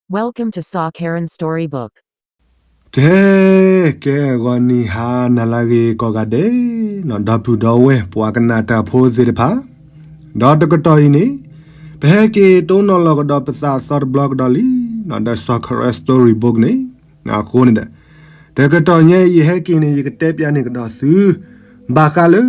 Welcome to Sa Karen Storybook. ကဲ, ကဲ ဂီၤနံၤဟါနၤလၢအဂ့ၤကိးဂၤဒဲး, ဒီပုၢ်ဒီဝဲၢ် ပှၤကနၣ်တၢ်ဖိသ့ၣ်တဖၣ်, ဒီးတကတီၢ်အံၤန့ၣ် ပဟဲက့ၤတိၢ်နီၣ်လီၤကဒီးပသးအသီတဘျီကဒီးလံ, ဒီး Sa Karen Storybook န့ၣ်, အဃိန့ၣ်ဒီး တကတီၢ်ညါအံၤ ယဟဲက့ၤန့ၣ် ယကတဲပျးန့ၢ်ကဒီးသု ဘၣ်ဃးလၢ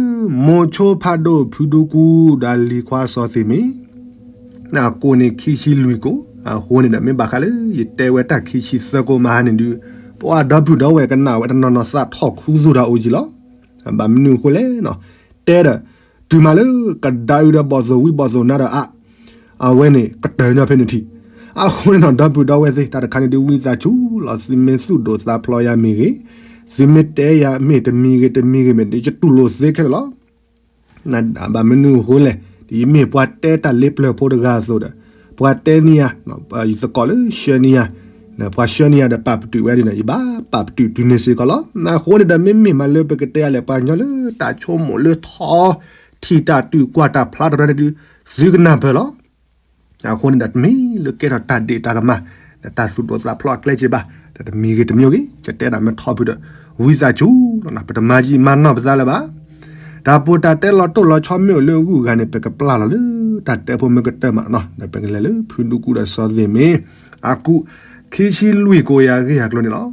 မိၤဆိဖးဒိၣ်ဖုဒူကူ ဒီးလံၤခွါစီၤသ့ၣ်မ့ၢ် အကိးန့ၣ်ခံဆံလွံၢ်ကိး, အဃိန့ၣ်ဒီး မ့ၢ်ဘၣ်ဃးလၢယတဲဝဲတၢ်ခံဆံသၢကိးမးဟါန့ၣ်ဒုး, ပှၤဒီပုၢ်ဒီဝဲၢ်ကနၣ်ဝဲတနီၤနီၤသးထီၣ်ခူသူၣ်တၢ်အိၣ်ကံလီၤ. ဘၣ်မနုၤအဃိလဲၣ်, တဲဒီး တုၤမးလၢ ကဒါအုဒီးဘီၣ်သိၣ်ဝံဘီၣ်သိၣ်နါဒီးအါ အဝဲန့ၣ်ကတၢၢ်ညီဖဲန့ၣ်ထံး, အဃိန့ၣ်ဒီး ဒီပုၢ်ဒီဝဲၢ်သ့ၣ် တၢ်တခါန့ၣ်ဒုး ဝံသးစူၤလီၤ သုမ့ၢ်သူၣ်ဒိၣ်သးဖျိးယၤမ့ၢ်ဂ့ၤ, သုမ့ၢ်တဲယၤမ့ၢ်တမံၤဂ့ၤတမံၤဂ့ၤမ့ၢ် ယတူၢ်လိာ်သ့ခဲလၢာ်လီၤ. ဘၣ်မနုၤအဃိလဲၣ်, ဒ်ယမ့ၢ်ပှၤတဲတၢ်လ့ပျၢၤဖိတဂၤအသိးဒီး ပှၤတဲန့ၢ်ယၤ, ယသကိးလၢဆှၢန့ၢ်ယၤ, ပှၤဆှၢန့ၢ်ယၤဒီးပာ်ပတုာ်ဝဲဒ်န့ၣ် ယဘၣ်ပာ်ပတုာ်တုၤန့ၣ်စ့ၢ်ကီးလီၤ. အဃိန့ၣ်ဒီး မ့မ့ၢ်မးလၢပကတဲယၤလဲၣ် ပှၤကညီလၢတၢ်ဆိကမိၣ်လၢထီ ထံၣ်တၢ်တုာ်ကွၢ်တၢ်ဖျါတရၢန့ၣ်ဒုး သုကနၢ်ပၢၢ်လီၤ. အဃိန့ၣ်ဒီး တမ့ၢ်လၢကဲထီၣ်တၢ်ဒ့ၣ်တၢ်ကမၣ် ဒီးတၢ်သူၣ်ဒိၣ်သးဖျိးအကျဲက့ဘၣ်, ဒီးတမံၤဂ့ၤတမံၤဂ့ၤ ယတဲဒၣ်မ့ၢ်ထီဖုဒီး ဝံသးစူၤလီၤ, ပတမၤယံာ်မၤနီၢ်ပသးလၢၤဘၣ်. တၢ်ပူၤတၢ်တဲလီၤတိၢ်လီၤဆီမ့ၢ်အိၣ်လၢအဂုၤအဂၤန့ၣ် ပကပျၢ်လီၤလၢတၢ်တဲဖိမ့ၢ်ကတၢၢ်မးနီၤ, ဒီးပကလဲၤလၢဖုဒူကူဒီးစီၤသ့ၣ်မ့ၢ် အကူး ခံဆံလွံၢ်ကိးယၤဂ့ၢ်ယၤကျိၤန့ၣ်လီၤ.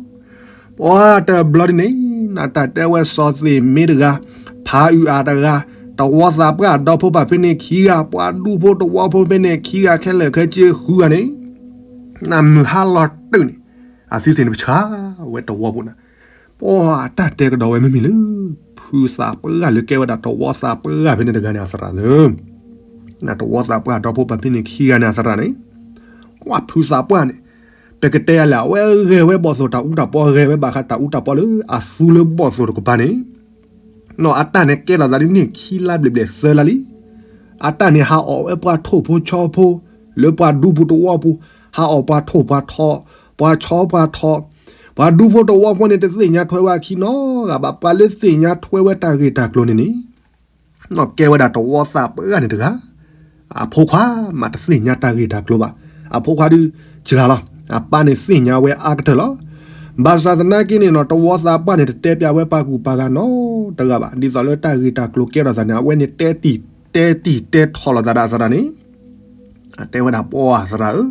ပှၤတဘျီဒ်န့ၣ် နတၢ်တဲဝဲစီၤသ့ၣ်မ့ၢ်တဂၤ, ဖးအုၣ်အါတဂၤ, တဝီသးပှၢ်ဒီဖိပၢ်ဖဲန့ၣ်ခံဂၤ, ပှၤဒူဖိတဝီဖိဖဲန့ၣ်ခံဂၤ ခဲလၢာ်ခဲဆ့ဃုဂၤန့ၣ်, နမုၢ်ဟါလီၤတၢ်န့ၣ် အသုသ့ၣ်န့ၣ်ပဆှၢဝဲတဝီဖိန့ၣ်, ပှၤတၢ်တဲကဒီးဝဲမ့မ့ၢ်လၢ ဖုသးပှၢ်လၢကဲဝဲဒၣ်တဝီသးပှၢ်ဖဲန့ၣ်တဂၤန့ၣ်အသရၣ်လၢ တဝီသးပှၢ်ဒီဖိပၢ်ဖဲန့ၣ်ခံဂၤန့ၣ်အသရၣ်န့ၣ်, ပှၤဖုသးပှၢ်န့ၣ် ပကတဲယၤလဲၣ် အဝဲဂဲၤဝဲဘီၣ်သိၣ်တၢ်အူတၢ်ပီ ဂဲၤဝဲဘၣ်ဃးတၢ်အူတၢ်ပီလၢအသူလၢဘီၣ်သိၣ်တကပၤန့ၣ်, နီၢ်အတၢ်န့ၣ်ကဲထီၣ်သးဒ်န့ၣ်ခံလါဘျဲၣ်ဘျဲၣ်သၢလါလံ. အတၢ်န့ၣ်ဟးအီၣ်ဝဲပှၤထိၣ်ဖိဆီဖိ လၢပှၤဒူပူၤတဝီပူၤ, ဟးအီၣ်ပှၤထိၣ်ပှၤထီ, ပှၤဆီပှၤထီ, ပှၤဒူဖိတဝီဖိန့ၣ်တသ့ၣ်ညါထွဲဝဲအခံနီတဂၤဘၣ်, ပှၤလၢသ့ၣ်ညါထွဲဝဲတၢ်ဂ့ၢ်တၢ်ကျိၤန့ၣ်န့ၣ် နီၢ်ကဲဝဲဒၣ်တဝီသးပှၢ်န့ၣ်တဂၤ, အဖိခွါမးတသ့ၣ်ညါတၢ်ဂ့ၢ်တၢ်ကျိၤဘၣ်, အဖိခွါဒုးစှၤလီၤ, အပၢ်န့ၣ်သ့ၣ်ညါဝဲအါကတၢၢ်လီၤ. ဘၣ်ဆၣ်သနာ်က့န့ၣ်နီၢ် တဝီသးပှၢ်န့ၣ် တတဲပျးဝဲပှၤကူၣ်ပှၤဂၤနီတဂၤဘၣ်, ဒ်သိးလၢတၢ်ဂ့ၢ်တၢ်ကျိၤကဲထီၣ်သးန့ၣ် အဝဲန့ၣ်တဲတံၢ် တဲတံၢ်တဲထီၣ်လိာ်သးဒီးအသရၣ်န့ၣ် အတဲဝဲဒၣ်ပှၤသရၣ်ဧၢ,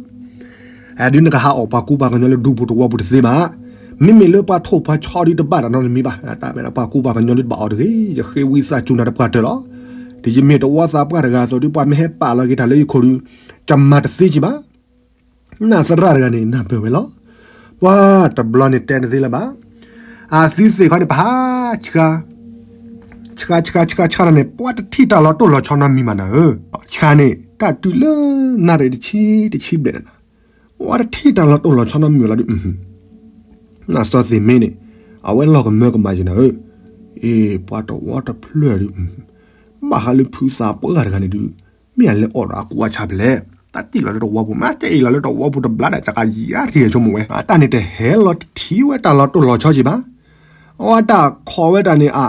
အဒုးနကဟးအီၣ်ပှၤကူပှၤကညီလၢဒူပူၤတဝီပူၤတသ့ဘၣ်, မ့မ့ၢ်လၢပှၤထိၣ်ပှၤဆီဒုးတဘၣ်တၢ်နီတမံၤဘၣ်, တၢ်မ့ၢ်ဒၣ်ပှၤကူပှၤကညီဒုးတဘၣ်အီၤတဂ့ၤ, ယဃ့ဝံသးစူၤနၤတပှၢ်တၢၢ်လီၤ. ဒ်ယမ့ၢ်တဝီသးပှၢ်တဂၤအသိးဒုး ပှၤမ့ၢ်ဟဲပာ်လီၤက့ၤတၢ်လၢယခိၣ်ဒုး ကမၤတသ့က့ဘၣ်. နသရၣ်တဂၤန့ၣ် နၢ်ပၢၢ်ဝဲလီၤ. ပှၤတဘျီန့ၣ်တဲတသ့လၢၤဘၣ်. အသုသ့ၣ်ခီန့ၣ် ပဟးဆှါ ဆှါဆှါဆှါဆှါန့ၣ် ပှၤတထံၣ်တၢ်လီၤတိၢ်လီၤဆီနီတမံၤဘၣ်နၤဧၢ, ဆှါန့ၣ် တၢ်တုၤလၢနၣ်ရံၣ်တဆံတဆံဘျဲၣ်န့ၣ် ပှၤတထံၣ်တၢ်လီၤတိၢ်လီၤဆီနီတမံၤလီၤဒုး နစီၤသ့ၣ်မ့ၢ်န့ၣ် အဝဲလီၤကမၢကမၣ်ယံၤနၤဧၢ, အ့ ပှၤတဝီတဖျၢၣ်ဒုး ဘၣ်ဃးလၢဖုသးပှၢ်တဂၤန့ၣ်ဒုး မ့ၢ်အလဲၤအီၣ်ဒီးအကူအဆါဖဲလဲၣ်, တၢ်တ့ၢ်လီၤလၢတဝီပူၤ မ့ၢ်တ့ၢ်လီၤလၢတဝီပူၤတဘျါဒီး ကကယံၤအါထံၣ်ဆိကမိၣ်ဝဲ အတၢ်န့ၣ်တဟဲလီၤတထံၣ်ဝဲတၢ်လီၤတိၢ်လီၤဆီက့ဘၣ်. အဝဲတၢ်ခိးဝဲတၢ်န့ၣ်အါ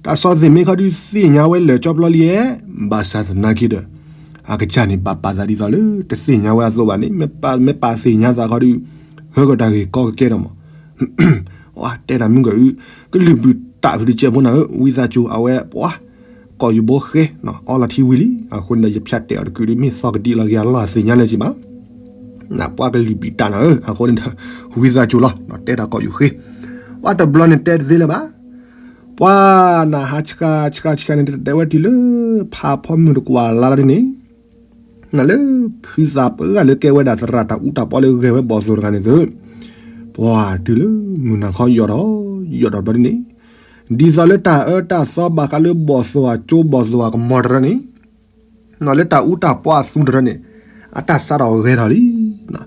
တၢ်စီၤသ့ၣ်မ့ၢ်ခီဒုးသ့ၣ်ညါဝဲလၢာ်ကၠီပျီလံဧါ, ဘၣ်ဆၣ်သနာ်က့ဒီး အကစၢ်န့ၣ် ဘၣ်ပာ်သးဒ်သိးလၢ တသ့ၣ်ညါဝဲအသိးဘၣ်န့ၣ် မ့ၢ်ပာ်သ့ၣ်ညါသးခီဒုး ဟၢကီၢ်တၢ်ဂ့ၢ်ကီကကဲထီၣ်မး တဲတၢ်မုၢ်ကၢအု ကလုၢ်ဘုၣ်တၢ်ဖုတကဲဖိနၤဧၢ, ဝံသးစူၤ အဝဲပှၤ ကိာ်ယူၤဘိဃဲ အီလီၤထံဝံၤလံ, အဃိန့ၣ်ဒီး ယဖၠးတဲအီၤတကုာ်ဒုး မ့ၢ်သီကဒံလီၤက့ၤအလီၢ်အသ့ၣ်ညါလၢၤက့ဘၣ်. ပှၤကလုၢ်ဘုၣ်တၢ်နၤဧၢ, အဃိန့ၣ်ဒီး ဝံသးစူၤလီၤ တဲတၢ်ကိာ်ယူၤဃ့, ပှၤတဘျီန့ၣ်တဲတသ့လၢၤဘၣ်. ပှၤနဟးဆှါဆှါဆှါန့ၣ် တတဲဝဲတုၤလၢ ဖးဖီမုၢ်တကွၢ်လါလီၤဒ်န့ၣ် နလၢဖုသးပှၢ်လၢကဲဝဲဒၣ်သရၣ်တၢ်အူတၢ်ပီလၢဂဲၤဝဲဘီၣ်သိၣ်တဂၤန့ၣ်သု, ပှၤတုၤလၢမုၢ်နၤခီယိာ်ဒီး ယိာ်ဒီးဘျီဒ်န့ၣ်, ဒ်သိးလၢတၢ်အၢတၢ်သီဘၣ်ဃးလၢဘီၣ်သိၣ်အကၠိဘီၣ်သိၣ်အကမီၤတရၢန့ၣ်, လၢတၢ်အူတၢ်ပီအသူတရၢန့ၣ် အတၢ်စးထီၣ်ဂဲၤထီၣ်လံ.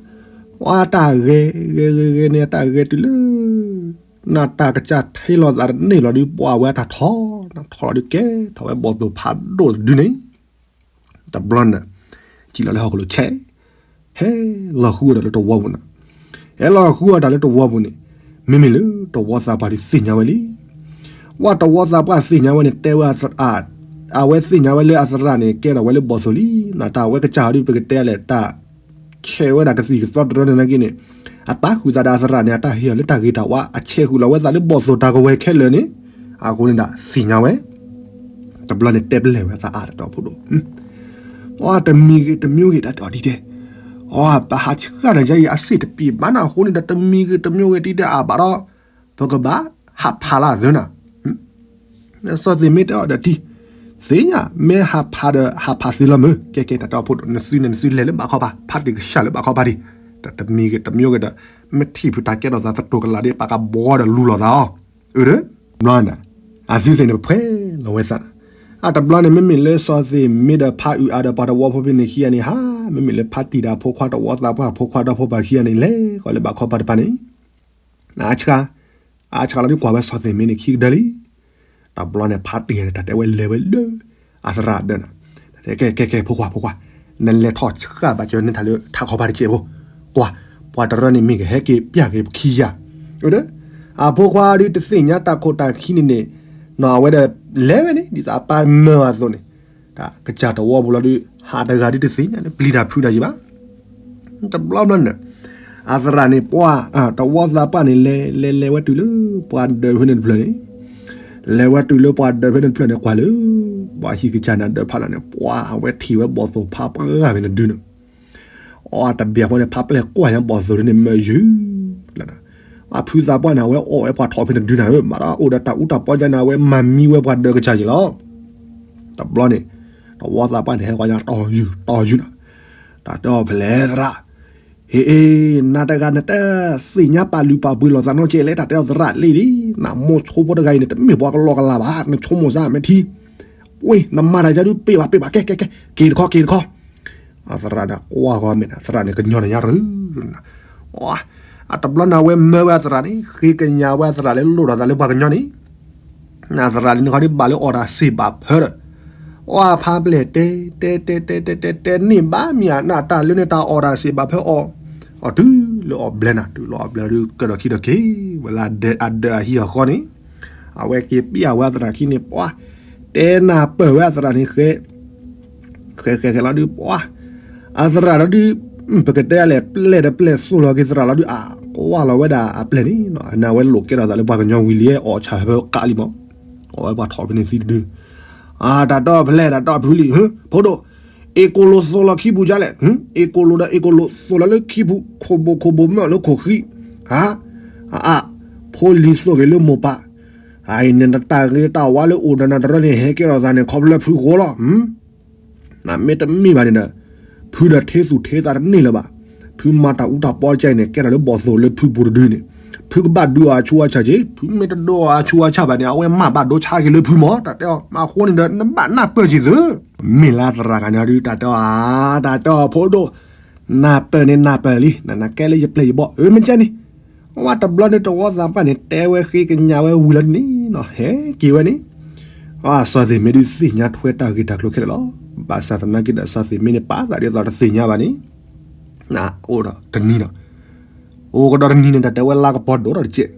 ပှၤတၢ်ဂဲၤဂဲၤဂဲၤဂဲၤန့ၣ် အတၢ်ဂဲၤတုၤလၢ နတၢ်ကစၢ်ထံလီၤသးတန့ၢ်လီၤဒုး ပှၤဝဲအတၢ်ထီၣ် ထီၣ်လီၤဒုးကဲထီၣ်ဝဲဘီၣ်သိၣ်ဖးဒိၣ်တဒုန့ၣ် တဘျီန့ၣ် စံၣ်လီၤလၢဟီၣ်ခိၣ်လိၤဆဲး, ဟဲလီၤဃုအီၣ်တၢ်လၢတဝီပူၤန့ၣ်, ဟဲလီၤဃုအီၣ်တၢ်လၢတဝီပူၤန့ၣ်, မ့မ့ၢ်လၢတဝီသးပှၢ်ဒုးသ့ၣ်ညါဝဲလံ. ပှၤတဝီသးပှၢ်သ့ၣ်ညါဝဲန့ၣ် တဲဝဲ အဝဲသ့ၣ်ညါဝဲလၢအသရၣ်န့ၣ် ကဲထီၣ်ဝဲလၢဘီၣ်သိၣ်လံ. နတၢ်ဝဲကစၢ်ဟီဒုး ပကတဲလဲၣ် တၢ် ဆဲးဝဲဒၣ်ကသံၣ်ကသီတရၢန့ၣ်နာ်က့န့ၣ်, အပာ်ဃုာ်သးဒီးအသရၣ်န့ၣ် အတၢ်ဟ့ၣ်အီၤလၢတၢ်ဂ့ၤတၢ်ဝါ အဆဲးဃုာ်လီၤဝဲသးလၢဘီၣ်သိၣ်တၢ်ကဝဲၤခဲလၢာ်န့ၣ်, အဃိန့ၣ်ဒၣ်သ့ၣ်ညါဝဲ တဘျီန့ၣ်တဲပလဲၣ်ဝဲသးအါတတီၤဖိဒိၣ်, အတမံၤဂ့ၤတမံၤဂ့ၤတၢ်တဲအီၤဒ်တဲ, အပဟးဆှၣ်တၢ်ယါအံၤအစ့ၣ်တပံၤဘၣ်နၤအဃိန့ၣ်ဒီး တမံၤဂ့ၤတမံၤဂ့ၤတံၤတဲအါဘၣ်ဒီး ပကဘၣ်ဟးဖးလၢအသၢနၤ, စီၤသ့ၣ်မ့ၢ်တဲအီၤဒီးတံၤ, သ့ၣ်ညါ မ့ၢ်ဟးဖးဒီးဟးဖးသ့လီၤမုၢ်, ကဲကဲတၢ်တဲအီၤဖိဒိၣ် နသုန့ၣ်နသုလဲၤလၢဘၣ်ခီပၤ ဖးတံၢ်ကဆှၣ်လၢဘၣ်ခီပၤဒံး, တမံၤဂ့ၤတမံၤဂ့ၤဒီး မ့ၢ်ထံၣ်ဖုတၢ်ကဲထီၣ်သးသတိၢ်ကလာ်ဒီး ပာ်ကဘှီဒီးလူလီၤသးအီၤ, အၢ တဘျီန့ၣ် အသုသ့ၣ်န့ၣ်ပဖှဲလီၤဝဲသး, အတဘျီန့ၣ် မ့မ့ၢ်လၢစီၤသ့ၣ်မ့ၢ်ဒီးဖါအုၣ်အါဒီးပှၤတဝီဖိဖဲန့ၣ်ခံဂၤန့ၣ် ဟါ မ့မ့ၢ်လၢဖါတံၢ်ဒီးအဖိခွါတဝီသးပှၢ်ဖိခွါဒီဖိပၤခံဂၤန့ၣ် လဲၤဃီၤလၢဘၣ်ခီပၤတပၤန့ၣ်, အါဆှါ, အါဆှါလီၤဒုးကွၢ်ဝဲစီၤသ့ၣ်မ့ၢ်န့ၣ်ခံကဒၢလံ, တဘျီန့ၣ် ဖါတံၢ်န့ၣ် တၢ်တဲဝဲလဲၤဝဲလၢ အသရၣ်ဒၢးနၤ, ကဲကဲကဲ ဖိခွါ ဖိခွါ, နလဲၤထီၣ်ဆှၣ်ဘၣ်ကၢၤန့ၢ်တၢ်လၢထးခီပၤတစဲးဖိ, ကွၢ်, ပှၤတရၢန့ၣ်မ့ၢ်ကဟဲက့ၤပျၢ်က့ၤပခံယၤ, အဖိခွါဒုးတသ့ၣ်ညါတၢ်ခိၣ်တၢ်ခံန့ၣ်န့ၣ်, နီၢ်အဝဲဒီး လဲၤဝဲန့ၣ် ဒ်သိးအပၢ်မၢအသိးန့ၣ်, တၢ်ကစၢ်တဝီပူၤလီၤဒုး ဟးတဂၤဒုးတသ့ၣ်ညါန့ၣ် ပျံၤတၢ်ဖုးတၢ်ယံၤဘၣ် တဘျီဘျီန့ၣ်, အသရၣ်န့ၣ်ပှၤ, တဝီသးပှၢ်န့ၣ် လဲၤလဲၤ လဲၤဝဲတုၤလၢပှၤဒၢးဖဲန့ၣ်တဖျၢၣ်န့ၣ်, လဲၤဝဲတုၤလၢပှၤဒၢးဖဲန့ၣ်တဖျၢၣ်န့ၣ် ကွၢ်လၢ ပှၤဟံၣ်ကစၢ်န့ၣ်ဒၢးဖးလီၤန့ၣ် ပှၤအဝဲထံၣ်ဝဲဘီၣ်သိၣ်ဖးပှၢ်ဖဲန့ၣ်ဒုန့ၣ်, အတဘၣ်ဃီန့ၣ် ဖးပျဲၢ်ကွၢ်ညါဘီၣ်သိၣ်ဒုန့ၣ်မၢယုၢ်လီၤ, အဖုသးပှၢ်န့ၣ် အဝဲအီၣ်ဝဲပှၤထီၣ်ဖဲန့ၣ်ဒုန့ၣ်ဧၢ မၤဒီးအိၣ်ဒီးတၢ်အူတၢ်ပီကန့ၣ် အဝဲမၤမံဝဲပှၤဒၢးကစၢ်ယံၤလီၤ တဘျီန့ၣ်, တဝီသးပှၢ်န့ၣ် ဟဲဃီညါတီၢ်ယုၢ်တီၢ်ယုၢ်နၤ, တၢ်တဲအီၤဖဲလဲၣ်သရၣ်, ဟ့ၣ်, နၤတဂၤနတသ့ၣ်ညါပာ်လုၢ်ပာ်ပှ့ၤလိာ်သးနီတစဲးလဲၣ် တၢ်တဲအီၤသရၣ်လံဒံး နမိၢ်ဆိဖိတဂၤအံၤန့ၣ် တမ့ၢ်ပှၤကလီကလီဘၣ် နဆိကမိၣ်စ့ၢ်မ့ၢ်ထံ, ဝ့ၢ် နမၤတၢ်ယါဒုးပ့ၢ်ဘၣ်ပ့ၢ်ဘၣ် ကဲကဲကဲ က့ၤတခီက့ၤတခီ အသရၣ်န့ၣ်ကွၢ်ဃီမ့ၢ်နၤ သရၣ်န့ၣ်ကညီနၤညါရၢ, အတဘျီန့ၣ် အဝဲမၢဝဲအသရၣ်န့ၣ် ဃ့ကညးဝဲအသရၣ်လၢလိၣ်ထီၣ်သးလၢပှၤကညီန့ၣ်, အသရၣ်လံန့ၣ်ခီဒုးဘၣ်လၢအီၣ်တၢ်စ့ၣ်ဘၣ်ဖၢဒီး, အီၣ်ဖးဘျဲၣ်တဲတဲတဲတဲတဲတဲတဲန့ၢ်ဘၣ်မ့ၢ်အနၢ်တၢ်လၢန့ၣ် တၢ်အီၣ်တၢ်စ့ၣ်ဘၣ်ဖၢအီၤ, အီၣ်တုၤလၢအီၣ်ဘျဲၣ်နၤ တုၤလၢအီၣ်ဘျဲၣ်ဒုးကဲထီၣ်ခံဒီးက့ၤ ဝဲလၢအဒၢးအဟံၣ်အဃီန့ၣ်, အဝဲက့ၤပျၢ်ဝဲအသရၣ်ခံန့ၣ် ပှၤ, တဲနၢ်ပၢၢ်ဝဲအသရၣ်န့ၣ်ဃဲ, ဃဲဃဲဃဲလီၤဒုး ပှၤ, အသရၣ်လီၤဒုး, ပကတဲလဲၣ် ပျဲၢ်ဒီးပျဲၢ်သိၣ်လီၤက့ၤသရၣ်လီၤဒုး အကွၢ်လီၤဝဲဒၣ်အပျဲၢ်န့ၣ် အနၢ်ဝဲလိာ်ကဲထီၣ်သးလၢပှၤကညီဝံၤလံ အီၣ်ဆၣ်ဖၢကးလံမး, အီၣ်ဝဲပှၤထီၣ်ဖဲန့ၣ်သံတဒု, အတၢ်တီၢ်ဖဲလဲၣ် တၢ်တီၢ်ဖုလံ, ဖိဒိၣ်, အ့ၣ်ကိၣ်လိၣ်သိၣ်လီၤခံပူၤဒ်လဲၣ်, အ့ၣ်ကိၣ်လိၣ်ဒီးအ့ၣ်ကိၣ်လိၣ်သိၣ်လီၤလၢခံပူၤ ခိၣ်ဘိၣ်ခိၣ်ဘိၣ်မၢလၢခိၣ်ဃံ, အါ, ဖိလံၤသိၣ်ဂ့ၤလၢမိၢ်ပၢ်, အအံၤန့ၣ်နတၢ်ဂ့ၤတၢ်ဝါလၢအိၣ်ဒီးနၤတရၢန့ၣ် ဟဲကဲထီၣ်သးန့ၣ် ခီဖျိလၢဖုဃိလီၤ နမ့ၢ်တမ့ၢ်ဘၣ်န့ၣ်ဒီး, ဖုဒီးထ့သူၣ်ထ့သးတန့ၢ်လၢၤဘၣ်, ဖုမၤတၢ်အူတၢ်ပီကဲအံၤန့ၣ် ကဲထီၣ်လၢဘီၣ်သိၣ်လၢဖုပူၤတဒုန့ၣ်, ဖုကဘၣ်ဒုးအီၤအဆူအဆၣ်က့ၤ ဖုမ့ၢ်တဒုးအီၤအဆူအဆၣ်ဘၣ်န့ၣ် အဝဲမၤဘၣ်ဒိဆါက့ၤလၢဖုမး တၢ်တဲအီၤ မၤအဃိန့ၣ်ဒီး နဘၣ်နၢ်ပၢၢ်က့ၤသု, မ့ၢ်လၢသရၣ်ဂၤန့ၣ်ဒုး တၢ်တဲအီၤ, တၢ်တဲအီၤဖိဒိၣ်, နၢ်ပၢၢ်န့ၣ်နၢ်ပၢၢ်လံ နနကဲလၢယပျဲၢ်ယဘီၣ် အၢ မ့ၢ်ကဲန့ၣ် ဝဲတဘျီန့ၣ်တဝီသးပှၢ်န့ၣ် တဲဝဲဃ့ကညးဝဲဝံၤလီၤန့ၣ်နီၤ ဟဲက့ၤဝဲန့ၣ်, စီၤသ့ၣ်မ့ၢ်ဒုးသ့ၣ်ညါထွဲတၢ်ဂ့ၢ်တၢ်ကျိၤခဲလၢာ်လီၤ. ဘၣ်ဆၣ်သနာ်က့ဒီး စီၤသ့ၣ်မ့ၢ်န့ၣ် ပာ်သးဒ်သိးတသ့ၣ်ညါဘၣ်န့ၣ်, အိၣ်ဒီးတနံၤနီၤ, အိၣ်ကဒီးတနံၤန့ၣ် တၢ်တဲဝဲလါကပီၤဒိၣ်ထီၣ်တကဲး,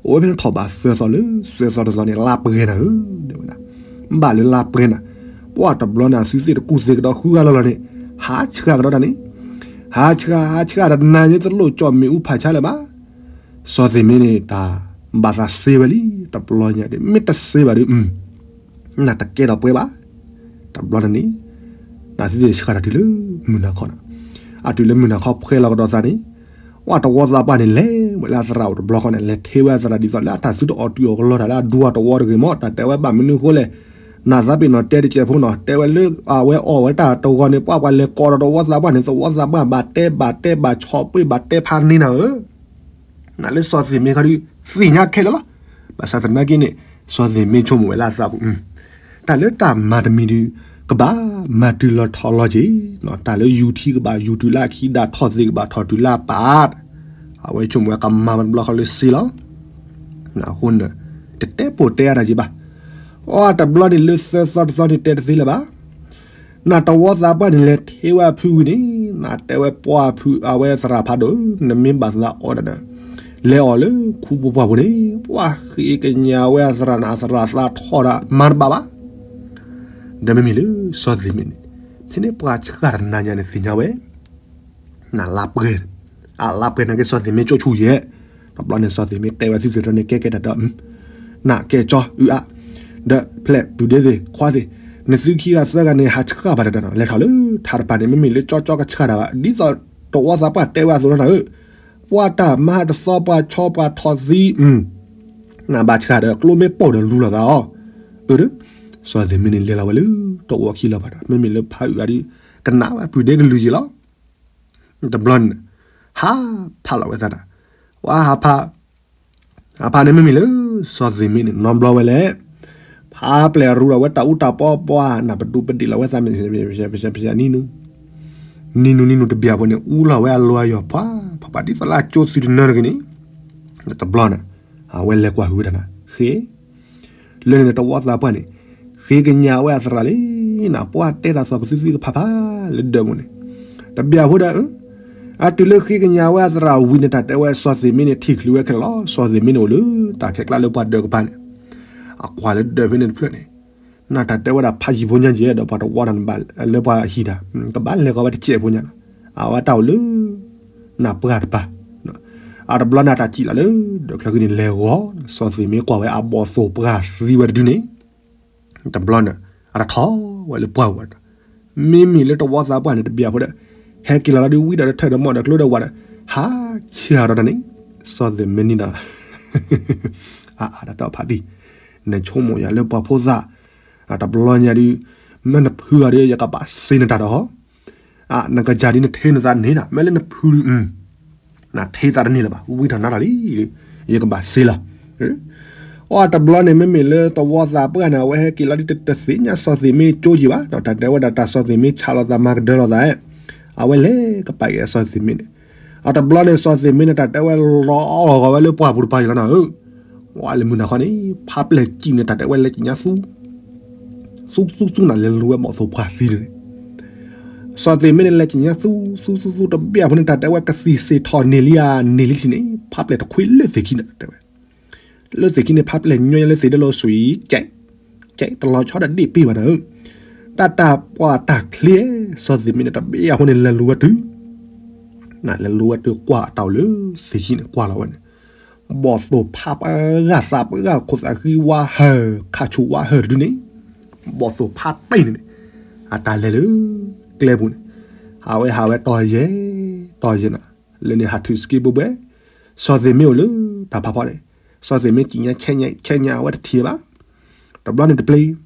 အိၣ်ဝဲဖဲန့ၣ်ထီၣ်ဘးသၢသီလၢ သၢသီတသီန့ၣ် လါပှဲၤနၤဧၢ, တဲဝဲဒၣ်, ဘၣ်လၢလါပှဲၤနၤ, ပှၢ်တဘျီန့ၣ် အသုသ့ၣ်တကူၣ်သ့ကဒီးဃုဂၤလီၤလီၤန့ၣ်, ဟးဆှၣ်ကဒီးတၢ်န့ၣ်, ဟးဆှၣ် ဟးဆှၣ်ဒီးနၤညါတလိၣ်ကၠီၣ်မ့ၣ်အူဖးဆါလၢၤဘၣ် စီၤသ့ၣ်မ့ၢ်န့ၣ် တၢ်ဘၣ်သးစ့ဝဲလံ တဘျီညါဒီး မ့ၢ်တစ့ဘၣ်ဒီး နတကဲထီၣ်ပှဲၤဘၣ်. တဘျီန့ၣ်န့ၣ် နသုသ့ၣ်ဆှၣ်တၢ်တုၤလၢမုၢ်နၤခီနီၤ, အတုၤလၢမုၢ်နၤခီဖှဲလီၤကဒီးသးန့ၣ်, ဝဲတဝီသးပှၢ်န့ၣ် လဲၤဝဲလၢအသရၣ်အိၣ်တဘျီဃီန့ၣ် လဲၤထဲဝဲအသရၣ်ဒ်သိးလၢအတၢ်သုတအီၣ်တုၤအီၣ်ကလီတၢ်လၢအဒူအတဝီတဂ့ၤမး တၢ်တဲဝဲဘၣ်မနုၤအဃိလဲၣ်, နသးပ့ၤနီၣ်တဲတကဲးဖိနီၤ တဲဝဲလၢအဝဲအီၣ်ဝဲတၢ်တဂီၤန့ၣ် ပှၢ်ပှၤလဲၤကိးဒီးတဝီသးပှၢ်န့ၣ် တဝီသးပှၢ်ဘၣ်တဲဘၣ်တဲဘၣ်ဆီၣ်ပ့ၢ်ဘၣ်တဲဖးန့ၢ်နၤဧၢ နလၢစီၤသ့ၣ်မ့ၢ်ခီဒုး သ့ၣ်ညါခဲလၢာ်လီၤ. ဘၣ်ဆၣ်သနာ်က့န့ၣ် စီၤသ့ၣ်မ့ၢ်ဆိကမိၣ်ဝဲလၢအသးပူၤ, တၢ်လၢတၢ်မၤတမံၤဒုး ကဘၣ်မၤတုၤလီၤထီၣ်လီၤက့ၤ, တၢ်လၢယူၤထံကဘၣ်ယူၤတုၤလၢ အခံဒၣ်ထီၣ်သ့ကဘၣ်ထီၣ်တုၤလၢအပၢ်, အဝဲဆိကမိၣ်ဝဲကမၤဝဲတဘျီဃီလၢစ့လီၤ. အဃိန့ၣ် တတဲပိာ်တဲအါတၢ်က့ၤဘၣ်. အတဘျီန့ၣ်လၢသၢသီတသီန့ၣ်တဲတသ့လၢၤဘၣ် နတဝီသးပှၢ်န့ၣ် လဲၤထဲဝဲအဖုဝံၤန့ၣ် နတဲဝဲပှၢ်ဖု အဝဲသရၣ်ဖးဒိၣ်ဧၢ, နမ့ၢ်ဘၣ်သးအီၣ်ဒၣ်ဒီး လဲၤအီၣ်လၢခူပှၢ်ပူၤန့ၣ် ပှၢ်ဃ့ကညးဝဲအသရၣ်န့ၣ် အသရၣ်သးထီၣ်ဒၣ်မၤတဘၣ်ဘၣ်. ဒီးမ့မ့ၢ်လၢစီၤသ့ၣ်မ့ၢ်န့ၣ် ဖဲန့ၣ်ပှၤဆှၣ်တနၤညါန့ၣ်သ့ၣ်ညါဝဲ နလါပှဲၤ, အလါပှဲၤန့ၣ်က့စီၤသ့ၣ်မ့ၢ်ကၠိၣ်ဆူၣ်ယဲၢ်, တဘျီန့ၣ် စီၤသ့ၣ်မ့ၢ်တဲဝဲသုသ့ၣ်ဒီးန့ၣ် ကဲကဲတ᢯ဒီး နကဲကၠီအုအါ, ဒီးဖျဲၣ်ပုၢ်ဒ့သ့ၣ်ခွါသ့ၣ်, နသုခံဂၤသၢဂၤန့ၣ် ဟးဆှၣ်ဘၣ်တၢ်ဒီး လဲၤထီၣ်လၢထးတပၤန့ၣ် မ့မ့ၢ်လၢကၠီကၠီကဆှၣ်တၢ်ဘၣ် ဒ်သိးတဝီသးပှၢ်တဲဝဲအသိးလီၤနၤဧၢ, ပှၤတၢ်မၤတသီပှၤဆီပှၤထီသံ နဘၣ်ဆှၣ်ဒီးကျိမ့ၢ်ပိၢ်ဒီးလူလီၤသးအီၤ, အၢ စီၤသ့ၣ်မ့ၢ်န့ၣ်လဲၤလီၤဝဲလၢတဝီခံလီၤဘၣ်ဒီး မ့မ့ၢ်လၢဖးအုအါဒီး ကနၣ်ဝဲပုၢ်ဒ့ကလုၢ်ယံာ်လီၤ. တဘျီန့ၣ် ဟးဖးလီၤဝဲသးတၢ်, ဝဲဟးဖး, ဟးဖးန့ၣ်မ့မ့ၢ်လၢ စီၤသ့ၣ်မ့ၢ်န့ၣ် နီဘျီဝဲလဲၣ်, ဖးပျဲၢ်ရူလီၤဝဲတၢ်အူတၢ်ပီပှၢ် နပဒူပဒ့ၣ်လီၤဝဲသး နံၤနူၤနံၤနူၤတဘျီဖိန့ၣ် အူလီၤဝဲအလီၤအယီၤဖးဖး ဒ်သိးလၢအကၠိသုတနၢတဂ့ၤန့ၣ်, တဘျီန့ၣ် အဝဲလဲၤကွၢ်ဟုၣ်ဝဲဒၣ်နၤ ဃ့ လၢန့ၣ်တဝီသးပှၢ်န့ၣ် ဃ့ကညးဝဲအသရၣ်လံနၤ ပှၤတဲတၢ်သီၣ်ကသုသုကဖးဖးလၢဒၢးပူၤန့ၣ်, တဘျီဖိဒီး အတုၤလၢဃ့ကညးဝဲအသရၣ်ဝံၤန့ၣ် တၢ်တဲဝဲစီၤသ့ၣ်မ့ၢ်န့ၣ် ထံၣ်ချုးဝဲခဲလၢာ်လီၤ. စီၤသ့ၣ်မ့ၢ်န့ၣ်အိၣ်လၢတၢ်ခဲကျါလၢပှၤဒၢးကပၤန့ၣ်, အကွၢ်လၢဒၢးဖဲန့ၣ်တဖျၢၣ်န့ၣ်, နတၢ်တဲဝဲဒၣ်ဖးယံၤဖိညါကဲဒီး ပှၤတဝီတၢ်န့ၣ် လၢပှၤဟံၣ်တၢ် ကဘၣ်လဲၤဃီၤဝဲတစဲးဖိညါလီၤ. အဝဲတၢ်အိၣ်လၢ နၢ်ပှၢ်တပၤ, အတဘျီန့ၣ်တၢ်စံၣ်လီၤလၢ ဒၢးချၢဃံန့ၣ်လဲၤဂီၤ, စီၤသ့ၣ်မ့ၢ်ကွၢ်ဝဲအဘီၣ်သိၣ်ပှၢ်သံဝဲတဒုန့ၣ် တဘျီန့ၣ် အတထီၣ်ဝဲလၢပှၢ်ပူၤဒီး, မ့မ့ၢ်လၢတဝီသးပှၢ်န့ၣ် တဘျီဖိဒီး ဟဲက့ၤလီၤလီၤဒုးဝံဒီးတထၢၣ်ဒီးမီၢ်ဒီးကျိဒီးဝးဒီး ဟးဆၢဒီးတၢ်န့ၣ်, စီၤသ့ၣ်မ့ၢ်န့ၣ်ဒီး အအါတၢ်တီၢ်ဖးတံၢ်, နဆိကမိၣ်ယၤလၢပှၤဖိသၣ်, တဘျီညါဒုး မ့ၢ်နဖုဂၤဒီး ယကဘၣ်စ့နတၢ်ဒီးဟီ, နကစၢ်ဒုးနထ့နသးန့ၣ်ဒီး မ့ၢ်လၢနဖု နထ့သးတန့ၢ်လၢၤဘၣ် ဝံထီၣ်နါတၢ်လံ, ယကဘၣ်စ့လီၤ. အတဘျီန့ၣ် မ့မ့ၢ်လၢတဝီသးပှၢ်န့ၣ် အဝဲဟဲက့ၤလီၤဒုးတသ့ၣ်ညါစီၤသ့ၣ်မ့ၢ်ကၠိယံာ်ဘၣ်, တၢ်တဲဝဲဒၣ်တၢ်စီၤသ့ၣ်မ့ၢ်ဆးလီၤသးမၤကဒၢလီၤသး, အဝဲလဲၤကပာ်က့ၤစီၤသ့ၣ်မ့ၢ်န့ၣ်, အတဘျီန့ၣ် စီၤသ့ၣ်မ့ၢ်န့ၣ် တၢ်တဲဝဲလီၤဂီၤဝဲလၢပှၢ်ပူၤတပၤယံၤလီၤနၤဧၢ, ဝဲလၢမုၢ်နၤခီန့ၣ် ဖးပျဲၢ်စံၣ်န့ၣ် တၢ်တဲဝဲလဲၤကညးသူ သူသူသူနၤ လဲၤလူၤဝဲဘီၣ်သိၣ်ပှၢ်သံန့ၣ်, စီၤသ့ၣ်မ့ၢ်န့ၣ် လဲၤကညးသူ သူသူသူတဘ့ၣ်အဖိန့ၣ် တၢ်တဲဝဲကသံၣ်စ့ၢ်ထီၣ်န့ၢ်လံဧါ န့ၢ်လံထံၣ်န့ၣ် ဖးပျဲၢ်တခွံလၢသ့ၣ်ခံန့ၣ် တဲဝဲ, လၢသ့ၣ်ခံန့ၣ် ဖးပျဲၢ်ညီလၢသ့ၣ်ဒၢလီၤဆူၣ်အံၤ ကဲး ကဲး တလီၤဆီဒီးဒ့ၣ်ပ့ၢ်ဘၣ်နၤဧၢ, တၢ်တၢ်ပှၢ်တၢ်ချ့ စီၤသ့ၣ်မ့ၢ်န့ၣ် တဘ့ၣ်အဖိန့ၣ် လဲၤလူၤဝဲတုၤ နလဲၤလူၤဝဲတုၤကွၢ်အတၢ်အိၣ်လၢသ့ၣ်ခံန့ၣ် ကွၢ်လီၤဝဲန့ၣ်, ဘီၣ်သိၣ်ဖးပှၢ်ဂၤသးပှၢ်ဂၤ ခိၣ်သးဃံဝါဟၢၣ် ခးဆူၣ်ဝါဟၢၣ်တဒုန့ၣ်, ဘီၣ်သိၣ်ဖးတ့ၢ်န့ၣ်န့ၣ်, အတၢ်လဲၤလၢကျဲပူၤန့ၣ်, ဟးဝဲဟးဝဲတီၤယဲၢ် တီၤယဲၢ်နၤ, လၢန့ၣ်ဟးထုးစက့ဘိဘဲ, စီၤသ့ၣ်မ့ၢ်အိၣ်လၢတၢ်ဖးဖီန့ၣ်, စီၤသ့ၣ်မ့ၢ်စံၣ်ညါဆဲးညါဆဲးညါအဝဲတထံၣ်ဘၣ်, တဘျီန့ၣ်တပျ့ၤ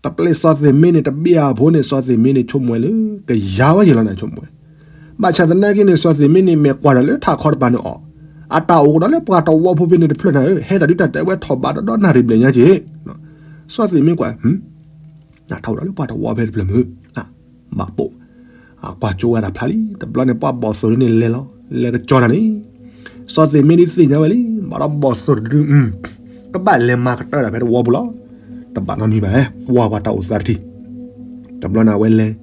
တပျ့ၤစီၤသ့ၣ်မ့ၢ်န့ၣ် တဘ့ၣ်အဖိန့ၣ် စီၤသ့ၣ်မ့ၢ်န့ၣ် ဆိကမိၣ်ဝဲလၢ ကယၤဝဲယဲၢ်လီၤနၤ ဆိကမိၣ်ဝဲ, ဘၣ်ဆၣ်သနာ်က့န့ၣ် စီၤသ့ၣ်မ့ၢ်န့ၣ် မ့ၢ်ကွၢ်ဒီးလၢထးခီတပၤန့ၣ်အီၤ, အတၢ်အိၣ်ကဒီးလၢပှၤတဝီဖိဖဲန့ၣ်တဖျၢၣ်နၤဧၢ, ဟဲသးဒုးတၢ်တဲဝဲထီၣ်ဘးဒီးဒီနၣ်ရံၣ်ဘျဲၣ်ညါက့ၤ, စီၤသ့ၣ်မ့ၢ်ကွၢ် နထီၣ်ကဒီးလၢပှၤတဝီဖဲတဖျၢၣ်မုၢ်, ဘၣ်ပိာ်, အကွၢ်ကၠိဝဲတၢ်ဖျါလံ, တဘျီန့ၣ် ပှၤဘီၣ်သိၣ်ဒုန့ၣ်လဲၤလီၤ, လဲၤကကၠီတၢ်န့ၣ်, စီၤသ့ၣ်မ့ၢ်ဒုးသ့ၣ်ညါဝဲလံ, ဘၣ်ဒီးဘီၣ်သိၣ်တဒု ကဘၣ်လဲၤမၤကတၢၢ်တၢ်ဖဲတဝီပူၤလီၤ, တဘၣ်နီတမံၤဘၣ်, ကွၢ်ပှၤတၢ်အိၣ်သးတထံၣ်, တဘျီန့ၣ် အဝဲလဲၤ,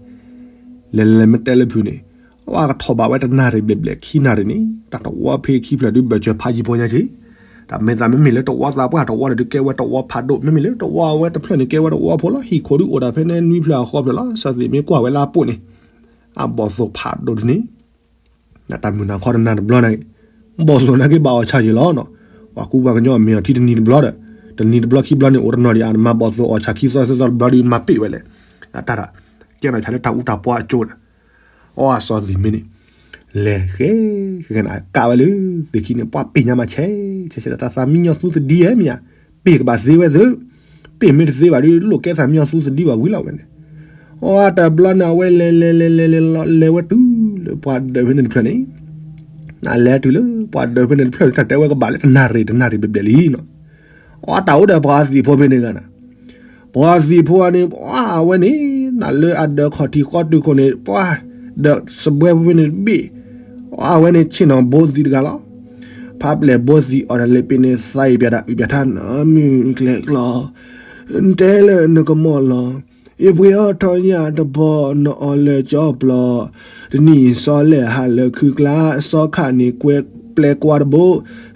လဲၤလဲၤမ့ၢ်တဲလၢဖုးန့ၣ်, အဝဲကထီၣ်ဘးဝဲတနၣ်ရံၣ်ဘျဲၣ်ဘျဲၣ်ခံနၣ်ရံၣ်န့ၣ် တၢ်တဝီဖဲခံဖျၢၣ်ဒုးဘၢၣ်စၢၤဖးယံၤဖိညါက့ၤ, တၢ်မ့ၢ်သးမ့မ့ၢ်လၢတဝီသးပှၢ်တဝီန့ၣ်ဒုးကဲဝဲတဝီဖးဒိၣ်, မ့မ့ၢ်လၢတဝီအဝဲတဖျၢၣ်န့ၣ် ကဲဝဲတဝီဖိလီၤ, ဟံၣ်ခိၣ်ဒုးအိၣ်ဒၣ်ဖဲန့ၣ်နွံဖျၢၣ်အဃိဖျၢၣ်လီၤ, စီၤသ့ၣ်မ့ၢ်ကွၢ်ဝဲလၢအပိာ်န့ၣ်, အဘီၣ်သိၣ်ဖးဒိၣ်ဒုန့ၣ် တၢ်မုၢ်နၤခီတနၤတဘျီန့ၣ်, ဘီၣ်သိၣ်နာ်က့ဘၣ်အီၣ်ဆၣ်ယဲၢ်လီၤနီၤ, ပှၤကူပှၤကညီအမ့ၢ်အီၤထံတနံၤတဘျီဒီး, တနံၤတဘျီခံဘျီန့ၣ် အိၣ်တနီၤဒံးအါမး ဘီၣ်သိၣ်အီၣ်ဆၣ်ခံသီသၢသီတဘျီဒုးမၤပ့ၢ်ဝဲလဲၣ်, အတၢ်တၢ်, ကဲနီၤဆၣ်လၢတၢ်အူတၢ်ပီအကၠိဒီး, အီၣ်စီၤသ့ၣ်မ့ၢ်န့ၣ်, လဲၤဃဲ, ဃဲနၤကးဝဲလၢ, သ့ၣ်ခံန့ၣ် ပှၤပ့ၢ်ညါမးဆဲး, ဆဲးဆဲးဒီးတၢ်သးမံညီသူသဒံဧါမ့ၢ်ဧါ, ပ့ၢ်ကဘၣ်သ့ဝဲသ့ၣ် ပ့ၢ်မ့ၢ်တသ့ဘၣ်ဒုး လိၣ်ကဲသးမံညီသူသဒံဘၣ်ဝံၤလီၤဝဲန့ၣ်, အီတဘျီန့ၣ် အဝဲလဲၤလဲၤလဲၤလဲၤလဲၤလဲၤလဲၤဝဲတုၤလၢပှၤဒၢးဖဲန့ၣ်တဖျၢၣ်န့ၣ်, နလဲၤတုၤလၢပှၤဒၢးဖဲန့ၣ်တဖျၢၣ်န့ၣ် တၢ်တဲဝဲကဘၣ်လၢတနၣ်ရံၣ်တနၣ်ရံၣ်ဘျဲၣ်ဘျဲၣ်လံနီၤ, အီတၢ်အိၣ်ဒီးပှၤသံၣ်ဖိဖဲန့ၣ်ဂၤနၤ, ပှၤသံၣ်ဖိန့ၣ် ပှၤအဝဲန့ၣ် နလၢအဒၢးခီၣ်ထံးဃီတုၤခိၣ်န့ၣ် ပှၤဒၢးစပွဲဖဲန့ၣ်တဘ့ၣ်, အဝဲန့ၣ်ဆ့ၣ်နီၤဘိသံးတဂၤလီၤ ဖးပျဲၢ်ဘိသံးအီၤဒီးလ့ပ့ၤန့ၣ် သးအံၤပၠးတၢ်အုးပၠးထါ နီၢ်မုၢ်ကျဲကျီ, နတဲလၢနကမီၢ်လီၤ, ယပှ့ၤအီၣ်ထီၣ်ညၣ်တဘီ နအီၣ်လၢကၠီပျီ, တနံၣ်စီၤလဲၣ်ဟးလၢခုကျါ စီၤခးန့ၣ်ကွဲပျဲၢ်ကွၢ်တဘိ,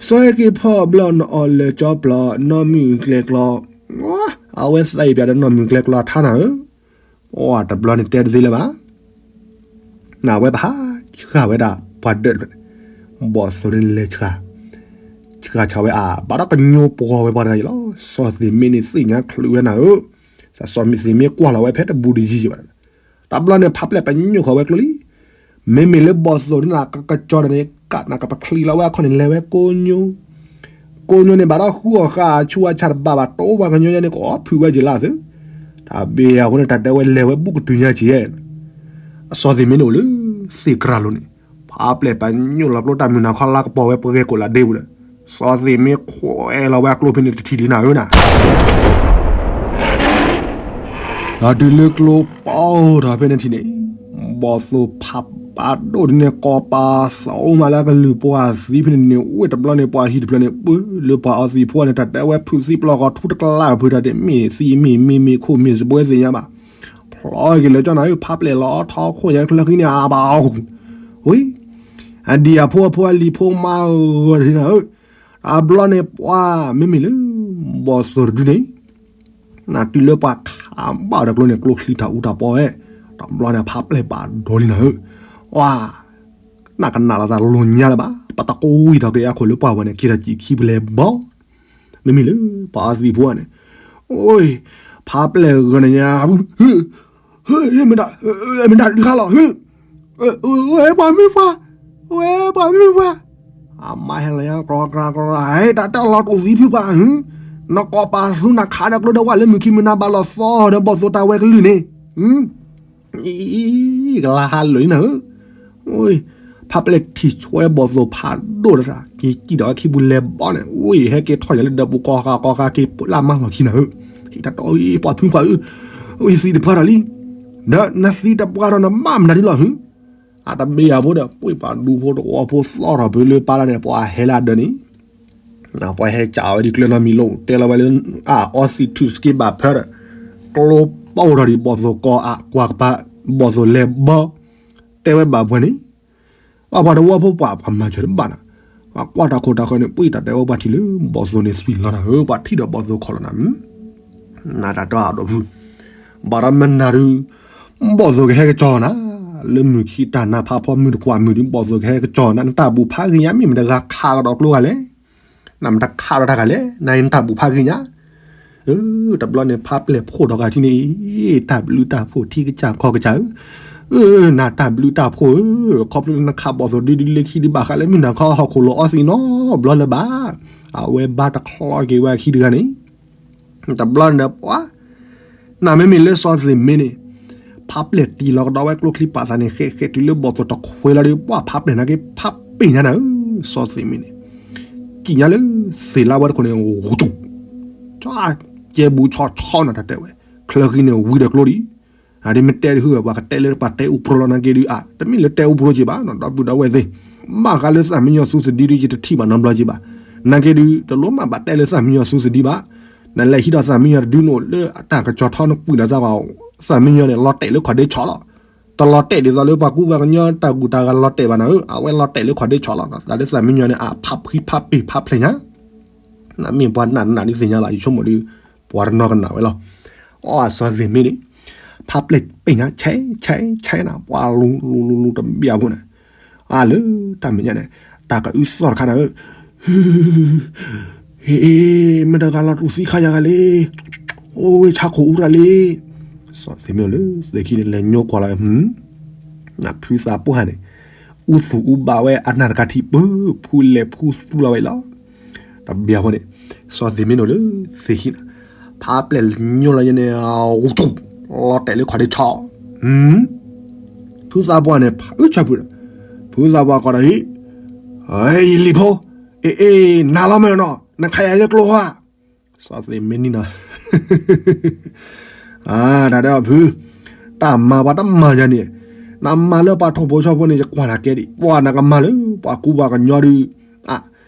စီၤဟဲက့ၤဖီဘျီ နအီၣ်လၢကၠီပျီ နီၢ်မုၢ်ကျဲကျီ, အဝဲသးအံၤပၠးဒီးနီၢ်မုၢ်ကျဲကျီထါနၤဧၢ, တဘျီန့ၣ်တဲတသ့လၢၤဘၣ် နဝဲပဟး ဆှၣ်ဝဲဒၣ်ပှၤဒၢးတဖျၢၣ်န့ၣ်, ဘီၣ်သိၣ်န့ၣ်လဲၤဆှၣ်, ဆှၣ်ဆှၣ်ဝဲအါ ဘၣ်ဒီးကညိပှီၢ်ဝဲပှၤတဂၤအံၤလီၤ. စီၤသ့ၣ်မ့န့ၣ်သ့ၣ်ညါချုးဝဲနၤဧၢ, စီၤသ့ၣ်မ့ကွၢ်လီၤဝဲဖဲတဘူးတယံၤဘၣ်, တဘျီန့ၣ် ဖးပျဲၢ်ပညိၣ်ဃီၤဝဲကျိလံ. မ့မ့ၢ်လၢဘီၣ်သိၣ်ဒ်န့ၣ် ကကစီဒီးန့ၣ် ကနၣ်ကပချံးလီၤဝဲအခီၣ်န့ၣ် လဲၤဝဲကိညိ ကိညိန့ၣ် ဘၣ်ဒီးဃုအီၣ်ဃာ်ဆူအဆၣ်တဘၣ်ဘၣ် တိပှၤကညီညါန့ၣ် ကအိၣ်ဖုးဝဲက့ၤလၢသု, တၢ်ဘ့ၣ်အဃိန့ၣ် တၢ်တဲဝဲလဲၤဝဲဘူးကတုၤညါက့ၤ, အစီၤသ့ၣ်မ့န့ၣ်အိၣ်လၢသ့ၣ်ကြၢးလိၤန့ၣ်, ဖးပျဲၢ်ပညိၣ်လီၤကျိတၢ်မုၢ်နၤခီလါကပီၤဝဲပှဲၤကိးလၢဒ့ပူၤဒီး, စီၤသ့ၣ်မ့ခွဲးလီၤဝဲအကျိဖဲန့ၣ်တထံၣ်လံနၤဧၢနၤ ဒီးတုၤလၢကျိပီၢ်ထီၣ်ဖဲန့ၣ်ထံၣ်န့ၣ်, ဘီၣ်သိၣ်ဖးပာ်ဒိၣ်ဒ်န့ၣ် ကိးပာ်သးအိၣ်မးလၢကလုၢ်ပှၤသံဖဲန့ၣ်န့ၣ် ဝ့ၢ်တဘျီန့ၣ် ပှၤဟံၣ်တဖျၢၣ်န့ၣ် ပၢလၢပှၤအီသံးဖိန့ၣ် တၢ်တဲဝဲဖုးသံပျီၢ်ဃီထူတကလးဖုးတၢ်ဒ်မ့ၢ်သံမ့ၢ်မ့ၢ်မ့ၢ်ခိၣ်မ့ၢ်စဘှဲသ့ၣ်ညါဘၣ်, ဖျီက့ၤလၢကၠီနၤဧၢ ဖးပျဲၢ်လီၤထီခိၣ်ညါချၢဃံန့ၣ် အါဘၣ်အီၤ, ဝံၤ အဒံၣ်အဖိအဖိအလံၤဖိမါဂီၤတထံနၤဧၢ, တဘျီန့ၣ်ပှၤမ့မ့ၢ်လၢ ဘီၣ်သိၣ်တဒုန့ၣ် နတုၤလၢပှၤခးဘၣ်ဒီးကျိန့ၣ် ကျိချံတၢ်အူတၢ်ပီဝဲ, တဘျီန့ၣ်ဖးပျဲၢ်ပာ်ဒိၣ်လံနၤဧၢ, ဝါ နကနၣ်လီၤသးလိၤညါလၢၤဘၣ် ပတကွံာ်ထီၣ်က့ၤအခိၣ်လၢပှၤဝဲန့ၣ် က့ၤထီၣ်ကံၤခံပလဲၤဘီ မ့မ့ၢ်လၢ ပှၤအီသံးဖိန့ၣ်, အိ ဖးပျဲၢ်ဂီၤန့ၣ်ညါ မ့ၢ်ဒၣ် မ့ၢ်ဒၣ်ဒုးခါလီၤ ဝဲပှၤမုၣ်ပှၢ်, ဝဲပှၤမုၣ်ပှၢ်, အမါဟဲလီၤညါ ကြီကြီကြီ ဟဲတၢ်တၢ်လီၤတူာ်သံဖုပှၤဧၢ, နကိးပာ်သူနခးဒီးကျိဒီးဝဲလၢမုၢ်ခံမုၢ်နၤဘၣ်လီၤသီဒီးဘီၣ်သိၣ်တၢ်ဝဲကလုၢ်န့ၣ်, ကလါဟါလၢာ်လံနၤဧၢ, ဖးပျဲၢ်ထံၣ်ဆိဝဲဘီၣ်သိၣ်ဖးဒိၣ်တၢ် က့ၤစံၣ်ဒီးခံပူၤလဲၤဘီန့ၣ်, ဝံၤဟဲက့ၤထီၣ်ယၤလၢဒၢးပူၤကိးဃာ်ကိးဃာ်က့ၤလၢမါလီၢ်ခံနၤဧၢ, ဟံးတၢ်တီအံၤ ပှၤဖုပှၤဧၢ, ဝံၤသံတပှၢ်ဒီးလံ, ဒီးနသံတပှၢ်ဒီးနဘၣ်မနုၤဒ်လီၤဧၢ အတဘ့ၣ်ယၤဖိဒီး ပှ့ၤပှၤဒူဖိတဝီဖိသီၣ်ထီၣ်ဖဲလၢပၢ်လၢ်န့ၣ် ပှၤဟဲလၢအဒၢးန့ၣ်, ပှၤဟဲကးဝဲဒ်ကျၢၤနီတမံၤလိာ် တဲလီၤဝဲလၢ အအီသံးထူၣ်စက့ဘၣ်ဖၢဒီး ကျိပီၢ်ထီၣ်ဒံးဘီၣ်သိၣ်ကိးအါ ကွၢ်ကပၤ ဘီၣ်သိၣ်လဲၤဘီ တဲဝဲဘၣ်ပှၤန့ၣ် ပှၤတဝီဖိပှၤ ပှၤမၤစၢၤတဘၣ်နၤ, ပှၤကွၢ်တၢ်ခိၣ်တၢ်ဃၢၤန့ၣ် ပှ့ၤတၢ်တဲဝဲပှၤထံၣ်လၢ ဘီၣ်သိၣ်န့ၣ်သွံၣ်လီၤနၤဧၢ, ပှၤထံၣ်ဒီးဘီၣ်သိၣ်ခီၣ်လီၤနၤ, နတၢ်တီအဒိၣ်ဖု ဘၣ်ဒီးမနၤဒုး ဘီၣ်သိၣ်ကဟဲကစီၤနၤ, လၢမုၢ်ခံတၢ်နါဖးဖီမုၢ်တကွၢ်မုၢ်ဒုး ဘီၣ်သိၣ်ကဟဲကစီၤနၤ, နတၢ်ဘူၣ်ဖးဂ့ၤညါ မ့ၢ်မတဂၤခးကဒီးကျိဂၤလဲၣ်, နမတခးဒီးတၢ်ဂၤလဲၣ်, နအံၤနတၢ်ဘူၣ်ဖးဂ့ၤညါ တဘျီန့ၣ် ဖးပျဲၢ်ဖှိၣ်ထီၣ်ဂၤထံန့ၣ်, တၢ်ဘျုးတၢ်ဖှိၣ်ထံကစၢ်ခီကစၢ်ဧၢ, နတၢ်ဘျုးတၢ်ဖှိၣ်ဧၢ, ခီဖျိလၢနခးဘီၣ်သိၣ်ဒ်ဒ်လၢခံဒုးဘၣ်ဃးလၢမုၢ်နၤခီဟီၣ်ခိၣ်လီၤအီသံးနီတဘျီလၢၤဘၣ်, အဝဲဘါတချီက့ၤဝဲအခံတဂၤန့ၣ် တဘျီန့ၣ်ဒီးပှၤ နမ့မ့ၢ်လၢစီၤသ့ၣ်မ့န့ၣ် ဖးပျဲၢ်တံၢ်လီၤကဒီးဝဲကျိချံပာ်သးန့ၣ် ဃဲးဃဲးတုၤလၢဘီၣ်သိၣ်တခွဲးလီၤဒီး ပှၤဖးပျဲၢ်နာ်က့ ဖးပျဲၢ်ညါနၤဧၢ, စီၤသ့ၣ်မ့န့ၣ် ကံၣ်ညါလၢသ့ၣ်လါဝဲတခိၣ်န့ၣ် ဂူၤတူၣ် ကၠီ ကဲဘူးဆီဆီနၤတၢ်တဲဝဲ, ချၢဃံန့ၣ်ဝံၤဒီးကျိဒံး အဒ်မ့ၢ်တဲဒုးဟုၣ်ဝဲ ပှၤကတဲလၢပှၤတဲအူပြိလီၤနာ်က့ဒုး အါ တမ့ၢ်လၢတဲအူပြိက့ၤဘၣ်နီၤ ဒီပုၢ်ဒီဝဲၢ်သ့ၣ်, ဘၣ်ဃးလၢသၣ်မံယီၤသူသဒံဒုး ယတထံၣ်ဘၣ်နီတဘျီက့ၤဘၣ်, နာ်က့ဒုး တလိၣ်မ့ၢ်ဘၣ်တဲလၢသၣ်မံယီၤသူသဒံဘၣ်, နလဲၤဟံးဒီးသၣ်မံယီၤတဒုန့ၣ် လၢတၢ်ကစီၤထီနကွံာ်နၤသးဘၣ်, သၣ်မံယီၤန့ၣ် လီၤတဲာ်လၢခီၣ်ဒ့ဆီလီၤ, တလီၤတဲာ်ဒ်သိးလၢပှၤကူပှၤကညီတၢ်ဂူၢ်တၢ်ဂၤလီၤတဲာ်ဘၣ်နၤဧၢ, အဝဲလီၤတဲာ်လၢခီၣ်ဒ့ဆီလီၤ, တၢ်လၢသၣ်မံယီၤန့ၣ် အဖးဖှံဖးပ့ၤဖးဖျဲၣ်ညါ နမ့ၢ်ပှၤနာ်နနာ်ဒုးသ့ၣ်ညါဘၣ် ယဆိကမိၣ်ဒုး ပှၤတနီၤကနၣ်ဝဲလီၤ, အီအစီၤသ့ၣ်မ့န့ၣ်, ဖးပျဲၢ်ပ့ၢ်ညါ ဆဲး ဆဲး ဆဲးနၤ ပှၤလူၤလူၤလူၤလူၤတဘျီဖိန့ၣ်, အါလၢတၢ်မဲာ်ညါန့ၣ်, တၢ်ကအုသီၣ်တခါနၤဧၢ, ဟ့ မ့ၢ်တဂၤလီၤတူၢ်သံခါယၤဂၤလံ, အိၣ်ဝဲဆါခိၣ်အူရၣ်လံ, စီၤသ့ၣ်မ့အိၣ်လၢသ့ၣ်ခံန့ၣ် လဲၤညိကွၢ်လီၤ, နဖုသးပှၢ်န့ၣ်, အူသူၣ်အူဘၣ်ဝဲအနၢ်တကးထံၣ်ပၢၢ် ဖူလဲၤဖူသူလီၤဝဲလီၤ တဘျီဖိန့ၣ်, စီၤသ့ၣ်မ့န့ၣ်လၢသ့ၣ်ခံန့ၣ်, ဖးပျဲၢ်ညိလီၤညါန့ၣ်, လီၤတဲာ်လၢခီၣ်ဒ့ဆီ, ဖုသးပှၢ်န့ၣ် ဖုဆၢဖုဒီး, ဖုသးပှၢ်ကိးဒီးဟံၣ်, ယလံၤဖိ, အ့ အ့ နၤလီၤမ့ၢ်နီၤ နခးယၤလၢကျိဟါ စီၤသ့ၣ်မ့န့ၣ်နီၤ, တၢ်တဲအီၤဖု, တၢ်မၤပှၤတမၤယၤန့ၣ်, နမၤလၢပှၤထိၣ်ဖိဆီဖိန့ၣ် ယကွၢ်နၤကဲဒံး, ပှၤနကမၤလၢပှၤကူပှၤကညီဒုး,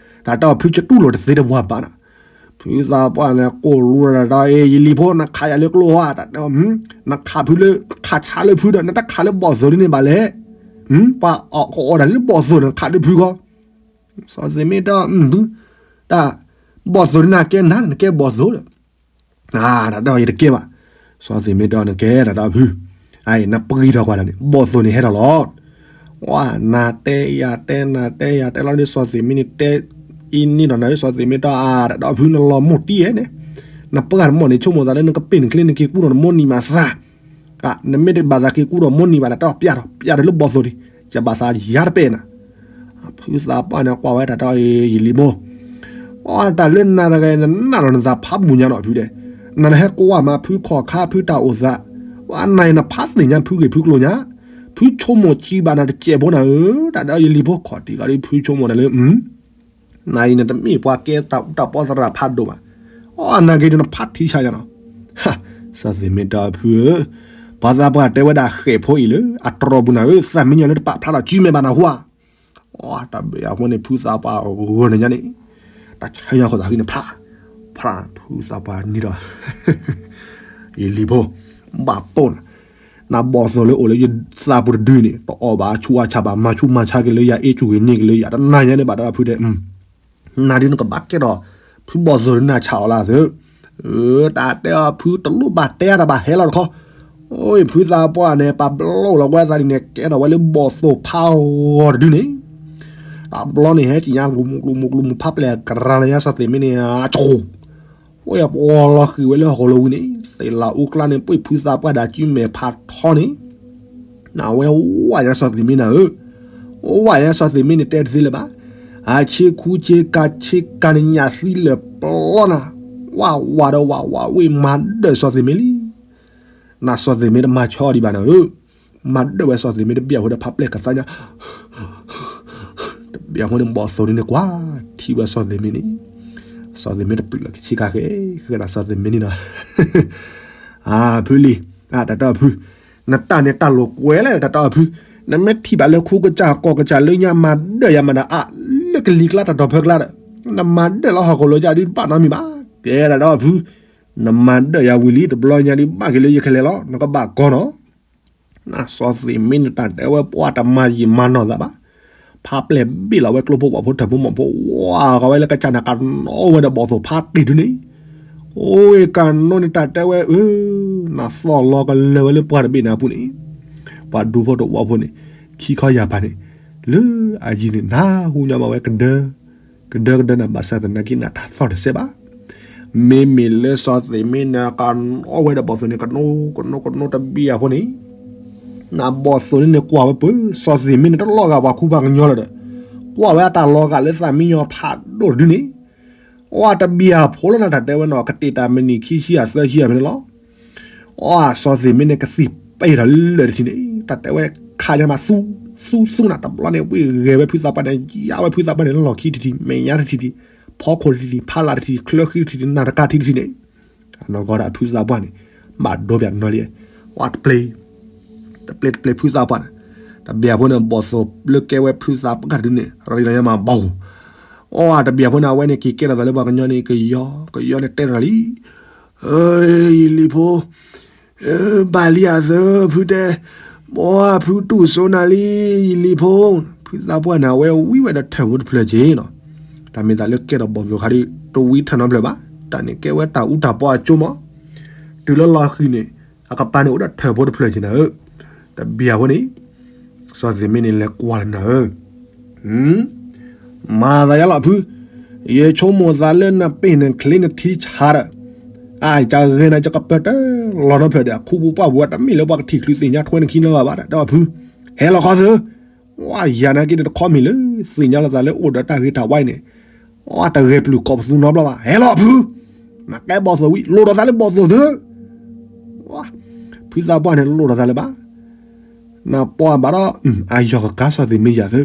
တၢ်တဲအီၤဖု ယတူၢ်လိာ်တသ့တဝၤဘၣ်နၤ, ဖုသးပှၢ်န့ၣ် ကိၢ်လူၤဒီး ယလံၤဖိ နခးယၤလၢကျိဟါ တၢ်တဲအီၤ, နခးဖုလၢ ခးဆါလၢဖုဒီး နတခးလၢဘီၣ်သိၣ်ဒ်န့ၣ်ဘၣ်လဲၣ်, ပှၤအီၣ်ကအီၣ်တၢ်လၢဘီၣ်သိၣ်န့ၣ် ခးဒုးဖုဂီၢ် စီၤသ့ၣ်မ့တဲအီၤ, ဖု, တၢ်, ဘီၣ်သိၣ်န့ၣ်နကဲနၤ နကဲဘီၣ်သိၣ်ဒီး, တၢ်တဲအီၤယတကဲဘၣ်, စီၤသ့ၣ်မ့တဲအီၤနကဲ တၢ်တဲအီၤဖု, အံၤ နပှံၤထီၣ်ကွၢ်တၢ်န့ၣ် ဘီၣ်သိၣ်န့ၣ်ဟဲထီၣ်လီၤ, ဝါ နၤတဲယၤတဲ နၤတဲယၤတဲလီၤဒီး စီၤသ့ၣ်မ့န့ၣ်တဲ အံၤန့ၣ်ဒီး နၤဧၢ စီၤသ့ၣ်မ့တၢ်အါ တၢ်ဒီးဖု နလီၤမိၢ်တံၢ်ဧဲန့ၣ်, နပှၢ်တမီၢ်န့ၣ် ဆိကမိၣ်သးလၢ နကပ့ၢ်နချ့နက့ၤကူဒီးနမိၢ်နံၤမးသး, နမ့ၢ်တဘၣ်သးက့ၤကူဒီးမိၢ်နံၤဘၣ်န့ၣ် တၢ်ပျၢ်ဒီး ပျၢ်ဒီးလၢဘီၣ်သိၣ်ဒံး, ယဘၣ်သးယၤတပဲၢ်နၤ. ဖုသးပှၢ်န့ၣ် ကွၢ်ဝဲတၢ်တဲအီၤ ယလံၤဖိ, အတၢ်လၢနၤတဂၤ နနၢ်လီၤနသးဖးဘူးညါနီၤဖုဒဲး, နနဟဲကွၢ်မးဖုခီၣ်ခါ ဖုတၢ်အိၣ်သး, အနၤအံၤ နဖးသ့ၣ်ညါဖုဂ့ၢ်ဖုကျိၤညါ, ဖုဆိကမိၣ်ကံဘၣ်နၤတစဲးဖိနၤဧၢ, တၢ်တဲအီၤ ယလံၤဖိ ခီၣ်ထံးဂီၤဒီး ဖုဆိကမိၣ်နၤလၢ နၤအံၤ နတမ့ၢ်ပှၤကဲတၢ်အူတၢ်ပီသရၣ်ဖးဒိၣ်ဘၣ်, အနၤဂ့ၤဒီး နဖးထံဆါညါနီၤ. စီၤသ့ၣ်မ့တဲအီၤ ဖုဧၢ, ပှၤသးပှၢ်တဲဝဲဒၣ် ဃဲၣ်ဖိအံၤလၢအတြီၤပူၤနၤဧၢ, သးမံညီၤလၢတပာ်ဖျါထီၣ်စုမဲာ်ဘၣ်နၤဟူဧါ. တၢ်ဘၣ်အဃိန့ၣ် ဖုသးပှၢ်ဂီၤန့ၣ်ညါန့ၣ်, တၢ်ဆါညါဃီသးဟံးန့ၣ် ဖျါ, ဖျါ ဖုသးပှၢ်နံၤဒီး ယလံၤဖိ, ဘၣ်ပိၢ်နၤ, နဘီၣ်သိၣ်လၢအိၣ်လၢယသးပူၤတဒုန့ၣ် တအီၣ်ဘၣ်ဆူးအါဆါဘၣ်, မၤဆူးမၤဆါက့ၤလၢယၤ အ့ၣ်ကူၣ်ဂ့ၤန့ၢ်က့ၤလၢယၤ တနၤညါန့ၣ်ဘၣ်ဒီးဖုတဲ, နၤဒုးနကဘၣ်ကဲထီၣ် ဖုဘီၣ်သိၣ်ဒုး နၤဆးအီၤလၢသု, တၢ်တဲအီၤ ဖုတလိၣ်ဘၣ်တဲအါတၢ်ဘၣ် ဟဲလီၤတခီ, အိ ဖုသးပှၢ်န့ၣ် ပာ်ဘျီလီၤဝဲသးဒ်န့ၣ် ကဲထီၣ်ဝဲလၢဘီၣ်သိၣ်ဖးဂီၤတဒုန့ၣ်, တဘျီန့ၣ် ဟဲက့ၤညါ ကလူးမူးကလူးမူးဖးပျဲၢ်ကရၤလၢညါစီၤသ့ၣ်မ့န့ၣ် အဆိ အိ ပှီၤလီၤဃံၤဝဲလၢဟီၣ်ကလီၤဝံၤန့ၣ် သ့ၣ်လၢအူကျါန့ၣ် ပှ့ၢ်ဖုသးပှၢ်ဒၣ်စုမဲာ်ဖးထီန့ၣ်, နဝဲဝဲညါစီၤသ့ၣ်မ့နၤဧၢ, အိ ဝဲညါစီၤသ့ၣ်မ့န့ၣ် တဲတသ့လၢၤဘၣ်, အဆ့ခူဆ့ကၤဆ့ကၤန့ၣ် ညၣ်သံလၢာ်ပျီနၤ, ဝဲဝဲဒီးဝဲဝဲ ဝ့ၢ်မၤဒၢၣ်စီၤသ့ၣ်မ့လံ. နၤစီၤသ့ၣ်မ့တမၤဆီဒံးဘၣ်နၤဧၢ, မၤဒၢၣ်ဝဲစီၤသ့ၣ်မ့တဘ့ၣ်အဃိဒီး ဖးပျဲၢ်ကသါညါ တဘ့ၣ်အဃိန့ၣ် ဘီၣ်သိၣ်န့ၣ်န့ၣ် ကွၢ်ထံဝဲစီၤသ့ၣ်မ့န့ၣ်, စီၤသ့ၣ်မ့တပျုာ်လီၤကဆ့ကၤဃဲ, ဃဲဒၣ်စီၤသ့ၣ်မ့န့ၣ်ဒီး, အဖုလံ, တၢ်တဲအီၤဖု, နတၢ်န့ၣ်တၢ်လိာ်ကွဲလဲၣ် တၢ်တဲအီၤဖု, နမ့ၢ်ထံၣ်ဘၣ်လၢခိကစၢ်ကီၢ်ကစၢ်လၢညါမၤဒၢၣ်ယၤမးဒီး အါလၢကလံၤကျါတၢ်တီၤဖၢကျါဒီး, နမၤဒၢၣ်လၢဟီၣ်ခိၣ်လိၤယါဒုးတဘၣ်နီတမံၤဘၣ်, ကဲဒၣ်ဒီးဖု, နမၤဒၢၣ်ယၤဝံၤလံ တဘျီညါဒုးဘၣ်က့ၤလၢယခဲလဲၣ်လီၤ နကဘၣ်ကီနီၤ. နစီၤသ့ၣ်မ့န့ၣ် တၢ်တဲဝဲပှၢ်တမၤယံာ်မၤနီၢ်သးဘၣ်, ဖးပျဲၢ်ဘ့ၣ်လီၤဝဲကျိဖိပှၢ်ဖိထၢၣ်ဖိမီၢ်ဖိ ဝါဂီၤဝဲလၢကစၢ်န့ၣ် ကနိဝဲဒီးဘီၣ်သိၣ်ဖးတ့ၢ်ဒုန့ၣ်, အိ ကနိန့ၣ် တၢ်တဲဝဲအၢ, နသီၣ်လီၤကလၢာ်ဝဲလၢပှၢ်တဘ့ၣ်န့ၣ်အပူၤန့ၣ်, ပှၤဒူဖိတဝီဖိန့ၣ်, ခံခီယၢ်ပၤန့ၣ်, လၢအယံၤန့ၣ် နၢ်ဟူညီမးဝဲကဒၢ, ကဒၢကဒၢနၤ ဘၣ်ဆၣ်သနာ်က့ နတၢ်သီၣ်တစဲးဘၣ်. မ့မ့ၢ်လၢစီၤသ့ၣ်မ့န့ၣ် ကနိဝဲဒီးဘီၣ်သိၣ်န့ၣ် ကနိကနိကနိတဘ့ၣ်အဃိန့ၣ်, နဘီၣ်သိၣ်န့ၣ်န့ၣ် ကွၢ်ဝဲပၢၢ် စီၤသ့ၣ်မ့န့ၣ် တလီၤဂာ်ပှၤခူပှၤကညီလၢၤဒီး, ကွၢ်ဝဲအတၢ်လီၤဂာ်လၢသးမံညီၤဖးဒိၣ်တဒုန့ၣ်, အတဘံၣ်အဖိလၢနတၢ်တဲဝဲနီၤ ကတ့ၢ်တၢ်မံးနံးခံဆံယဲၢ်သၢဆံယဲၢ်ဖဲန့ၣ်လီၤ. အစီၤသ့ၣ်မ့န့ၣ် ကသံၣ်ပဲာ်ထီၣ်လၢာ်တထံၣ်န့ၣ် တၢ်တဲဝဲခးညါမး သူ, သူသူနၤ တဘျီန့ၣ် ဝ့ၢ်ဂဲၤဝဲဖုသးပှၢ်န့ၣ် ယါဝဲဖုသးပှၢ်န့ၣ် လီၢ်ခံတထံၣ် မဲာ်ညါတထံၣ်ထံၣ် ဖီခိၣ်တထံၣ်ထံၣ် ဖးလၢ်တထံၣ်ထံၣ် ချၢဃံတထံၣ်ထံၣ် နၢ်တကါထံတထံၣ်န့ၣ်, အနီၢ်ကီၢ်ဒၣ်ဖုသးပှၢ်န့ၣ် ဘၣ်ဒိပၠးနီၤလံ, ဝဲတပျ့ၤ, တပျ့ၤတပျ့ၤဖုသးပှၢ်န့ၣ်, တဘ့ၣ်အဖိန့ၣ် ဘီၣ်သိၣ်လၢကဲဝဲဖုသးပှၢ်တဒုန့ၣ် ရံလီၤညါမးဘၣ် အတဘ့ၣ်အဖိန့ၣ် အဝဲန့ၣ်က့ၤကဲထီၣ်သးလၢပှၤကညီန့ၣ် ကယီကယီန့ၣ်တဲထီၣ်လံ, ယလံၤဖိ, ဘၣ်လံအသၢဖုတဲ, ဘီဖုတူၢ်စိနၤလံ, ယလံၤဖိ, ဖုသးပှၢ်န့ၣ် အဝဲဝံဝဲဒီးထၢၣ်ဖိတဖျၢၣ်က့ၤနီၤ, တၢ်မ့ၢ်သးလၢကဲထီၣ်ဘီၣ်သိၣ်ခါဒုး တဝံထၢၣ်နီတဖျၢၣ်ဘၣ်, တၢ်န့ၣ်ကဲဝဲတၢ်အူတၢ်ပီအကၠိမး, တုၤလၢလီၤဃံၤန့ၣ်, အကပၤန့ၣ်အိၣ်ဒီးထၢၣ်ဖိတဖျၢၣ်က့ၤနၤဧၢ, တဘ့ၣ်အဖိန့ၣ် စီၤသ့ၣ်မ့န့ၣ်လဲၤကွၢ်လၢနၤဧၢ, မၤသးယါလီၤဖု, ယဆိကမိၣ်သးလၢနပ့ၢ်နချ့နထံဆးဒီး, အကဂဲၤနၤ ယကပၢၤတၢ်လီၤနီဖျၢၣ်ဒီး ခူပူၤပှၢ်ပူၤဝဲ တမ့ၢ်လၢပှၤကထံၣ်ချုးသ့ၣ်ညါထွဲနခံနီဘၣ်ဒီး တဲအီၤဖု, ဟဲလီၤခီသု, ဝါယၤနာ်က့န့ၣ် တခီမ့ၢ်လၢ သ့ၣ်ညါလီၤသးလၢအိၣ်ဒီးတၢ်ဂ့ၤတၢ်ဝါအံၤန့ၣ်, အတဂဲၤပျုၢ်ကိးပသူနီတဘျီဘၣ်, ဟဲလီၤဖု, နကဲဘီၣ်သိၣ်ဝံၤ လိၣ်ဒီးသးလၢဘီၣ်သိၣ်သု ဖုသးပှၢ်န့ၣ် လိၣ်ဒီးသးလၢၤဘၣ်, နပှၢ်ဘၣ်ဒီး အယီၢ်ကကါစီၤသ့ၣ်မ့ယၤသု,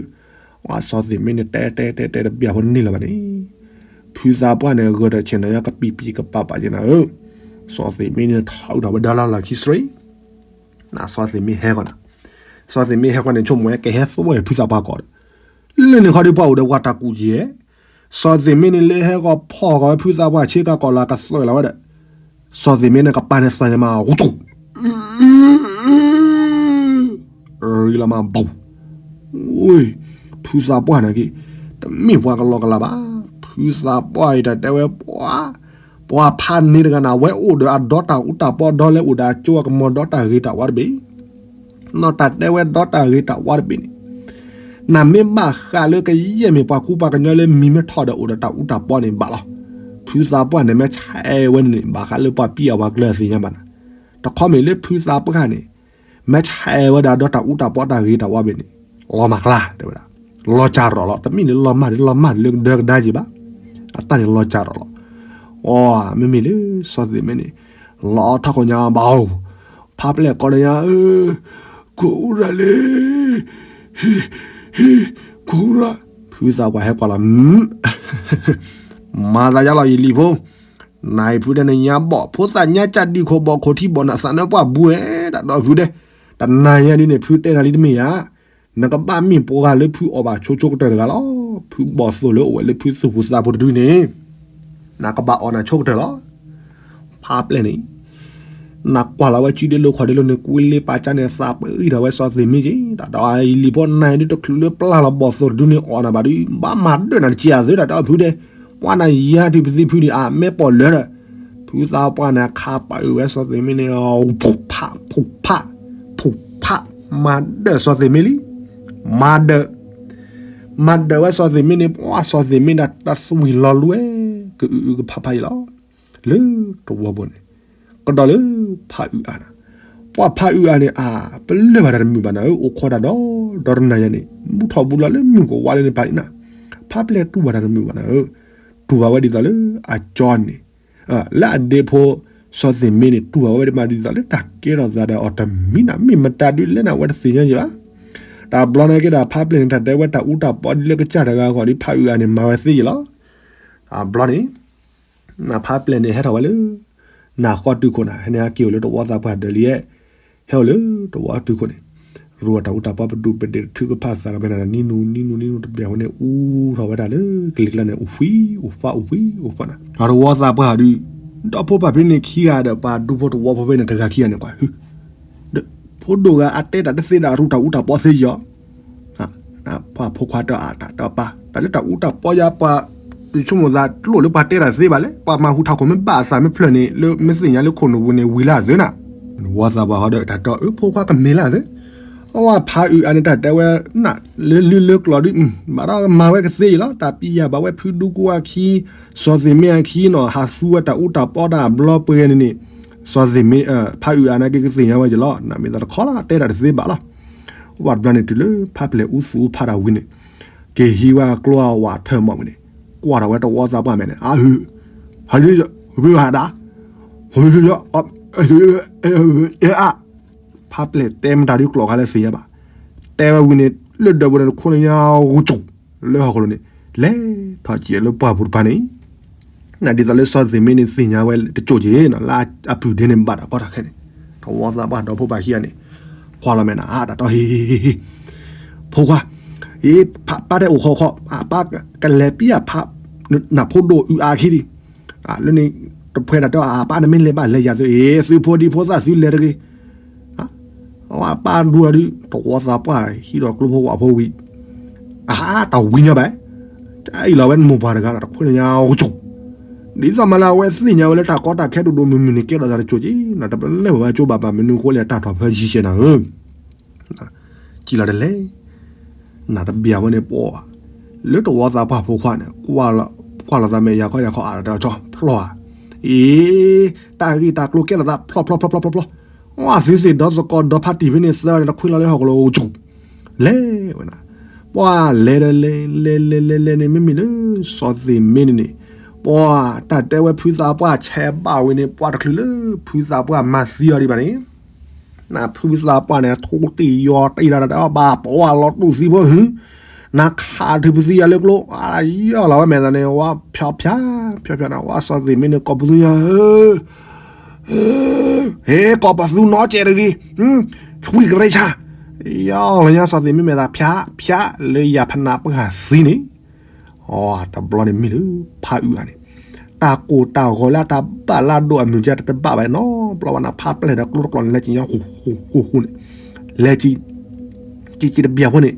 ဝါစီၤသ့ၣ်မ့န့ၣ် တဲတဲတဲတဲတဘ့ၣ်အဖိန့ၣ်လီၤဘၣ်န့ၣ်, ဖုသးပှၢ်န့ၣ် ဂၢၢ်ဒီးဆ့ၣ်နီၤညါကပံာ်ပံာ်ကပာ်ပာ်က့ၤနၤဧၢ, စီၤသ့ၣ်မ့န့ၣ် ထီၣ်အုးထီၣ်ဝဲဒၣ်လၢလီၢ်ခံစရ့, နစီၤသ့ၣ်မ့ဟဲဃီနၤ, စီၤသ့ၣ်မ့ဟဲဃီန့ၣ် ဆိကမိၣ်ဝဲကဟဲသိဝဲဖုသးပှၢ်ကီးဒီး, လၢန့ၣ်ခီဒုးပှၤအိၣ်ဒီးပှၤတၢ်ကူၣ်ယဲၢ် စီၤသ့ၣ်မ့န့ၣ်လၢဟဲဂီၤဖီၣ်ဂီၤဝဲဖုသးပှၢ်ဆ့ကၤကီးလၢကသွဲးလီၤဝဲဒီး, စီၤသ့ၣ်မ့န့ၣ်ကပၤန့ၣ်သးညါမး ဂူၤကၠူၣ် ရံလီၤမးဘၣ်, ဝ့ၢ်, ဖုသးပှၢ်န့ၣ်က့ၤ, တမ့ၢ်ပှၤကလီကလးဘၣ်, ဖုသးပှၢ်အံၤတၢ်တဲဝဲပှၤ, ပှၤဖးန့ၢ်တဂၤန့ၣ် အဝဲအိၣ်ဒီးအဒီတၢ်အူတၢ်ပီဒီလၢအိၣ်ဒီးအကၠိအကမီၤဒီတၢ်ဂ့ၤတၢ်ဝါတဘ့ၣ်, နီၢ်တၢ်တဲဝဲဒီတၢ်ဂ့ၤတၢ်ဝါတဘ့ၣ်န့ၣ် နမ့ၢ်ဘၣ်ဃးလၢကယဲၢ်မ့ၢ်ပှၤကူပှၤကညီလၢမံၤမ့ၢ်ထီၣ်ဒီးအိၣ်ဒီးတၢ်အူတၢ်ပီန့ၣ်ဘၣ်လီၤ. ဖုသးပှၢ်န့ၣ်မ့ၢ်ဆဲးဝဲန့ၣ်န့ၣ် ဘၣ်ဃးလၢပှၤပံအဝၤကျၢၤသ့ၣ်ညါဘၣ်နၤ, တခီမ့ၢ်လၢဖုသးပှၢ်န့ၣ် မ့ၢ်ဆဲးဝဲဒၣ်ဒီးတၢ်အူတၢ်ပီတၢ်ဂ့ၤတၢ်ဝါဘ့ၣ်န့ၣ် လီၤမၢ်ကျါ တဲဝဲဒၣ်, လီၤစၢ်ရီၣ်လီၤ. တမ့ၢ်လၢလီၤမၢ်လၢလီၤမၢ်လၢကဒၢကဒါက့ၤဘၣ်, အတၢ်န့ၣ်လီၤစၢ်ရီၣ်လီၤ. အီ မ့မ့ၢ်လၢစီၤသ့ၣ်မ့ၢ်န့ၣ် လီၤထီၣ်ခိၣ်ညါဘၣ်ဧိၤ, ဖးပျဲၢ်ကိးဒီးညါ ဧၢ, ခိၣ်အူရၤလံ, ဟ့ၣ်, ခိၣ်အူရၤ, ဖုသးပှၢ်ဟဲကွၢ်လီၤ, မၤသးယါလီၤယလံၤဖိ, နအံၤဖုဒဲးနညါဘီၣ်ဖိသၣ်ညါကၢ်ဒံခိၣ်ဘီၣ်ခိၣ်ထံဘီၣ် နသးနၢပှၢ်ဘှဲဒၣ်ဒီးဖုဒဲး, တနၤညါဒ်န့ၣ် ဖုတဲနၤလံတမ့ၢ်ဧါ, နကဘၣ်မ့ၢ်ပှၤဂၤလၢဖုအီၣ်ဘၣ်ဆိဆိကတၢၢ်တဂၤလီၤ. ဖုဘီၣ်သိၣ်လၢအိၣ်ဝဲလၢဖုသူၣ်ဖှံသးဖှံတဒုန့ၣ် နကဘၣ်အီၣ်နၤဆိကတၢၢ်လီၤ. ဖးပျဲၢ်န့ၣ် နကွၢ်လီၤဝဲစုဒ့လိခီၣ်ဒ့လိန့ၣ် ကွံလ့ပာ်ကါန့ၣ် သးပှဲၤဂံၢ်ထီၣ်ဝဲစီၤသ့ၣ်မ့ၢ်က့ၤ, တၢ်ဒီးအယလံၤဖိနၤဒုတချုးလၢပျၢ်လီၤဘီၣ်သိၣ်တဒုန့ၣ် အီၣ်နၤဘၣ်ဒု ဘၣ်မၤဒၢၣ်နၤတက့ၢ်အသုဒၣ်ဒီးဖုဒဲး, ပှၤနၤယါတုၤပသံဖုန့ၣ် အမဲာ်ပီၣ်လၢဒီး ဖုသးပှၢ်န့ၣ် ခးပာ်အုၣ်ဝဲစီၤသ့ၣ်မ့ၢ်န့ၣ် ဖူးဖး ဖူးဖး ဖူးဖး မၤဒၢၣ်စီၤသ့ၣ်မ့ၢ်လံ, မၤဒၢၣ် မၤဒၢၣ်ဝဲစီၤသ့ၣ်မ့ၢ်န့ၣ် ပှၤစီၤသ့ၣ်မ့ၢ်ဒၣ်တၢ်သွံၣ်လီၤလွဲ ကအုၣ်အုၣ်ကဖးဖးအံၤလီၤ. လၢတဝီပူၤန့ၣ် ကဒီးလၢဖးအုၣ်အါနၤ, ပှၤဖးအုၣ်အါန့ၣ် အါ ပလၢၢ်ဘၣ်တၢ်တမုာ်ဘၣ်နၤဧၢ, အိၣ်ခိးတၢ်ဒီး ဒီတနၤယါန့ၣ် ဘူၣ်ထီၣ်ဘူၣ်လီၤလၢမုၢ်ကဝါလၢန့ၣ်ဖးအံၤနၤ, ဖးပျဲၢ်တူၢ်ဘၣ်တၢ်တမုာ်ဘၣ်နၤဧၢ, တူၢ်ဘၣ်ဝဲဒ်သိးလၢအကၠီန့ၣ် လၢအဒ့ဖိ စီၤသ့ၣ်မ့ၢ်န့ၣ် တူၢ်ဘၣ်ဝဲဒ်မးဒ်သိးလၢတၢ်ကဲထီၣ်သးဒီးအီၤတမံၤနၤ, မ့ၢ်မတၤဒုလဲၣ်နၤ အဝဲတသ့ၣ်ညါယံၤဘၣ်. တၢ်ဘျီန့ၣ်က့ဒီး ဖးပျဲၢ်န့ၣ် တၢ်တဲဝဲတၢ်အူတၢ်ပီဒ်လၢကစၢ်တဂၤအဂီၢ်ဒ် ဖးအုၣ်အါန့ၣ် မၤဝဲသ့ယံၤလီၤ. တၢ်ဘျီန့ၣ် နဖးပျဲၢ်န့ၣ် ဟဲထီၣ်ဝဲလၢ နဃီတုၤခိၣ်နၤ, ဟဲန့ၣ်ဟဲက့ၤအိၣ်လၢတဝီသးပှၢ်ဒၢးလံ, ဟဲအိၣ်လၢတဝီတုၤခိၣ်န့ၣ် ရူအတၢ်အူတၢ်ပီပဒူၣ်ပဒ့ၣ် တထုကဖၣ်သးကမဲနၤ နံနူနံနူနံနူတဘၣ်ဝဲန့ၣ် အူထီၣ်ဝဲဒၣ်လၢကလံၤကျါန့ၣ် အိၣ်ဖှံအိၣ်ဖး အိၣ်ဖှံအိၣ်ဖးနၤ, တဝီသးပှၢ်ဒုး ဒီဖိပၢ်ဖဲန့ၣ်ခံဂၤဒီး ပှၤဒူဖိတဝီဖိဖဲန့ၣ် တဂၤခံဂၤန့ၣ်ကွၢ် ဒီး ဖိဒိၣ်ဂၤအတဲတၢ်တသ့ဒီး အရူတၢ်အူတၢ်ပီသ့ယီၤ, ပှၤဖိခွါတအါတၢ်တပၢ် တၢ်လၢတၢ်အူတၢ်ပီယါ ပှၤ ဆိကမိၣ်သးတလိၣ်လၢပှၤတဲတၢ်သ့ဘၣ်လဲၣ်, ပှၤမၤဟူထးခိၣ်မ့ၢ်ဘၣ်အသးမ့ၢ်ဖျၢၣ်န့ၣ် လၢမ့ၢ်သ့ၣ်ညါလၢခိၣ်နူာ်ပူၤန့ၣ် ဝံၤလၢအသုနၤ, ဝီသးပှၢ်ဟီဒီးတၢ်တီအၢဖိခွါကမ့ၢ်လၢအသု, အဝဲဖးအုၣ်အါန့ၣ် တၢ်တဲဝဲနၤ လၢလံလၢကျိၤဒုး ဘၣ်ဒီးမၤဝဲကသ့ယံၤလီၤ, တၢ်ပံယၤဘၣ်ဝဲဖုဒူကိအခံ စီၤသ့ၣ်မ့ၢ်အခံနီၤ ဟးသူဝဲတၢ်အူတၢ်ပီတၢ်ဘျီပှဲၤန့ၣ်န့ၣ်, စီၤသ့ၣ်မ့ၢ် ဖးအုၣ်အါန့ၣ်က့ၤကသ့ၣ်ညါဝဲယံၤလီၤ, နမ့ၢ်သးတခီလီၤ တဲတၢ်တသ့ဘၣ်လီၤ. ဝဲဘျီန့ၣ်တုၤလၢဖးပျဲၢ်အူသူအူဖးတၢ်ဝံၤန့ၣ်, က့ၤဟံးဝဲအကျိအဝၤထၢၣ်မီၢ်ဝံၤန့ၣ်, ကွၢ်ထီၣ်ဝဲတဝီသးပှၢ်မဲာ်န့ၣ် အဟု, ဟဒ, ဟဒ, အ, ဖးပျဲၢ်တဲမတၤဒုကျိာ်ခါလၢသ့ၣ်ညါဘၣ်, တဲဝဲဝံၤန့ၣ် လၢဒၢးပူၤန့ၣ် တခိၣ်န့ၣ်ညါဂူၤကၠိၣ်, လၢဟီၣ်ခိၣ်လိၤန့ၣ် လဲၤထီၣ်က့ၤလၢပှၢ်ပူၤတပၤန့ၣ် နဒ်သိးလၢစီၤသ့ၣ်မ့ၢ်န့ၣ်သ့ၣ်ညါဝဲတကိၤက့ၤနီၤ လၢအပုၢ်ဒ့န့ၣ်ဘၣ်တၢ်ကီတၢ်ခဲန့ၣ်, တဝီသးပှၢ်ဒီဖိပၢ်ခံဂၤန့ၣ်, ကွၢ်လီၤမဲာ်နၤ အါတၢ်တီဟ့ၣ်ဟ့ၣ်ဟ့ၣ်, ဖိခွါ, အ့ ပၢ်တဲအိၣ်ခီခီ, ပၢ်ကလဲၤပံအဖး, နဖိဒိၣ်အုၣ်အါခံဒံး, လၢန့ၣ်, တဖှဲးတၢ်တဲအပၢ်နမ့ၢ်လဲၤဘၣ်လဲၤယၤသုအ့ၣ် သုဖိဒံဖိသၣ်သုလဲၤတဂ့ၤ အဝဲပၢ်ဒူအဒုး တဝီသးပှၢ်ဟံးဒီးကျိဖိဝၣ်ဖိဝံၤ, အဟးတၢ်ဝံညီဘၣ်, တၢ်အံၤလီၤဝဲနမိၢ်ပှၢ်တဂၤဒီးတခိၣ်န့ၣ်ညါဂူၤကၠိၣ်, ဒ်သိးမးလၢအဝဲသ့ၣ်ညါဝဲလၢတၢ်ကီတၢ်ခဲဒိၣ်ဒိၣ်မုၢ်မုၢ်န့ၣ် ကဲထီၣ်သးတကိၤက့ၤနီၤ တပလၢၢ်ဘၣ်ဝဲကၠိဘၣ်ပၢ်မနုၤအဃိလဲၣ်တၢ်ထီၣ်ဖၢယံၤကဲနၤဧၢ ကံလီၤတလဲၣ်, နတဘၣ်ဝဲန့ၣ်ပှၤ, လၢတဝီသးပှၢ်ဖိခွါန့ၣ်, ကွၢ်လီၤသးမဲာ်ယၤခီယၤခီအါတၢ်ကၠီဖျီဧါ, အ့, တၢ်ဂ့ၢ်တၢ်ကျိၤကဲထီၣ်သးဖျီဖျီဖျီဖျီဖျီဖျီ, အသုသ့ၣ်ဒီသကိးဒီဖးတံၢ်ဖဲန့ၣ်သၢန့ၣ် တခွံလီၤလၢဟီၣ်ကလိၤကၠူၣ်, လဲၤဝဲနၤ, ပှၤလဲၤဒီးလဲၤ လဲၤလဲၤလဲၤလဲၤန့ၣ် မ့မ့ၢ်လၢစီၤသ့ၣ်မ့ၢ်န့ၣ်န့ၣ်, ပှၤတၢ်တဲဝဲဖုသးပှၢ်ဆဲးဘၣ်ဝဲန့ၣ် ပှၤတချုးလၢဖုသးပှၢ်မၤသံအီၤဒံးဘၣ်န့ၣ် နဖုသးပှၢ်န့ၣ် ထိးတံၢ်ယီၤတံၢ်တၢ်တၢ်ဘၣ်ပှၤလီၤတူၢ်သံဖိဟု, နခးထုးပသံယၤလၢကျိ, ယီၢ်လီၤဝဲမဲာ်သးန့ၣ် ဝဲဖၠီဖၠီ, ဖၠီဖၠီန့ၣ် ဝဲစီၤသ့ၣ်မ့ၢ်န့ၣ် ကိးပသူယၤဧၢ, ဟ့ၣ်ကိးပသူနီတစဲးတဂ့ၤ, ဆွံကရ့ဆါ, ယီၢ်လီၤညါစီၤသ့ၣ်မ့ၢ်မဲာ်သး ဖၠီဖၠီ လၢယၤဖနးပှၢ်သံန့ၣ် အတဘျီန့ၣ်မ့ၢ်လၢ ဖးအုးဂၤန့ၣ်, တၢ်ကိၢ်တၢ်ဂီၤလၢအတၢ်ဘၣ်လၢအဒိၣ်အမုၢ်ကတတဘၣ်ဘၣ်နီတဘျီဘၣ်န့ၣ် ဖးပျဲၢ်ဒီးကျိတကျိန့ၣ် လဲၤက့ၤညါဃူဃူဃူန့ၣ်, လဲၤက့ၤ, က့ၤက့ၤတဘျီဖိန့ၣ်,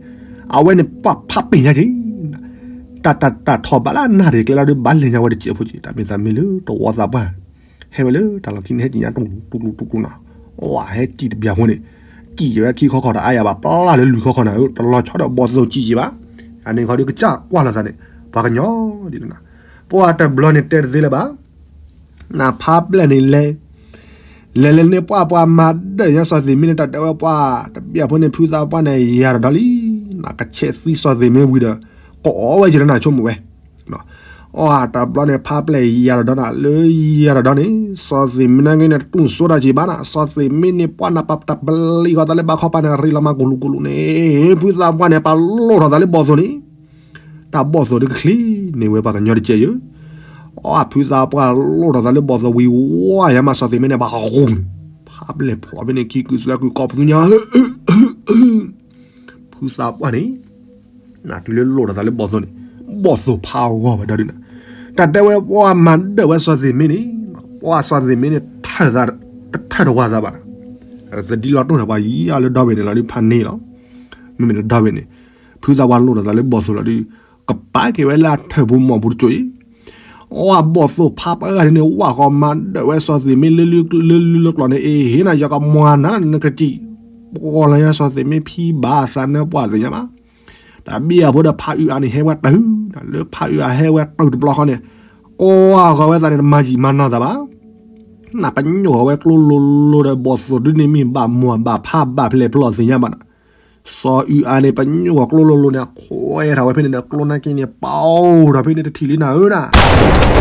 အဝဲန့ၣ်ပှၤဖးပ့ၢ်ညါက့ၤ, တၢ်တၢ်တၢ်ထီၣ်ဘၣ်လၢအနၢ်ရံၣ်ကျဲလီၤဒီး ဘၣ်လဲၤညါဝဲတစဲးဖိက့ၤ တၢ်မ့ၢ်သးမ့ၢ်လၢတဝီသးပှၢ် ဟဲဝဲလၢတၢ်လီၢ်ခံန့ၣ် ဟဲက့ၤညါတူၢ်ကျူတူၢ်ကျူတူၢ်ကျူနီၤ, အဝဲဟဲက့ၤတဘျီဖိန့ၣ်, စံၣ်ယံၤဝဲခံခီခီတအါယၤဘၣ် ပျၢ်လၢလွံၢ်ခီခီနၤဧၢ တလီၤဆီဒီးဘီၣ်သိၣ်စံၣ်ယံၤဘၣ်. အန့ၣ်ခီဒုးကစၢ်ကွၢ်လိာ်သးန့ၣ် ပှၤကညီဒ်န့ၣ် ပှၤတဘျီန့ၣ်တဲတသ့လၢၤဘၣ်. နဖးပျဲၢ်န့ၣ်လဲၤ လဲၤလၢန့ၣ်ပှၢ်ပှၢ်မၤဒၢၣ်ညါစီၤသ့ၣ်မ့ၢ်န့ၣ် တၢ်တဲဝဲပှၢ် တဘၣ်အဖိန့ၣ် ဖုသးပှၢ်န့ၣ် ယၤတဒီလံ နကဆဲးသံစီၤသ့ၣ်မ့ၢ်ဝံၤဒီး ကိးဝဲယတနၢ်ဆိကမိၣ်ဝဲ အီၣ်တဘျီန့ၣ် ဖးပျဲၢ်ယၤတဒီနၤ လၢယၤတဒီန့ၣ် စီၤသ့ၣ်မ့ၢ်နာ်က့န့ၣ် တတူၢ်စိတၢ်က့ၤဘၣ်နၤ စီၤသ့ၣ်မ့ၢ်န့ၣ် ပှၢ်နပာ်တပလံၤဂီၤသးလၢဘၣ်ခီပၤန့ၣ် ရ့လီၤမၤကူလူကူလူန့ၣ် ဖုသးပှၢ်န့ၣ် ပာ်လိၣ်ထီၣ်သးလၢဘီၣ်သိၣ်န့ၣ် တၢ်ဘီၣ်သိၣ်ဒုးကချံးန့ၢ်ဝဲပှၤကညီတကဲးယဲၢ် အီၣ်ဖုသးပှၢ်လိၣ်ထီၣ်သးလၢဘီၣ်သိၣ်ဝံၤဝါယၤမးစီၤသ့ၣ်မ့ၢ်န့ၣ် ပှၤဟူ ဖးပျဲၢ်ဖျိးဖဲန့ၣ် ခံကုာ်သွဲကုာ်ကိးပသူညါ ဖုသးပှၢ်န့ၣ် နတုၤလၢလိၣ်ထီၣ်သးလၢဘီၣ်သိၣ်န့ၣ် ဘီၣ်သိၣ်ဖးဂီၤဝဲဒီဒုန့ၣ် တၢ်တဲဝဲပှၢ်မၤဒၢၣ်ဝဲစီၤသ့ၣ်မ့ၢ်န့ၣ် ပှၢ်စီၤသ့ၣ်မ့ၢ်န့ၣ် ထၢၣ်သး တထၢၣ်တဝါသးဘၣ်နၤ သဒံလီၤတိၢ်ထီၣ်ပှၤယံၤလၢဒီဘ့ၣ်န့ၣ်လီၤဒုးဖးန့ၣ်လီၤ မ့မ့ၢ်လၢဒီဘ့ၣ်န့ၣ် ဖုသးပှၢ်လိၣ်ထီၣ်သးလၢဘီၣ်သိၣ်လီၤဒုး ကပာ်က့ၤဝဲလၢအထၢၣ်ပူၤမီၢ်ပူၤတစိၢ်အံၤ အီၣ်ဘီၣ်သိၣ်ဖးပှၢ်ဂၤန့ၣ် ဝၣ်ဃီမၤဒၢၣ်ဝဲစီၤသ့ၣ်မ့ၢ်လၢလၢလၢလၢကျိာ်န့ၣ် အ့ဟ့ၣ်နၤ ယကမွၤနၤနကစံၣ် ပှီၢ်လၢညါစီၤသ့ၣ်မ့ၢ်ဖံဘၣ်သးနၢပှၢ်သ့ၣ်ညါဘၣ် တၢ်ဘံၣ်အဖိဒီးဖးအုးအါန့ၣ် ဟဲဝဲတုၤ လၢဖးအုးအါဟဲဝဲတုၤတဘျီဃီန့ၣ် ကွၢ်ဃီၤဝဲသးန့ၣ် တမၤယံာ်မၤနီၢ်သးဘၣ် နပညိၣ်ဃီၤဝဲကျိလိၤလိၤဒီး ဘီၣ်သိၣ်ဒုန့ၣ်မ့ၢ်ဘၣ်မွၤဘၣ်ဖးဘၣ်ဖျဲးဖျီၣ်သ့ၣ်ညါဘၣ်နၤ စီၤအုးအါန့ၣ် ပညိၣ်ဃီၤကျိလိၤလိၤန့ၣ် အခွဲးထီၣ်ဝဲဖဲန့ၣ်ဒီး ကျိနာ်က့န့ၣ် ပအိၣ်ထီၣ်ဖဲန့ၣ်တထံၣ်လံနၤဧၢနၤ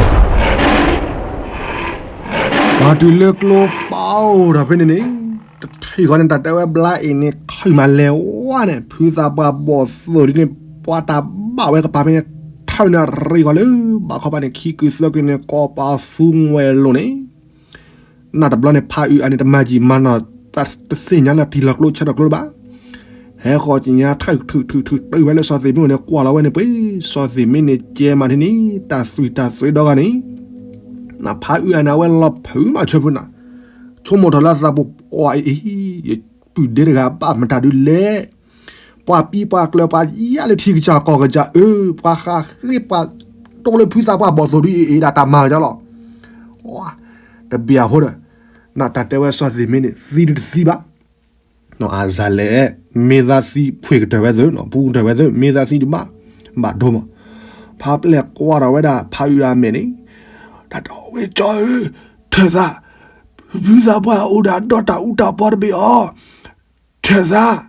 ပှၤတုၤလၢကျိပအိၣ်ထီၣ်ဖဲန့ၣ်န့ၣ် တထံၣ်ဃီန့ၣ် တၢ်တဲဝဲဘျါအံၤန့ၣ် ခုၣ်မးလဲၤဝါန့ၣ် ဖုသးပှၢ်ဘီၣ်သိၣ်ဒ်န့ၣ် ပှၤတၢ်ဘၣ်ဝဲကပၤဖဲန့ၣ် ထၢၣ်န့ၣ်ရ့ဃီၤလၢ ဘၣ်ခီပၤန့ၣ် ခံကုာ်သၢကုာ်န့ၣ် ကိးပသူငွဲၣ်လိၤန့ၣ် နတဘျီန့ၣ် ဖးအုးအါန့ၣ် တမၤယံာ်မၤနီၢ် တသ့ၣ်ညါလၢထံလီၤကျိဆၢထီၣ်ကျိလၢၤဘၣ် ဟဲဃီၤကညါ ထုးထုးထုးထုးတုၤဝဲလၢစီၤသ့ၣ်မ့ၢ်အိၣ်န့ၣ် ကွၢ်လီၤဝဲန့ၣ်ပှ့ၤ စီၤသ့ၣ်မ့ၢ်န့ၣ် ကဲမးထံန့ၣ် တၢ်သွံၣ်တၢ်သွဲဒီဂၤန့ၣ် နဖးအုးအါန့ၣ် အဝဲလီၤဖုးမးဆၢဖုနၤ ဆိကမိၣ်ထီၣ်လၢသးပူၤ ပှၤအံၤ ယပုၢ်ဒ့တဂၤဘၣ်မတၤဒုလဲၣ် ပှၤပံပှၤကျၢၤ ပှၤယါလၢထံကစၢ်ကီၢ်ကစၢ်အၢ ပှၤဃးဃ့ပှၤတိၢ်လၢဖုသးပှၢ်ဘီၣ်သိၣ်ဒုအံၤအံၤဒၣ်တၢ်မၤကညီလီၤ တဘံၣ်အဖိဒီး နတၢ်တဲဝဲစီၤသ့ၣ်မ့ၢ်န့ၣ် သံဒုတသံဘၣ် အစၤလဲၣ် မ့ၢ်သးသံဖှ့ၣ်ကတၢၢ်ဝဲသု ပူကတၢၢ်ဝဲသု မ့ၢ်သးသံဒုဘၣ် ဘၣ်ဒိမး ဖးပျဲၢ်ကွၢ်ထီၣ်ဝဲဒၣ် ဖးအုးအါမဲာ်န့ၣ် တၢ်ဒီးဝဲကၠီဧၢ ထၢၣ်သး ဖုသးပှၢ်အိၣ်ဒၣ်ဒီးတၢ်အူတၢ်ပီတဘ့ၣ်အီၤ ထၢၣ်သး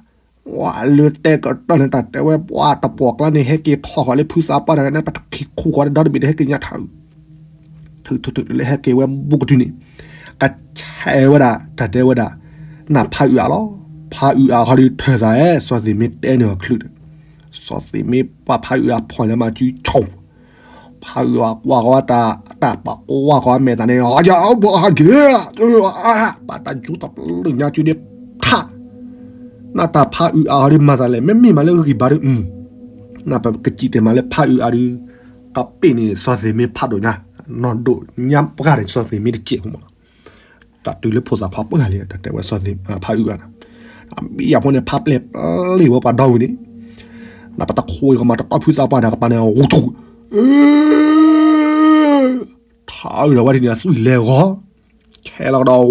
ဝဲလၢတဲကတီၢ်န့ၣ် တၢ်တဲဝဲပှၤတပှီၢ်ကျါန့ၣ် ဟဲက့ၤထီၣ်ဃီၤလၢဖုသးပှၢ်တဂၤန့ၣ် ပတခံခူဃီၤဒီတဘ့ၣ်န့ၣ် ဟဲက့ၤညါထၢၣ် ထုးထုးထုးလၢဟဲက့ၤဝဲဘူးကတုၤန့ၣ် ကဆဲးဝဲဒၣ် တၢ်တဲဝဲဒၣ် နဖးအုးအါလီၤ ဖးအုးအါဟီဒုးထၢၣ်သးဧၢ စီၤသ့ၣ်မ့ၢ်တဲန့ၢ်အီၤချုးဒီး စီၤသ့ၣ်မ့ၢ်ပှၤဖးအုးအါဖီၣ်ညါမးစုဆိ ဖးအုးအါကွၢ်ဃီၤတၢ် တၢ်ပာ်ကွၢ်ဃီၤမဲာ်သးန့ၣ် အယဘီဟးက့ၤ ပာ်တၢ်ယူၤတပလၢၢ်ညါစုဒ့ဖး နတၢ်ဖးအုးအါဟီဒုးမၤသးလဲၣ် မ့မ့ၢ်မးလၢဂံၢ်ဘါဒုး နပကစံၣ်တဲၤမးလၢဖးအုးအါဒုး ကပ့ၢ်န့ၣ် စီၤသ့ၣ်မ့ၢ်ဖးဒိၣ်ညါ နီၢ်ဒိၣ်ညါပှၢ်န့ၣ် စီၤသ့ၣ်မ့ၢ်တစဲးဖိမးလီၤ တၢ်တုၤလၢဖိသၣ်ခွါပှၢ်လံ တၢ်တဲဝဲစီၤသ့ၣ်ဖးအုးအါန့ၣ် အဘံၣ်အဖိန့ၣ် ဖးပျဲၢ်ပျ့ၤဝဲပှၤဒီဝံၤန့ၣ် နပတခိးအံၤကမၤတတီၢ်ဖုသးပှၢ်န့ၣ် ကပၤန့ၣ် ဂိၢ်ဆိ ထးအုးဒီးဝဲဒ်န့ၣ် အသွံၣ်လဲၤဂီၤ ဆဲးလီၤ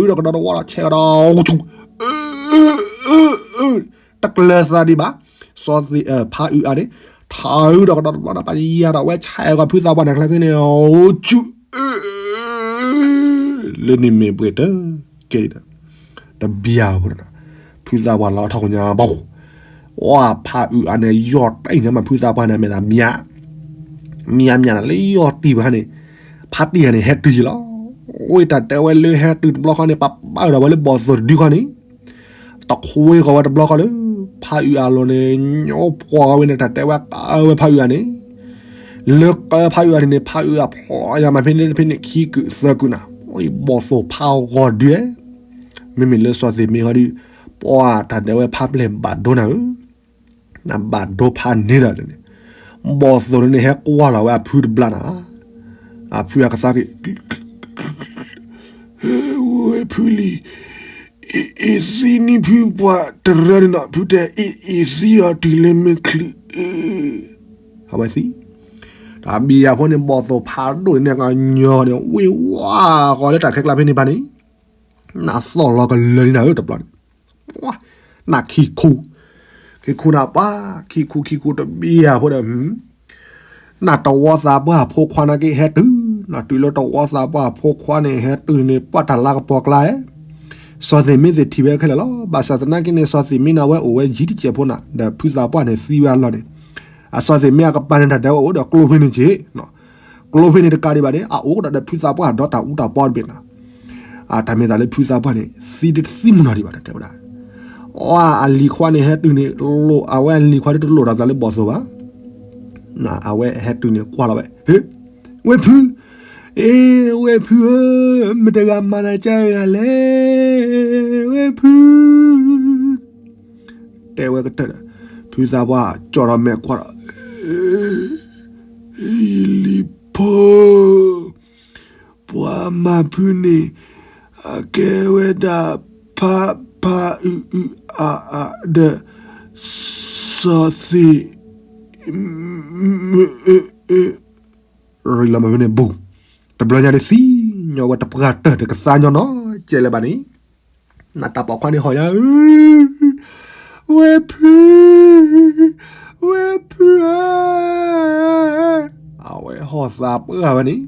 ကဒီး ဂိၢ်ဆိ ထးအုးဒီးကဒီးတဝီဒီး ဆဲးကဒီး ဂိၢ်ဆိ တကျၢၤသးဒံးဘၣ် စီၤသ့ၣ် ဖးအုးအါန့ၣ် ထးအုးဒီးကဒီးတဘျီဒီး ပယၤဒီးဝဲဆဲးကီးဖုသးပှၢ်န့ၣ် ကျဲသ့ၣ်န့ၣ် ဂိၢ်ဆိ လၢန့ၣ်မ့ၢ်ဘှဲၣ်တကဲဒၣ် တဘံၣ်အဖိဒီး ဖုသးပှၢ်လီၤထီၣ်ကညါဘၣ် ဝဲဖးအုးအါန့ၣ် ယီၢ်တ့ၢ်ညါမး ဖုသးပှၢ်န့ၣ် မဲာ်သးမံၤ မံၤမံၤန့ၣ် လၢယီၢ်တံၢ်ဘၣ်န့ၣ် ဖးတံၢ်ဂၤန့ၣ် ဟဲတုၤယံၤလီၤ. ဝဲတၢ်တဲဝဲလၢဟဲတုၤတဘျီဃီန့ၣ် ပပာ်ဒီးဝဲလၢဘီၣ်သိၣ်တဒုဃီန့ၣ် တခွ့ဃီၤဝဲတဘျီဃီလၢ ဖးအုးအါလီၤန့ၣ် ညီဖှီၣ်ဝဲန့ၣ် တၢ်တဲဝဲကးဝဲဖးအုးအါန့ၣ် လၢကးဖးအုးအါန့ၣ် ဖးအုးအါဖျိညါမး ဖဲန့ၣ်ဖဲန့ၣ် ခံကုာ်သၢကုာ်နၤ ဘီၣ်သိၣ်ဖးဂီၤဒုး မ့မ့ၢ်လၢစီၤသ့ၣ်မ့ၢ်ဃီဒုး ပှၤတၢ်ဒဲးဝဲဖးပျဲၢ်ဘၣ်ဒိနၤဧၢ, နဘၣ်ဒိဖးန့ၣ်ဒီးန့ၣ်, ဘီၣ်သိၣ်န့ၣ် ဟဲကွၢ်လီၤဝဲအဖုတဘျါနၤ, အဖုအကသါက့ၤ, ဝဲဖုလံ, အ့ၣ်သံန့ၢ်ဖုပှၤတရၢန့ၣ်နီၤ, ဖုတဲအ့ၣ်သံအီၤတုၤလၢမ့ၢ်ချုး, အဝဲသံ, တ တဘျီညါအံၤ အဘံယၤဖိန့ၣ် ဘီၣ်သိၣ်ဖးဒိၣ်န့ၣ် ကညီန့ၣ် ဝ့ၢ်ဝါဃီလၢတၢ်ခဲကျါဖဲန့ၣ်ဘၣ်န့ၣ်, နးသီၣ်လီၤကလၢာ်န့ၣ်နၤဧၢ တဘျီန့ၣ်, နးခံခူ, ခံခူနၤပှၢ်, ခံခူခံခူတဘျီညါဖိဒီး နတဝီသးပှၢ်ဖိခွါနာ်က့ဟဲတုၤ, နတုၤလၢတဝီသးပှၢ်ဖိခွါန့ၣ် ဟဲတုၤန့ၣ် ပှၢ်တၢ်လါကပီၤကျါဧါ, စီၤသ့ၣ်မ့သ့ၣ်ထံၣ်ဝဲခဲလၢာ်လီၤ. ဘၣ်ဆၣ်သနာ်က့န့ၣ် စီၤသ့ၣ်မ့န့ၣ် အဝဲအိၣ်ဝဲယံၤတစဲးဖိနၤ, ဒီးဖုသးပှၢ်န့ၣ်သံဝဲအလီၢ်န့ၣ်, အစီၤသ့ၣ်မ့အကပၤန့ၣ် တၢ်တဲဝဲအိၣ်ဒီးကျိဖဲန့ၣ်က့ၤ, ကျိဖဲန့ၣ်တကးဒံးဘၣ်န့ၣ် အအိၣ်ကဒီးဒီးဖုသးပှၢ်ဒီးတၢ်အူတၢ်ပီတဘ့ၣ်နၤ, တၢ်မ့ၢ်သးလၢဖုသးပှၢ်န့ၣ် သံတသံမုၢ်နီၢ်ဒံးဘၣ် တၢ်တဲဝဲဒၣ်, အဝဲအလံၤခွါန့ၣ်ဟဲတုၤန့ၣ် အဝဲအလံၤခွါဒ်တလိၣ်ဒီးသးလၢဘီၣ်သိၣ်ဘၣ်, အဝဲဟဲတုၤန့ၣ်ကွၢ်လီၤဝဲ, ဝ့ၢ်ဖု, အ့ ဝ့ၢ်ဖုဧၢ, မတဂၤမၤနၤကဲဂၤလဲၣ်, ဝ့ၢ်ဖု တဲဝဲကတၢၢ်ဒီး, ဖုသးပှၢ်ကၠီၣ်ထီၣ်မဲာ်ကွၢ်ဒီး, ယလံၤဖိ, ပှၤမၤဖုန့ၣ် အကဲဝဲဒၣ် ဖးဖးအုအုအါအါ ဒီး စီၤသ့ၣ် ရံလီၤမၤဖဲန့ၣ်ဘူး, တဘျီညါဒ်သံညီဝဲတပှၢ်တၢၢ် တကသါညီနီၢ်ကဲလၢၤဘၣ်န့ၣ်, နတၢ်ပိာ်ခွါန့ၣ်ဟီၣ်ညါ, ဝ့ၢ်ဖု, ဝ့ၢ်ဖုဧၢ, အဝဲဟီၣ်သးပှၢ်ဝဲန့ၣ်,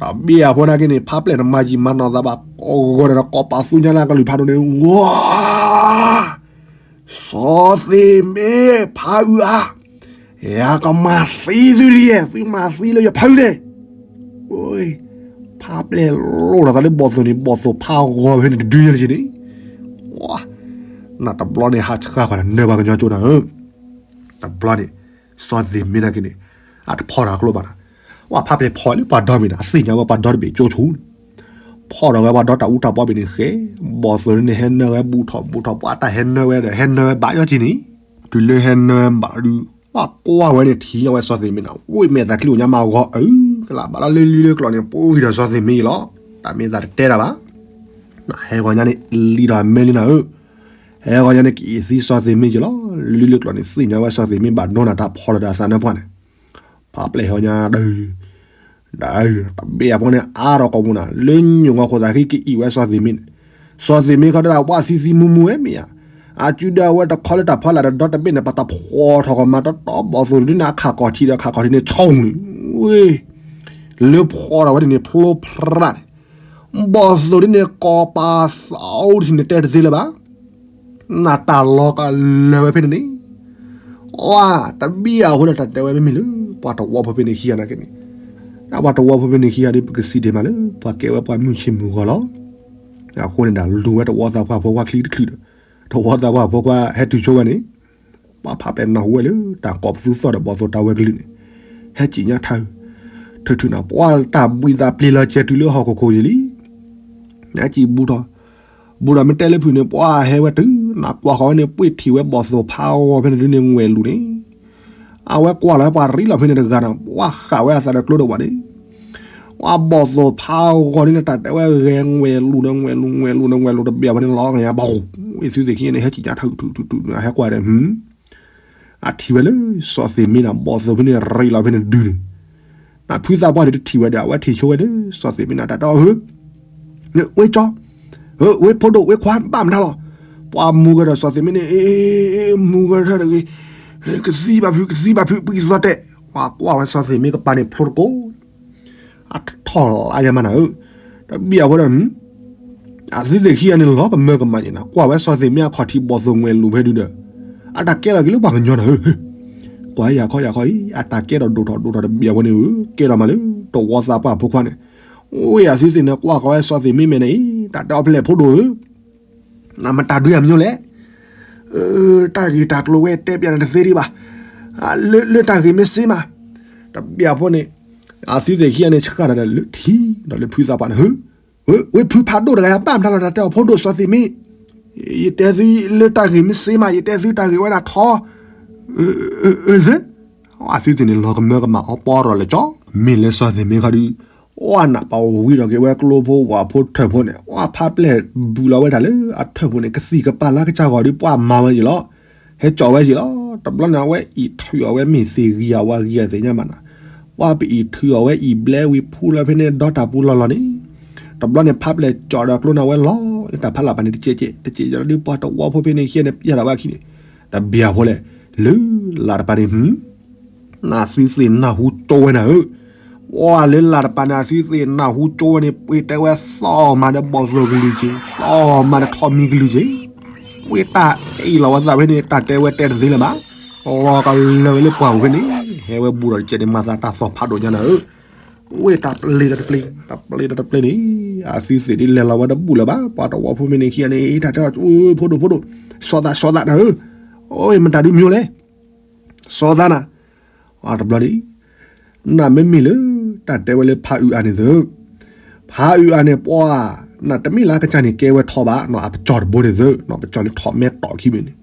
တဘျီအဖိနာ်က့န့ၣ် ဖးပျဲၢ်တမၤယံာ်မၤနီၢ်သးဘၣ်, ကိးဂီၤဒီးကိးပာ်သူညါလၢကလုၢ်ဖးဒိၣ်န့ၣ်, ဝါ စီၤသ့ၣ်မ့ၢ်ဖးအုးဧါ, ယကမၤသံသုဒ်ယဲၢ်, သုမၤသံလၢယဖးအုးန့ၣ်, ဖးပျဲၢ်လိၣ်ဒီးသးလၢဘီၣ်သိၣ်န့ၣ် ဘီၣ်သိၣ်ဖးဂီၤဖဲန့ၣ်တဒုညါလၢက့န့ၣ်, နတဘျီန့ၣ် ဟးဆှါဃီနၢ်ပှၤကညီကၠိနၤဧၢ, တဘျီန့ၣ် စီၤသ့ၣ်မ့ၢ်နာ်က့န့ၣ် အတဖီၣ်တၢ်ကျိဘၣ်နၤ, ဝဲဖးပျဲၢ်ဖီၣ်လၢပှၤဒီဘ့ၣ်န့ၣ် အသ့ၣ်ညါဝဲပှၤဒီတဘ့ၣ်ကၠိဆူၣ်န့ၣ်, ဖီၣ်ဒီးဝဲပှၤဒီတၢ်အူတၢ်ပီဘ့ၣ်န့ၣ်ဃဲ, ဘီၣ်သိၣ်န့ၣ်ဟဲနၢဝဲဘူးထီၣ်ဘူးထီၣ် ပှၤတၢ်ဟဲနၢဝဲဒီး ဟဲနၢဝဲဘၣ်ယီက့န့ၣ်, တုၤလၢဟဲနၢဝဲဘၣ်ဒုး, ပှၤကွၢ်ဝဲန့ၣ်ထံၣ်ညါဝဲစီၤသ့ၣ်မ့ၢ်နၤ, ဝ့ၢ်မဲာ်သးချံအိၣ်ညါမးဂီၤအုး, ကလးဘၣ်လၢလၢလၢကျိာ်န့ၣ် ပှၤဂံၢ်ဒီးစီၤသ့ၣ်မ့ၢ်ယံၤလီၤ, တၢ်မ့ၢ်သးတတဲတၢ်ဘၣ်, ဟဲဂီၤညါန့ၣ် လံဒီးအမဲလံနၤဧၢ ဟဲဂီၤညါန့ၣ် ကအံးသံစီၤသ့ၣ်မ့ၢ်ယံၤလီၤ, လၢလၢလၢကျိာ်န့ၣ် သ့ၣ်ညါဝဲစီၤသ့ၣ်မ့ၢ်ဘၣ်ဒိနၤတၢ်ဖီၣ်လီၤဒီးအသးနၢ်ပှၢ်န့ၣ်, ဖးပျဲၢ်ဟဲဂီၤညါဒီး, ဒီးတဘ့ၣ်အဖိန့ၣ် အါထီၣ်ကိာ်ပူၤနၤ လၢညိၣ်ဂီၤခိၣ်သးဃံကအံးဝဲစီၤသ့ၣ်မ့ၢ်န့ၣ်, စီၤသ့ၣ်မ့ၢ်ခီတၢ်ပှၢ်သံသံမူမူဝဲမ့ၢ်ဧါ, အစုဒၢအဝဲတခီလၢတၢ်ဖီလာ်ဒီးဒီတဘ့ၣ်န့ၣ် ပတၢ်ဖီၣ်ထီၣ်ကီးမးတီတီ ဘီၣ်သိၣ်ဒ်န့ၣ် အခးကီၢ်ထံးဒီးခးကီၢ်ထံးန့ၣ် ဆိၣ်န့ၣ်, ဝ့ၢ် လၢဖီၣ်ထီၣ်ဝဲဒ်န့ၣ် ဖျိဖရၣ်န့ၣ်, ဘီၣ်သိၣ်ဒ်န့ၣ် ကီၢ်ပာ်သးအိၣ်တထံၣ်န့ၣ် တဲတသ့လၢၤဘၣ်, နတၢ်လီၤကလၢာ်ဝဲဖဲန့ၣ်န့ၣ်, အတဘံၣ်အဃိဒီးတၢ်တဲဝဲမ့မ့ၢ်လၢ ပှၤတဝီဖိဖဲန့ၣ်ခံဂၤနာ်က့န့ၣ်, ပှၤတဝီဖိဖဲန့ၣ်ခံဂၤဒီး ပကစံးဒ့ၣ်မးလၢ ပှၤကဲဝဲပှၤမုၢ်ဆ့ၣ်မုၢ်ဂီၤလီၤ, အဃိန့ၣ်ဒီးလူၤဝဲတဝီသးပှၢ်ဖိခွါချံတချုးဒီး, တဝီသးပှၢ်ဖိခွါဟဲတုၤဆိဝဲန့ၣ် ပှၤဖးပျဲၢ်နၢ်ဟူဝဲလၢ တၢ်ကိးပသူသီၣ်ဒီးဘီၣ်သိၣ်တၢ်ဝဲကလုၢ်န့ၣ်, ဟဲကံၣ်ညါထၢ, ထုးထုးနၤ ပှၤတၢ်ဘှံးသးပျ့ၤလီၤကဲတုၤလၢဟီၣ်ခိၣ်ခိၣ်ယံၤလံ, ဟဲကံၣ်ဘူးထီၣ်, ဘူးဒီးမ့ၢ်တဲလၢဖုၣ်န့ၣ် ပှၤဟဲဝဲတုၤနၤကွၢ်ဃီၤဝဲန့ၣ် ပှ့ၢ်ထံၣ်ဝဲဘီၣ်သိၣ်ဖးဂီၤဖဲန့ၣ်ဒုးန့ၣ် ငွဲၣ်လူၤန့ၣ်, အဝဲကွၢ်လီၤဝဲပှၤရံလီၤဖဲန့ၣ်တဂၤဒီး ပှၤဃာ်ဝဲအသးဒီးကျိဒီးဝဲန့ၣ် ပှၤဘီၣ်သိၣ်ဖးဂီၤန့ၣ် တၢ်တဲဝဲဂဲၤငွဲၣ်လူၤဒီးငွဲၣ်လူၤ ငွဲၣ်လူၤဒီးငွဲၣ်လူၤတဘ့ၣ်ဝဲန့ၣ်လီၤ ကညါဘီၣ်, ဝ့ၢ်သုသ့ၣ်ခံဂၤန့ၣ် ဟဲကံၣ်ညါထၢထုးထုးထုး ဟဲကွၢ်ဒီး အထံၣ်ဝဲလၢ စီၤသ့ၣ်မ့ၢ်နၤ ဘီၣ်သိၣ်ဖဲန့ၣ် ရံလီၤဖဲန့ၣ်တဒုန့ၣ်, နဖုသးပှၢ်န့ၣ်တထံၣ်ဝဲဒီး အဝဲထံၣ်ဆိဝဲဒီး စီၤသ့ၣ်မ့ၢ်နၤတၢ်တဲအီၤဧၢ, ဝ့ၢ်ကၠီ, ဝ့ၢ်ဖိဒိၣ် ဝ့ၢ်ခွါ ဘၣ်မနုၤလီၤ, ပှၤမူကဒီးစီၤသ့ၣ်မ့ၢ်န့ၣ် မူကဒီးတဂ့ၤ, ကသံဘၣ်ဖုး ကသံဘၣ်ဖုး ပှံၢ်သီတဲ, ပှၤကွၢ်ဝဲစီၤသ့ၣ်မ့ၢ်ကပၤန့ၣ်ဖျိတကိး အထီၣ်လါယမးနၤဧၢ, တဘံၣ်အဃိဒီး အသုသ့ၣ်ခံဂၤန့ၣ် လီၤကမၢကမၣ်ယံၤနၤ ကွၢ်ဝဲစီၤသ့ၣ်မ့ၢ်အခီၣ်ထံးဘီၣ်သိၣ်ငွဲၣ်လူၤဖဲဒုဒီး, အတၢ်ကဲထီၣ်က့ၤလၢပှၤကညီနၤဧၢ, ကွၢ်ယၤခီယၤခီအံၤ အတၢ်ကဲထီၣ်ဒိၣ်ထီၣ်ဒိၣ်ထီၣ်တဘံၣ်အဃိန့ၣ်ဧၢ, ကဲထီၣ်မးလၢ တဝီသးပှၢ်ဖိခွါန့ၣ်, ဝ့ၢ်အသုသ့ၣ်န့ၣ်ကွၢ်ဃီၤဝဲစီၤသ့ၣ်မ့ၢ်မဲာ်န့ၣ်အံၤ တၢ်တဲအီၤဖဲလဲၣ်ဖိဒိၣ်ဧၢ နမတၤဒွံအမညိလဲၣ်, တၢ်ဂ့ၢ်တၢ်ကျိၤဝဲတဲပျးနၤတသ့ဒံးဘၣ်, လၢတၢ်ဂ့ၢ်မ့ၢ်စ့မး, တဘံၣ်အဃိန့ၣ်, အသုသ့ၣ်ခံဂၤန့ၣ် ဆှၢတၢ်ဒီးလၢထံဒီးလၢဖုသးပှၢ်န့ၣ်ဧၢ, ဝ့ၢ်ဖုဖးဒိၣ်တဂၤယၤဘၣ်မတၤလီၤ တၢ်တဲအီၤဖိဒိၣ်စီၤသ့ၣ်မ့ၢ်, ယတဲသုလၢတၢ်ဂ့ၢ်မ့ၢ်စ့မး ယတဲသုတၢ်ဂ့ၢ်ဝဲဒၣ်ထီ, အသုသ့ၣ်န့ၣ် လီၤကမၢကမၣ်အီၤပီရီၣ်လၢကၠီ, မ့ၢ်လၢစီၤသ့ၣ်မ့ၢ်ခီဒု အဝဲနၢ်ပၢၢ်ဝံၤဒီးက့ၤဝဲကျိဖိဝၣ်ဖိထၢၣ်ဖိန့ၣ် အဝဲဖးပျဲၢ်ဘူးလီၤဝဲဒၣ်လၢအထၢၣ်ပူၤန့ၣ် ကသံၣ်ကပာ်လၢကစၢ်ဂီၤဒီးပှၤမၤဝဲယံၤလီၤ, ဟဲကၠီဝဲယံၤလီၤ, တဘျီန့ၣ် အဝဲအံးထုးအီၤဝဲမ့ၢ်သ့ၣ်ဂံၢ်အဝါဂံၢ်အသ့ၣ်ညါမးနၤ, ပှၢ်ပအံၤထုးအီၤဝဲအံၤဘျဲဝံၤဖူလီၤဖဲန့ၣ်ဒီတၢ်ပူၤလီၢ်လီၢ်န့ၣ်, တဘျီန့ၣ်ဖးပျဲၢ်ကၠီၣ်ဒီးကျိနၢ်ဝဲလီၤလၢတၢ်ဖးလၢ်ပၢ်န့ၣ်တစဲးကဲး တစဲးကဲးလီၤဒုး ပှၤတဝီဖိဖဲန့ၣ်ခံဂၤန့ၣ် ပျဲၢ်တၢ်ဘၣ်ခံန့ၣ်, တဘၣ်ဖိလဲၣ်, လၢလၢ်တပၤန့ၣ် နသုသ့ၣ်နၢ်ဟူကၠိဝဲနၤဧၢ, ပှၢ်လၢလၢ်တပၤန့ၣ် အသုသ့ၣ်နၢ်ဟူကၠိဝဲန့ၣ် ပှ့ၤတဲဝဲသီၣ်မၤဒီးဘီၣ်သိၣ်ကလုၢ်က့ၤ သီၣ်မၤဒီးထီးမံကလုၢ်က့ၤ, ပှ့ၤတၢ်အ့ၣ်လီၤဝဲသးဖဲန့ၣ် တၢ်တဲဝဲတဲတသ့လၢၤဘၣ်, လီၤကလၢာ်ဝဲလၢပှၢ်ပူၤဖဲန့ၣ် ဟဲဝဲဘူးဒီးတစဲးန့ၣ် မၤသးတၢ်သီၣ်ဖးဒိၣ်ညါနၤဧၢ, ဝဲတၢ်ပျ့ၤဒီးတပျ့ၤ တၢ်ပျ့ၤဒီးတပျ့ၤန့ၣ်, အသုသ့ၣ်ဒ်လဲၤလီၤဝဲတဘူၣ်လၢၤဘၣ် ပှၤတဝီဖိဖဲန့ၣ်ခံဂၤန့ၣ် တၢ်တဲအီၤ ဖိဒိၣ်ဖိဒိၣ်, စီၤသးစီၤသးနၤဧၢ, အိ မတၤဒုးမံၤလဲၣ် စီၤသးနၤ, တဘျီန့ၣ် နမ့မ့ၢ်လၢ တၢ်တဲဝဲလၢဖးအုးအါန့ၣ်သု, ဖးအုးအါန့ၣ်ပှၢ်, နတမ့ၢ်လၢအကစၢ်န့ၣ်ကဲဝဲထီဘၣ် နီၢ်အပကၠီၣ်တဘိန့ၣ်သု, နီၢ်ပကၠီၣ်လၢထီၣ်မဲတီၢ်ခံဘ့ၣ်န့ၣ်,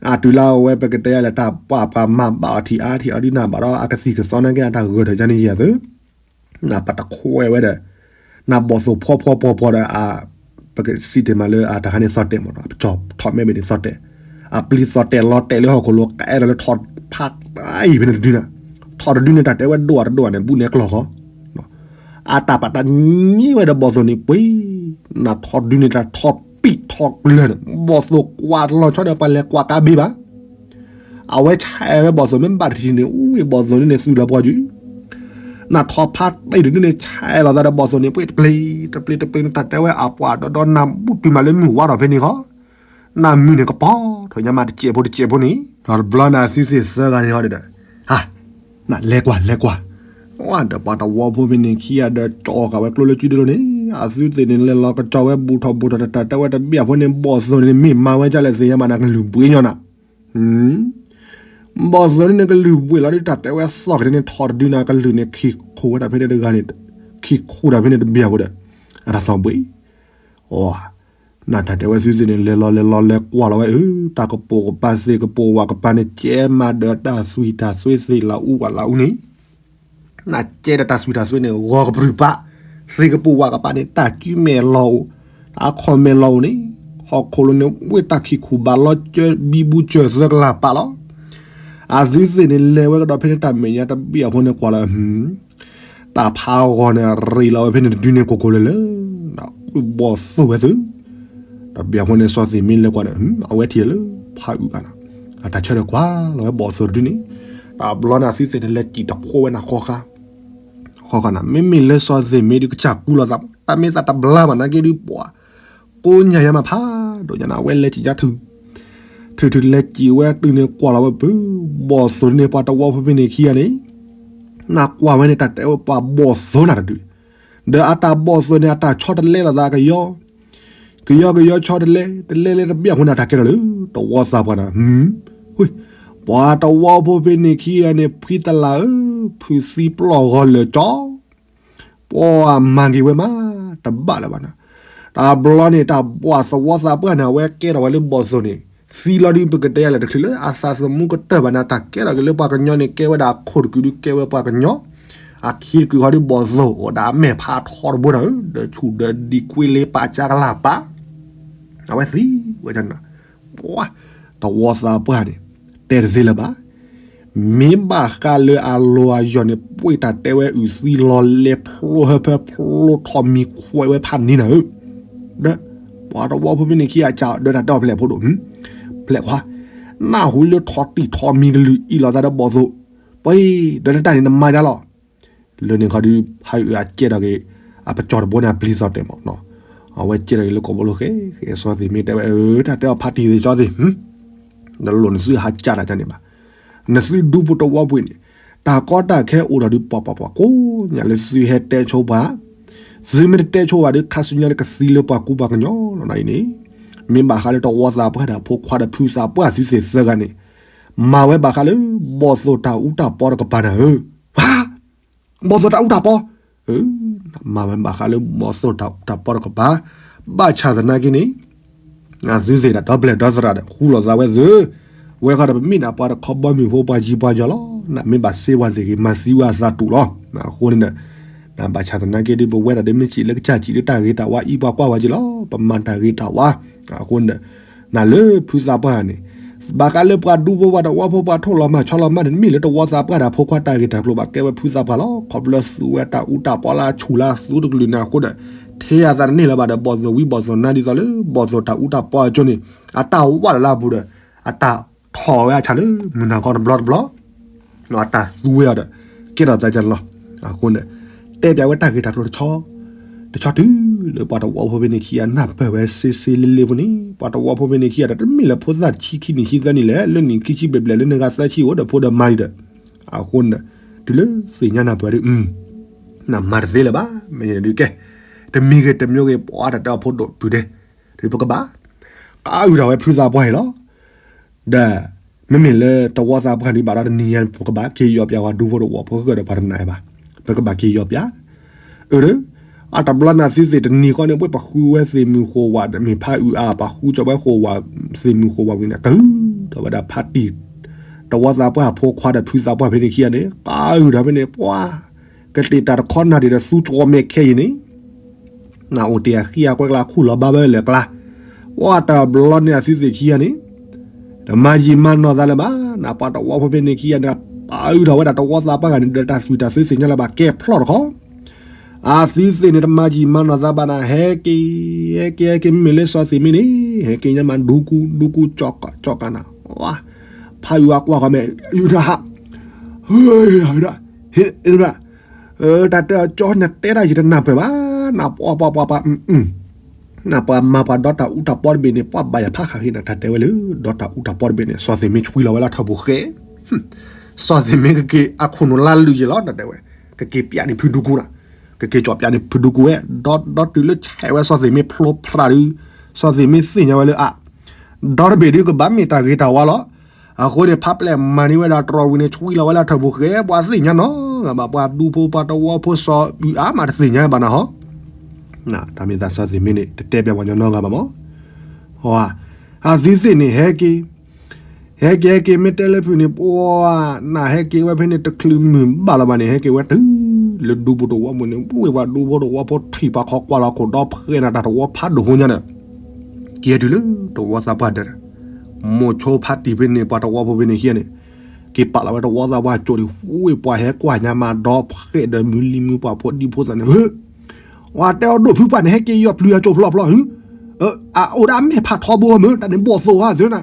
အတုၤလၢအဝဲပကတဲယၤလဲၣ် တၢ်ပှၢ်ပှၤမၤဘၣ်အီၤထံၣ်အါထံၣ်အီၤဒုးနၢ်ဘၣ်ဒီး အကသံၣ်ကသီနာ်က့အတၢ်ဂၢၢ်ထၢၣ်ယါန့ၣ်ယၤသု နပတခွဲဝဲဒီး နဘီၣ်သိၣ်ဖှီဖှီဖှီဖှီဒီး ပကစံးတ့ၢ်မးလၢအတၢ်ခါန့ၣ်သီၣ်တဲာ်မးနီၤ အပကၠီၣ်ထီၣ်မဲဘ့ၣ်န့ၣ်သီၣ်တဲာ်, အပျံၤသီၣ်တဲာ်လီၤတဲာ်လၢဟီၣ်ခိၣ်လိၤ ကအဲၣ်ဒိးလၢထီၣ်ဖးတၢ်အံၤဖဲန့ၣ်တဒုနၤ, ထီၣ်တဒုန့ၣ် တၢ်တဲဝဲဒိၣ်အတဒိၣ်န့ၣ် ဘူးန့ၣ်ကျီၢ်ဃီ အတၢ်ပာ်တၢ်ညံဝဲဒီးဘီၣ်သိၣ်န့ၣ် ပှ့ၤ, နထီၣ်တဒုန့ၣ် တၢ်ထီၣ်ပံာ်ထီၣ်ကျၢၤန့ၣ် ဘီၣ်သိၣ်ကွၢ်တလီၤဆီဒီးပှၤလဲၤကွၢ်ကါဘ့ၣ်ဘၣ် အဝဲဆဲးဝဲဘီၣ်သိၣ်မ့ၢ်ဘၣ်တထံၣ်န့ၣ် အူဝံၤဘီၣ်သိၣ်န့ၣ်န့ၣ် သုးလီၤပှီၢ်ယုၢ်, နထီၣ်ဖးတံၢ်တဒုန့ၣ် ဆဲးလီၤသးဒီးဘီၣ်သိၣ်န့ၣ် ပှ့ၤတပျ့ၤ တပျ့ၤတပျ့ၤန့ၣ် တၢ်တဲဝဲအပှၤဒီဒီနၤဘူၣ်တုၤမးလၢမုၢ်ဝါထီၣ်ဖဲန့ၣ်ဃီ, နမုၢ်န့ၣ်ကပီၤထီၣ်ညါမးတစဲးဖိတစဲးဖိန့ၣ်, ဒီးတဘျီန့ၣ်အသုသ့ၣ်သၢဂၤန့ၣ်ဟီဒီး, ဟါ, နလဲၤကွၢ်လဲၤကွၢ်, ဝဲဒီးပှၤတဝီဖိဖဲန့ၣ်ခံဂၤဒီးကၠီဃာ်ဝဲကျိလၢကုဒၢလိၤန့ၣ်, အသုသ့ၣ်န့ၣ်လဲၤလီၤကစီၤဝဲဘူးထီၣ်ဘူးထီၣ်တၢ်တဲဝဲတဘၣ်ဖိန့ၣ် ဘီၣ်သိၣ်န့ၣ်မ့ၢ်မၤဝဲဒ်လဲၣ်သ့ၣ်ညါမးနၤကလုၢ်ဘှံးညီနၤ ဘီၣ်သိၣ်န့ၣ်န့ၣ်ကလုၢ်ဘှံးလီၤဒုး တၢ်တဲဝဲသီၣ်ကတၢၢ်န့ၣ် ထီၣ်တဒုန့ၣ် ကလုၢ်န့ၣ် ခံခူၣ်ဝဲဒၣ်ဖဲန့ၣ်တဂၤန့ၣ်, ခံခူၣ်ဒၣ်ဖဲန့ၣ်တဘၣ်ဖိဒီး, အတၢ်သီၣ်ဘှံး, အ, နတၢ်တဲဝဲသုသ့ၣ်န့ၣ် လဲၤလီၤလဲၤလီၤလဲၤကွၢ်လီၤဝဲအ, တၢ်ကပိာ်ကပၤသ့ၣ်ကပိာ်ဝးကပၤန့ၣ် ကဲမးဒီးတၢ်သွံၣ်တၢ်သွဲသ့ၣ်လၢအူဝဲလၢအူန့ၣ် နကဲဒီးတၢ်သွံၣ်တၢ်သွဲန့ၣ် ဂီၤကပြုၢ်ပာ်, သ့ၣ်ကပိာ်ဝးကပၤန့ၣ် တၢ်ကံမဲာ်လီၤအိၣ်, တၢ်ခီၣ်မဲာ်လီၤအိၣ်န့ၣ်, ဟီၣ်ခိၣ်လိၤန့ၣ် ဝ့ၢ်တၢ်ခံခူၣ်ဘၣ်လီၤကၢဘံဘူကၢသၢကလးပာ်လီၤ. အသုသ့ၣ်န့ၣ် လဲၤဝဲကဒီးဖဲန့ၣ်တၢ်မဲာ်ညါတဘၣ်အဖိန့ၣ်ကွၢ်လီၤ, တၢ်ဖးဂီၤန့ၣ် ရ့းလီၤဝဲဖဲန့ၣ်တဒုန့ၣ် ကိၢ်ကိၢ်လၢၤလၢၤ, ဘီၣ်သိၣ်ဝဲသု တဘၣ်အဖိန့ၣ် စီၤသ့ၣ်မ့ၢ်လဲၤကွၢ်ဒီး အဝဲထံၣ်လၢ ဖးအုးအါနီၤ, အတၢ်ဆၢထၢၣ်ကွၢ်လီၤဝဲဘီၣ်သိၣ်တဒုန့ၣ်, တဘျီန့ၣ်အသုသ့ၣ်န့ၣ် လဲၤစံၣ်တဖိဝဲန့ၣ်ဃီဃါ, ဃီဃါန့ၣ် မ့မ့ၢ်လၢစီၤသ့ၣ်မ့ၢ်ဒုးကစၢ်ကူလီၤသး, တၢ်မ့ၢ်သးတဘျါဘၣ်နာ်က့ဒုးပှၤ, ကိးညါယါမးဖးဒိၣ်ညါန့ၣ် အဝဲလဲၤစံၣ်ယါထုး, ထုးထုးလဲၤစံၣ်ဝဲတုၤန့ၣ်ကွၢ်လီၤဝဲပုၢ်, ဘီၣ်သိၣ်န့ၣ် ပှၤတဝီဖိဖဲန့ၣ်ခံဂၤန့ၣ် နကွၢ်ဝဲန့ၣ် တၢ်တဲဝဲပှၤဘီၣ်သိၣ်နၤတဒု, ဒီးအတၢ်ဘီၣ်သိၣ်န့ၣ် အတၢ်ဆီတလဲလိာ်သးကယီ, ကယီကယီဆီတလဲ, တလဲလဲတဘၣ်အဃိန့ၣ် အတၢ်ကဲထီၣ်လၢတဝီသးပှၢ်န့ၣ်, ပှၤတဝီဖိဖဲန့ၣ်ခံဂၤန့ၣ် ဖှံသလၢ်ဧၢ, ဖုးသံပျီၢ်ဂီၤလၢာ်ကၠီ ပှၤမၤက့ၤဝဲမး တဘၣ်လၢၤဘၣ်နီၤ, တဘျီန့ၣ် တၢ်ဘီၣ်သဝီသးပှၢ်န့ၣ် အဝဲကဲထီၣ်ဝဲလၢဘီၣ်သိၣ်န့ၣ်, သံလီၤဒုးပကတဲယၤလဲၣ်တချုးလၢအသးသမူကတၢၢ်ဘၣ်န့ၣ် တၢ်ကဲထီၣ်က့ၤလၢပှၤကညီန့ၣ် ကဲဝဲဒၣ်အခိၣ်တကုာ်ဒုးကဲဝဲပှၤကညီ, အခံတကုာ်ဃီဒုးဘီၣ်သိၣ်အိၣ်ဒၣ်အမဲာ်ဖးထီတဘိန့ၣ်ဧၢ, ဒီးဆူၣ်ဒီးဒံကွ့လ့ပာ်ကၢကလၢ်ပာ် အဝဲသံဝဲဒၣ်န့ၣ်, ပှၤ, တဝီသးပှၢ်န့ၣ်, တဲတသ့လၢၤဘၣ်, မ့ၢ်ဘၣ်ဃးလၢအလီၢ်အယီၢ်န့ၣ် ပှ့ၤတၢ်တဲဝဲအုၣ်သံလီၤလဲဖျိဟၢဖၢဖျိထီၣ်မံၤခွဲးဝဲဖးန့ၣ်နၤဧၢ, ဒီး, ပှၤတဝီဖိဖဲန့ၣ်ခံဂၤကဒီးတၢ်အီၣ်ဖဲလဲၣ်ဖိဒိၣ်, ဖဲလဲၣ်ခွါ, နၢ်ဟူလၢထီၣ်တံၢ်ထီၣ်မံၤကလုာ်အံၤလီၤသးဒီးဘီၣ်သိၣ်, ပှၤ, ဒီးနတၢ်န့ၣ်နမၤဒ်လီၤ လၢန့ၣ်ခီဒုး ဖးအုၣ်အကဲထီၣ်က့ၤ အပကၠီၣ်တဘိန့ၣ် အပျံၤသီၣ်တဲာ်မးနီၤ, အဝဲကဲထီၣ်က့ၤလၢကိာ်ဘိလိာ်ဃဲဃဲ စီၤသ့ၣ်မ့ၢ်တဲဝဲ အၢ တၢ်တဲအီၤဖးတံၢ်သ့ၣ်ကၠီသ့ၣ်, နလိၣ်နသုဟးကၢ်တၢ်န့ၣ်ဘၣ်, နသုဒူပူၤတဝီပူၤန့ၣ်, တၢ်ကီတၢ်ခဲအိၣ်ဒီးဒုးပှၤပှၤပှၤကိးညါလၢသုဟဲတဲဆိပှၤ, သုမ့ၢ်တတဲဆိပှၤဒီး ခါဆူညါဒီးကသံလၢပှၤကူပှၤကညီလီၤနၤအံၤန့ၣ်, မ့ၢ်ဘၣ်ဃးလၢတဝီသးပှၢ်ဒီးဖိခွါဒီးဖုသးပှၢ်သုသ့ၣ်သၢဂၤန့ၣ်, မၤဝဲဘၣ်ဃးလၢ ဘီၣ်သိၣ်တၢ်အူတၢ်ပီတကပၤနၤဧၢ, ပှၤ ဘီၣ်သိၣ်တၢ်အူတၢ်ပီ, မၤဝဲဘၣ်ဃးလၢဘီၣ်သိၣ်တၢ်အူတၢ်ပီတကပၤ, ဘၣ်ဆၣ်သနာ်က့န့ၣ်, သုသ့ၣ်ဒီးဒီပျဲၢ်ဒီသရၣ်ဒီးဃူလိာ်သးဝဲသု, ဝဲဃီဒီးပမ့ၢ်ဒၣ်ပှၤတခီဘီမုၢ်ဖိပှၤယံၤပှၤယီၤလီၤ, နမ့ၢ်ဘၣ်စ့ဝဲသ့ၣ်ဂ့ၤ မၤသံဝဲအသးတူာ်လီၤ, အဃိန့ၣ်ဒီး, နဘၣ်ဆၣ်သနာ်က့ဒုး ပဝဲဒၣ်ဒီးမ့ၢ်စံးလၢကစၢ်စံးလၢတၢ်ဂ့ၤတၢ်ဝါအံၤပှၤကွၢ်ဝဲက့ၤလီၤ, ပမၤတၢ်ဂ့ၤတၢ်ဝါ, အဃိန့ၣ်ဒီး, နလၢဖုသးပှၢ်န့ၣ် ဘၣ်ဃးလၢပှၤဒူဖိပှၤတဝီဖိပှၤထိၣ်လီၤမၢ်ဆီလီၤမၢ်န့ၣ် တမ့ၢ်လၢတဝီသးပှၢ်ဒီးဖိခွါတၢ်ဂ့ၢ်တၢ်ကျိၤဘၣ် ကဲဝဲဖုသးပှၢ်လီၤ. ခီဖျိလၢသူဝဲတၢ်အူတၢ်ပီလၢအဆူၣ်လၢအသူတကလုာ်န့ၣ်အဃိဒီး ထဲယၤသးတန့ၢ်လၢၤဘၣ်ဒီး ဘီၣ်သိၣ်ဝံဘီၣ်သိၣ်နါဒ်သိးလၢ ဘီၣ်သိၣ်တၢ်အူတၢ်ပီအကၠိန့ၣ် အတၢ်ဝးလၢ်လၢအပူၤဒီး အတၢ်ထီၣ်ဝဲအဆၣ်လၢမုၢ်နၤခီတဘျီတဘျီ အတၢ်သူဝဲအီၤဒီး ကဲထီၣ်သးကလီၤ. အဃိန့ၣ် တဲပၠးဝဲတၢ်ဂ့ၢ်တၢ်ကျိၤတဆီ တဆီတုၤလၢပှၤတဝီဖိဖဲန့ၣ်ခံဂၤနၢ်ပၢၢ်ဝဲစ့စ့လ့လ့ဖိန့ၣ် ပှၤတဝီဖိဖဲန့ၣ်ခံဂၤဒီး တမ့ၢ်လၢဖိသၣ်ဆံခံနံၣ်ဆံသၢနံၣ်လဲၣ် လၢနံၣ်ခံဆံဘျဲၣ်ဘျဲၣ်လၢနဂၤသၢဆံအိၣ်ဒီးဖိဒီးမါဒံးဒီး အဃိန့ၣ် တုၤလၢသ့ၣ်ညါနၢ်ပၢၢ်ဒ် နမၤတသ့လၢၤဘၣ် မ့ၢ်ဒုးကဲ တမံၤဂ့ၤတမံၤဂ့ၤ ပှၤတၢ်တဲအီၤဖိဒိၣ်တုၤဒဲး ဒ်ပကဘၣ် ကအုၣ်ထီၣ်ဝဲဖုသးပှၢ်အံၤလီၤ. ဒီး မ့မ့ၢ်လၢတဝီသးပှၢ်ဒံးဘၣ်ဒီးတနံၤညါ ပကဘၣ်က့ၤယီၣ်ပၠးဝဲဒူဖိတဝီဖိဃၢၤဒီးပှၤတနၤဘၣ် ပကဘၣ်က့ၤယီၣ်ပၠး အၢ အတဘျီန့ၣ်သုသ့ၣ်တနံၤဃီန့ၣ် ပှၤပှၤဃုဝဲသ့ၣ်မုၢ်ဃိဝး မ့ၢ်ဖးအုၣ်အါ ပှၤဃုကၠီဝဲဃိဝး သ့ၣ်မုၢ်ဃိဝးဝံၤန့ၣ် ကအုၣ်ထီၣ်ဝဲဒၣ်ဖးတံၢ် တဝီသးပှၢ်ဖိခွါဒီးဖုသးပှၢ်ဖဲန့ၣ်ခံဂၤန့ၣ် ကအုၣ်ထီၣ်ဖဲန့ၣ် ပှၤ ကတ့ၢ်တၢ်တခီနၢ်ဒံးဒီးသူကီမဲာ်ခဲအံၤန့ၣ် နအိၣ်တ့ၢ်အဃံအကွဲကျါခူၣ်လီၤဘၣ်ဝဲလၢကျါ ပှၤတဘျီန့ၣ်အသုသ့ၣ်ခံဂၤန့ၣ် တမၤယံာ်မၤနီၢ်သးလၢၤဘၣ် နပှၤတဝီဖိဖဲန့ၣ်ခံဂၤန့ၣ် ပအုၣ်ထီၣ်ဝဲဒၣ်တဝီသးပှၢ်ဂၤန့ၣ် ဒီးတၢ်သွံၣ်တၢ်သုသ့ၣ်ညါလၢၤဘၣ် ကဲဖျီၣ်တခီ အသုသ့ၣ်န့ၣ် တမၤယံာ်မၤနီၢ်သးဘၣ်နၤ ဟဲက့ၤ ဟဲက့ၤ ဟဲက့ၤ မ့မ့ၢ်လၢစီၤသ့ၣ်မ့ၢ်န့ၣ် ဟဲက့ၤညါမး ဒူကူ ဒူကူ ကၠီကၠီကနၤ ဖးအုၣ်အါကွၢ်ဃီမဲာ် အုၣ်တဟး ဟ့ၣ် ဟ့ၣ် တၢ်တဲအီၤကၠီနတဲဒၣ်ယတနၢ်ပၢၢ်ဘၣ် နပှၤပှၤပှၤပှၤ နပှၤမၤပှၤဒီတၢ်အူတၢ်ပီတဘ့ၣ်န့ၣ် ပှၤဘၣ်ယၤဖးဃာ်ဃ့နၤ တၢ်တဲဝဲလၢ ဒီတၢ်အူတၢ်ပီတဘ့ၣ်န့ၣ် စီၤသ့ၣ်မ့ၢ်ဆွံလီၤဝဲလၢထၢၣ်ပူၤဃဲ စီၤသ့ၣ်မ့ၢ်ကက့ၤအခိၣ်နူာ်လါလုာ်ယံၤလီၤ တၢ်တဲဝဲ ကက့ၤပၠးန့ၢ်ဖုဒူကူနၤ ကက့ၤကၠီပၠးန့ၢ်ဖုဒူကူဝဲ ဒီးတုၤလၢဆဲးဝဲစီၤသ့ၣ်မ့ၢ်ဖျိဖျါဒုး စီၤသ့ၣ်မ့ၢ်သ့ၣ်ညါဝဲလၢအ ဒီတဘ့ၣ်ဒုးကဘၣ်မ့ၢ်တၢ်ဂ့ၤတၢ်ဝါလီၤ. အဃိန့ၣ် ဖးပျဲၢ်မၤန့ၢ်ဝဲဒၣ်တြီဝံၤန့ၣ် ဆွံလီၤဝဲလၢထၢၣ်ပူၤဃဲ ပှၤသ့ၣ်ညါနီတဂၤဘၣ် ပှၤဒူဖိပှၤတဝီဖိစီၤအုၣ်အါမးတသ့ၣ်ညါဘၣ်နၤဟီ တၢ်မ့ၢ်သးစီၤသ့ၣ်မ့ၢ်န့ၣ် တတဲပၠးပှၤညီနီတဂၤဘၣ်မး အသုသ့ၣ်န့ၣ် ဟဲက့ၤ ဟဲက့ၤဟဲက့ၤ မ့ၢ်တဲလၢဖုန့ၣ် ပှၤ နဟဲက့ၤဝဲဖဲန့ၣ်တချုးမုၢ်ဘၣ်လီၤဘၣ်န့ၣ် ဟဲက့ၤဝဲတုၤလၢဒူပူၤတဝီပူၤန့ၣ် ဝ့ၢ်ပှၤဒူဖိတဝီဖိထံၣ်ပှၤခီကွၢ်လီၤခိၣ်ဒီဖှဲးနၤတၢ်တဝီဖးဒိၣ်ဖိညါဒီး က့ၤတုၤလၢတဝီသးပှၢ်ဒီး မိၤဆိဖးတံၢ်ဖဲန့ၣ် ပှၤတဝီဖိဖဲန့ၣ်ခံဂၤန့ၣ် က့ၤပာ်လီၤဝဲတဝီသးပှၢ်ကၠိဒံး ဝ့ၢ်ပှၤဟဲကွၢ်ညါမးဒီဖှဲးဒီးမုၢ်လံမုၢ်ပှၢ်ဖိဒံဖိသၣ်န့ၣ် ဝဲတဲအီၤဒိၣ်ဖုပှၢ်န့ၣ် ဟဲက့ၤယီၣ်ပျုၤအကၠိဖျီဖျီ အအိၣ်ဒၣ်အမဲာ်ဖးထီဘိမ့ၢ် တၢ်န့ၣ်ဘီၣ်သိၣ်ဧါသ့နၤ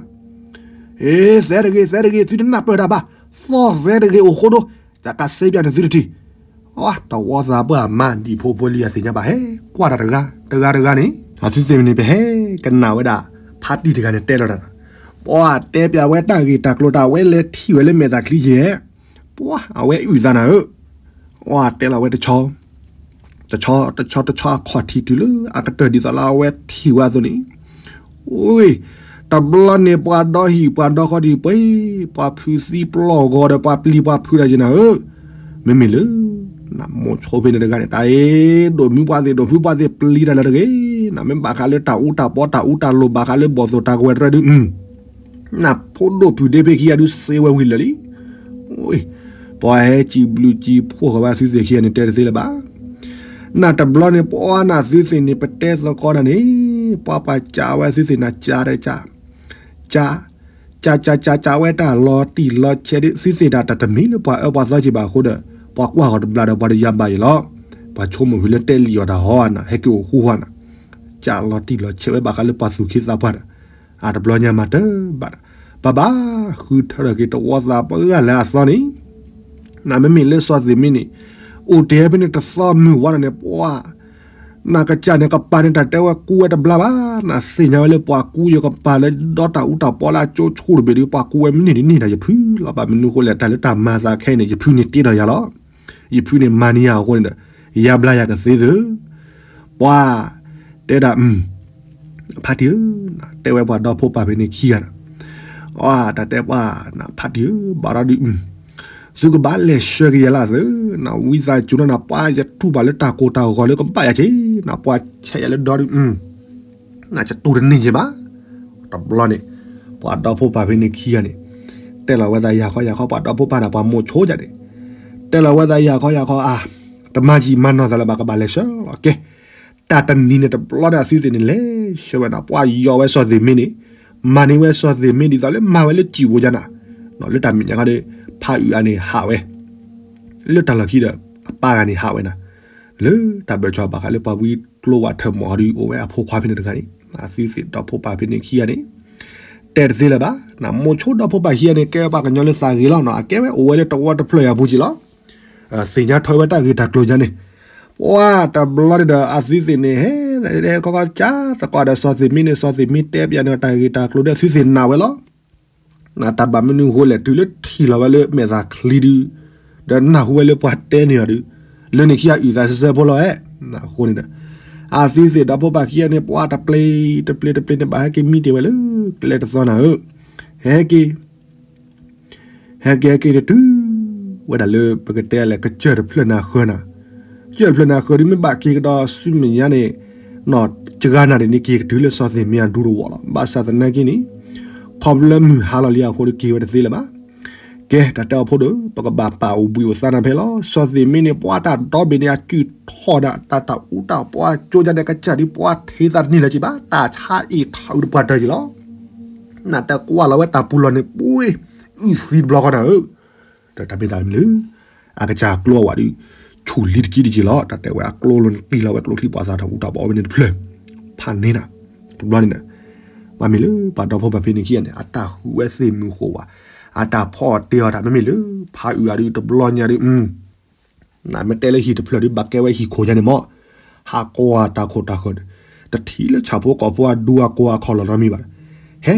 အ့ သဲတဂ့ၤ သဲတဂ့ၤ သုတနၢ်ပၢၢ်တၢ်ဘၣ် သီၣ်သဲတဂ့ၤ အိၣ်ဃိဒိ တၢ်ကစ့ပၠးန့ၣ်သုတထံၣ် တဝီသးပှၢ်မး ဒံၣ်ဖိဖိလံအသ့ၣ်ညါဘၣ် ဟဲကွၢ်တၢ်တဂၤ တဂၤတဂၤန့ၣ် အသုသ့ၣ်မ့ၢ်န့ၣ် ပဟဲကနၣ်ဝဲဒၣ် ဖါတံၢ်တဂၤန့ၣ်တဲလီၤတၢ် ပှၤတဲပၠးဝဲတၢ်ဂ့ၢ်တၢ်ကျိၤတၢ်ဝဲလဲၤထံၣ်ဝဲလၢမဲာ်သးချံယဲၢ် ပှၤအဝဲအုၣ်သးနၤဧၢ ပှၤတဲလီၤဝဲတဆီ တဆီ တဆီ တဆီအခီၣ်ထံးတုၤလၢ အကတၢၢ်ဒ်သိးလၢအဝဲထံၣ်ဝဲအသိးန့ၣ် အိ တဘျီန့ၣ် ပှၤဒီဟံၣ်ပှၤဒီဃီဒံးပှ့ၤ ပှၤဖုးသံပျီၢ်ဂီၤဒီးပှၤပျံၤပှၤဖုးတၢ်ယဲၢ်နၤဧၢ မ့မ့ၢ်လၢ နမိၤဆိဖဲန့ၣ်တဂၤန့ၣ် တၢ်အ့ ဒိၣ်မုၢ်ပှၢ်သ့ၣ် ဒိၣ်ဖုပှၢ်သ့ၣ်ပျံၤတၢ်လၢတဂ့ၤ နမ့ၢ်ဘၣ်ဃးလၢတၢ်အူတၢ်ပီတၢ်အူတၢ်လိၤ ဘၣ်ဃးလၢဘီၣ်သိၣ်တၢ်ကဝဲၤတရၢဒုး နဖိဒိၣ်ဖုးဒ့ဖ့ခံဂၤဒုးစ့ဝဲဝံၤလၢာ်လံ ပှၤဟဲစံးဘျုးစံးဖှိၣ်ဃီၤဝဲအသုသ့ၣ်ခံဂၤန့ၣ် တဲတသ့လၢၤဘၣ်. နတဘျီန့ၣ် ပှၤနသုသ့ၣ်န့ၣ် ပတဲသကိးတၢ်န့ၣ် ပှၤပှၤကးဝဲအသုသ့ၣ်နၤ ကးတကး ကး ကးကးကးကးဝဲတၢ်လီၤတံၢ်လီၤဆဲးဒ် သုသ့ၣ်တၢ်တမံၤလၢပှၤအၢပှၤသီက့ၤဘၣ်အဃိဒီး ပှၤကွၢ်ဃီၤတဘျီဒီး ပှၤတယါဘၣ်အံၤလီၤ. ပှၤဆိကမိၣ်ဝံၤလၢတဲလံာ်အီၤတၢ်ဟီနၤ ဟဲက့ၤအိၣ်ဃူဟီနၤ ကးလီၤတံၢ်လီၤဆဲးဝဲဘၣ်ဃးလၢပှၤသူၣ်က့သးပှၢ်ဒီး အတဘျီညါမၤတၢ်ဘၣ်ဒီး ဘၣ်ဘၣ်ဃုထၢထီၣ်က့ၤတဝီသးပှၢ်လၢအသီန့ၣ် နမ့မ့ၢ်လၢစီၤသ့ၣ်မ့ၢ်န့ၣ် အိၣ်တ့ၢ်ဖဲန့ၣ်တသီမုၢ်ဝါဒီးန့ၣ် ပှၤ နကစၢ်န့ၣ်ကပၤန့ၣ် တၢ်တဲဝဲကူဝဲတဘျါဘၣ် နသ့ၣ်ညါဝဲလၢပှၤကူယကပၤလၢဒီတၢ်အူတၢ်ပီလၢအကၠိဆူၣ်တဘ့ၣ်ဒီး ပှၤကူဝဲမ့ၢ်န့ၢ်ဒ်န့ၢ်ဒီးယဖုလီၤ. ဘၣ်မနုၤဃိလဲၣ် တၢ်လၢတၢ်မၤသးခဲအံၤန့ၣ် ယဖုန့ၣ်တ့ဒီးယၤလီၤ. ယဖုန့ၣ်မၤန့ၢ်ယၤအဃိန့ၣ်ဒီး ယါဘျါယၤကသ့သၢ ပှၤ တဲဒၣ် ဖါတံၢ်ဧၢ, တဲဝဲပှၤဒီဖိပၢ်ဖဲန့ၣ်ခံဂၤန့ၣ်, တၢ်တဲပှၤ ဖါတံၢ်ဧၢ, ဘၣ်ဒီးဒုး သုကဘၣ်လဲၤဆှၢက့ၤယၤလၢအသၢ, ဝံသးစူၤနီၤ ပှၤယတူၢ်ဘၣ်လၢတၢ်ကိၢ်တၢ်ဂီၤလၢကဘၣ်ယၤက့ၤ, ပှၤဆဲးယၤလၢဒီဒုး ယတူၢ်တန့ၢ်က့ၤဘၣ်. တဘျီန့ၣ် ပှၤဒီဖိပၢ်ဖဲန့ၣ်ခံဂၤန့ၣ် တဲလီၤဝဲသးယၤခီယၤခီ ပှၤဒီဖိပၢ်န့ၣ် ပှၤမိၢ်ဆိကၠးန့ၣ် တဲလီၤဝဲသးယၤခီယၤခီ အါ တမၤယံာ်မၤနီၢ်သးလၢၤဘၣ် ကဘၣ်လဲၤဆှၢလီၤ. ကဲ တၢ်တနံၤန့ၣ်တဘျီန့ၣ် အသုသ့ၣ်န့ၣ် လဲၤဆှၢဝဲန့ၣ် ပှၤယီၤဝဲစီၤသ့ၣ်မ့ၢ်န့ၣ် မၤန့ၢ်ဝဲစီၤသ့ၣ်မ့ၢ်ဒ်သိးလၢမၤဝဲလၢစံာ်ပူၤယါနၤ, လၢတၢ်မဲာ်ညါခါဒီး ဖးအုးအါန့ၣ်ဟးဝဲ, လၢတၢ်လီၢ်ခံဒီး အပၢ်ဂၤန့ၣ်ဟးဝဲနၤ, လၢတၢ်ဘၢၣ်စၢၤဘၣ်ဃးလၢပှၤဝံကျိဝဲထၢၣ်မီၢ်အီၤဒီး အိၣ်ဝဲအဖိခွါဖဲန့ၣ်တဂၤန့ၣ်, အသုသ့ၣ်ဒီဖိပၢ်ဖဲန့ၣ်ခံဂၤန့ၣ် တဲတသ့လၢၤဘၣ်, နမိၢ်ဆိဒီဖိပၢ်ခံဂၤန့ၣ် ကဲဝဲပှၤကညီလၢသးဂ့ၤလီၤနီၤ, အကဲဝဲအိၣ်ဝဲလၢတဝီတဖျၢၣ်အံၤအပူၤက့ၤလီၤ. သ့ၣ်ညါထီၣ်ဝဲတၢ်ဂ့ၢ်တၢ်ကျိၤယါန့ၣ်, ပှၤတဘျီန့ၣ်ဒီး အသုသ့ၣ်န့ၣ် ဟဲ ဟဲခီခီကၢသကိးဒီးစီၤသ့ၣ်မ့ၢ်န့ၣ် စီၤသ့ၣ်မ့ၢ်တဲပျးန့ၣ် တၢ်ဂ့ၢ်တၢ်ကျိၤဒီးအသုသ့ၣ်နာ်ဝဲလီၤ. နတၢ်ဘၣ်မနုၤအဃိလဲၣ် တုၤလၢထံၣ်လီၤဝဲလၢမဲာ်သၣ်ချံဒုး, ဒီးနၢ်ဟူဝဲလၢပှၤတဲန့ၢ်အီၤဒုး, လၢန့ၣ်ခံဂၤအုၣ်သးစဲစဲဖိလီၤဧါ. အဃိန့ၣ်ဒီး အသုသ့ၣ်ဒီဖိပၢ်ခံဂၤန့ၣ် ပှၤတပျ့ၤတပျ့ၤတပျ့ၤန့ၣ် ဘၣ်ဟဲက့ၤမံတ့ၢ်ဝဲလၢကျဲတသီနၤဧၢ, ဟဲက့ၤ ဟဲက့ၤဟဲက့ၤန့ၣ်တုၤ ဝဲဒၣ်လၢပကတဲလဲၣ် ကစၢၢ်တဖျၢၣ်နၤဃၢၤနၤ, ကစၢၢ်တဖျၢၣ်နၤဃၢၤဒုး မ့ၢ်ဘၣ်က့ၤကဒီးဆူမဲာ်ညါန့ၣ်, နီၢ်စှၤနၤဒ်န့ၣ် က့ၤကတုၤလၢစီၤသ့ၣ်မ့ၢ်အဒူတဝီလီၤ. ဘၣ်ဆၣ်သနာ်က့န့ၣ် ခီဖျိလၢမုၢ်ဟါလီၤလံအဃိဒီး က့ၤဝဲတသ့လၢၤဘၣ်. ကဲ တၢ်တဲအီၤဖိဒိၣ် ပကဘၣ်ပာ်အိၣ်ဘှံးအိၣ်သါနၤဖဲလီၤ. စီၤသ့ၣ်မ့ၢ်န့ၣ် ပှၤတၢ်ဒီဘ့ၣ်န့ၣ် အကုၢ်ထီၣ်ဒၣ် တၢ်တၢ်အူတၢ်ပှၤကၠိညါဒီး ကစၢ်ဒုး ပှၤထံသးတန့ၢ်လၢၤက့ၤဘၣ်, တၢ်ဆါအ့ၣ်ထီၣ်အုးတပှၢ်တၢၢ်က့ၤလီၤ. နတၢ်ကွၢ်လီၤဝဲတၢ်ပူၤလီၢ်န့ၣ် ပှ့ၤအုၣ်သံတဘျီဃီနၤဧၢ, ဒီးတၢ်မ့ၢ်သးမနုၤလဲၣ်, အကစၢ်ကျိအဝဲဒုး ဆူၣ်လံတကံတက့ၤလီၤ. တၢ်တဲဝဲအကျိလီၤန့ၣ် တံၢ်လီၤဝဲကျိချံ ပှၤသးတၢ်အူတၢ်ပှၤအိၣ်ဝဲန့ၣ်တဖျၢၣ်, ဖးန့ၢ်နၤ, တဘျီန့ၣ်ဒီး ဘၣ်မ့ၢ်လၢပှၤဒီဖိပၢ်ဖဲန့ၣ်ခံဂၤန့ၣ် အတၢ်ဃုဝဲသ့ၣ်မုၢ်ဃိးဝဲ, အတၢ်ဖီၣ်တ့ၢ်အီၤတၢ် မ့မ့ၢ်လၢ ဖးအုၣ်အါဒုးတဘျီညါဒုး နမ့ၢ်တဲလၢဟံၣ်တဖျၢၣ်ဒုး ဘၣ်ကဲဝဲဟံၣ်ခိၣ်ညါန့ၣ်မး, ဟးကိးတၢ်ခိၣ်တၢ်ဃၢၤ, တထံၣ်လၢဆၣ်ဖိကီၢ်ဖိအဒူအကိးအခီၣ်လီၤနီတမံၤဘၣ်, ဟဲ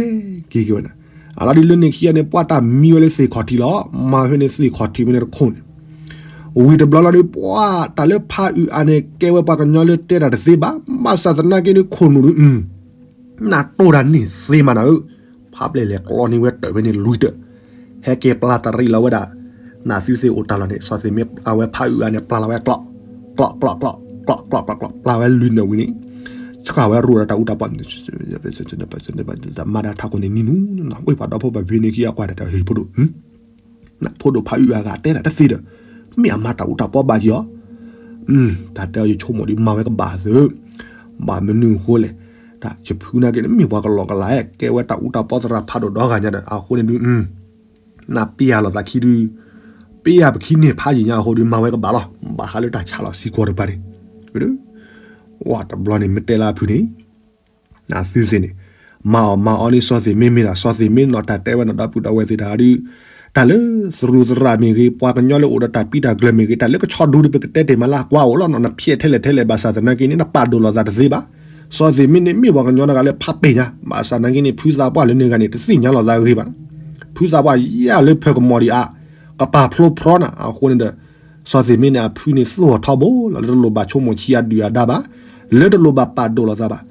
က့ၤက့ၤဝဲနၤ. အလီၢ်ဒုးလၢန့ၣ်ခံဂၤန့ၣ် ပှၤတၢ်မံဝဲလၢသ့ၣ်ခီၣ်ထံးလီၤ. မၤဖဲန့ၣ်သ့ၣ်ခီၣ်ထံးဖဲန့ၣ်တခိၣ်န့ၣ်, ဝံၤတဘျီလီၤဒုး ပှၤတၢ်လၢဖးအုၣ်အါန့ၣ် ကဲဝဲပှၤကညီလၢတဲတၢ်တသ့ဘၣ်, ဘၣ်ဆၣ်သနာ်က့ဒုးခိၣ်နူာ်ဒုး နတိၢ်တၢ်န့ၢ်သ့မးနၤဧၢ, ဖးပျဲၢ်လဲၤကျီန့ၢ်ဝဲတၢၢ်ဖဲန့ၣ်လွံၢ်တၢၢ်, ဟဲက့ၤပျၢ်တရံးလီၤဝဲဒၣ်, နသုသ့ၣ်အိၣ်တၢ်လီၢ်န့ၣ် စီၤသ့ၣ်မ့ၢ်အဝဲဖးအုၣ်အါန့ၣ် ပျၢ်လီၤဝဲကျီၢ်, ကျီၢ်ကျီၢ်ကျီၢ်, ကျီၢ်ကျီၢ်ကျီၢ်ကျီၢ် ပျၢ်ဝဲလွံၢ်နၢ်ဝံၤန့ၣ်, ဆှၢဝဲရိၣ်ဒီးတၢ်အူတၢ်ပှၤ မၤတၢ်ထးခိၣ်န့ၣ်နံၤနူၤ, ဝဲပှၤဒီဖိပၢ်ဖဲန့ၣ်ခံဂၤကွၢ်တၢ်တဲ ဟ့ၣ်ဖိဒိၣ် ဖိဒိၣ်ဖးအုၣ်အါဂၤတဲဒၣ်တသ့ဒီး, မ့ၢ်အမၤတၢ်အူတၢ်ပှၤဘၣ်က့ၤအီၤ, တၢ်တဲအီၤယဆိကမိၣ်ဒုးမၤဝဲကဘၣ်သ့, ဘၣ်မနုၤအဃိလဲၣ်, တၢ်ယဖုနာ်က့န့ၣ် မ့ၢ်ပှၤကလီကလး ကဲဝဲတၢ်အူတၢ်ပှၤသရၣ်ဖးဒိၣ်ဒီဂၤညါဒီး အဃိန့ၣ်ဒုး နပ့ၢ်ယၤလိာ်သးခံဒုး, ပ့ၢ်ယၤပခံန့ၣ်ဖးယံာ်ညါအဃိဒီး မၤဝဲကဘၣ်လီၤ. ဘၣ်ဃးလၢတၢ်ဆါလီၤစံကီၢ်တပၤန့ၣ်, ဝဲတဘျီန့ၣ် မ့ၢ်တဲလၢအဖုန့ၣ်, နသုသ့ၣ်န့ၣ်, မၤအီၣ်မၤအီန့ၢ်စီၤသ့ၣ်မ့ၢ်မ့ၢ်ဒၣ် စီၤသ့ၣ်မ့ၢ်နီၤ တၢ်တဲဝဲနီၤ ဒီပုၢ်ဒီဝဲၢ်သ့ၣ်တဖၣ်ဒုး, တၢ်လၢသရူးသရၣ်မ့ၢ်ဂ့ၤ ပှၤကညီလၢအိၣ်ဒီးတၢ်ပံတၢ်ကျၢၤမ့ၢ်ဂ့ၤ တၢ်လၢကဆီဒူဒီး ပကတဲတ့ၢ်မးလၢအကွၢ်အိၣ်လီၤနီၤ နဖျဲးထဲလဲၣ်ထဲလဲၣ် ဘၣ်ဆၣ်သနာ်က့န့ၣ် နပာ်ဒိၣ်လိာ်သးတသ့ဘၣ်. စီၤသ့ၣ်မ့ၢ်န့ၣ် မ့ၢ်ပှၤကညီတဂၤလၢဖးပဲာ်ညါ ဘၣ်ဆၣ်သနာ်က့န့ၣ် ဖုသးပှၢ်လၢန့ၣ်ဂၤန့ၣ် တသ့ၣ်ညါလိာ်သးဂ့ၤဘၣ်. ဖုသးပှၢ်ယၤလၢဖၢကမီၤဒံးအါ, ကပာ်ဖျိဖျီနၤ အဃိန့ၣ်ဒီး စီၤသ့ၣ်မ့ၢ်န့ၣ် အဖုန့ၣ်သိၣ်ထီၣ်ထီဘိလီၤ လၢတလိၣ်ဘၣ်ဆိကမိၣ်ဆံးအဒုၣ်အဒါဘၣ်, လၢတလိၣ်ဘၣ်ပာ်ဒိၣ်လိာ်သးဘၣ်,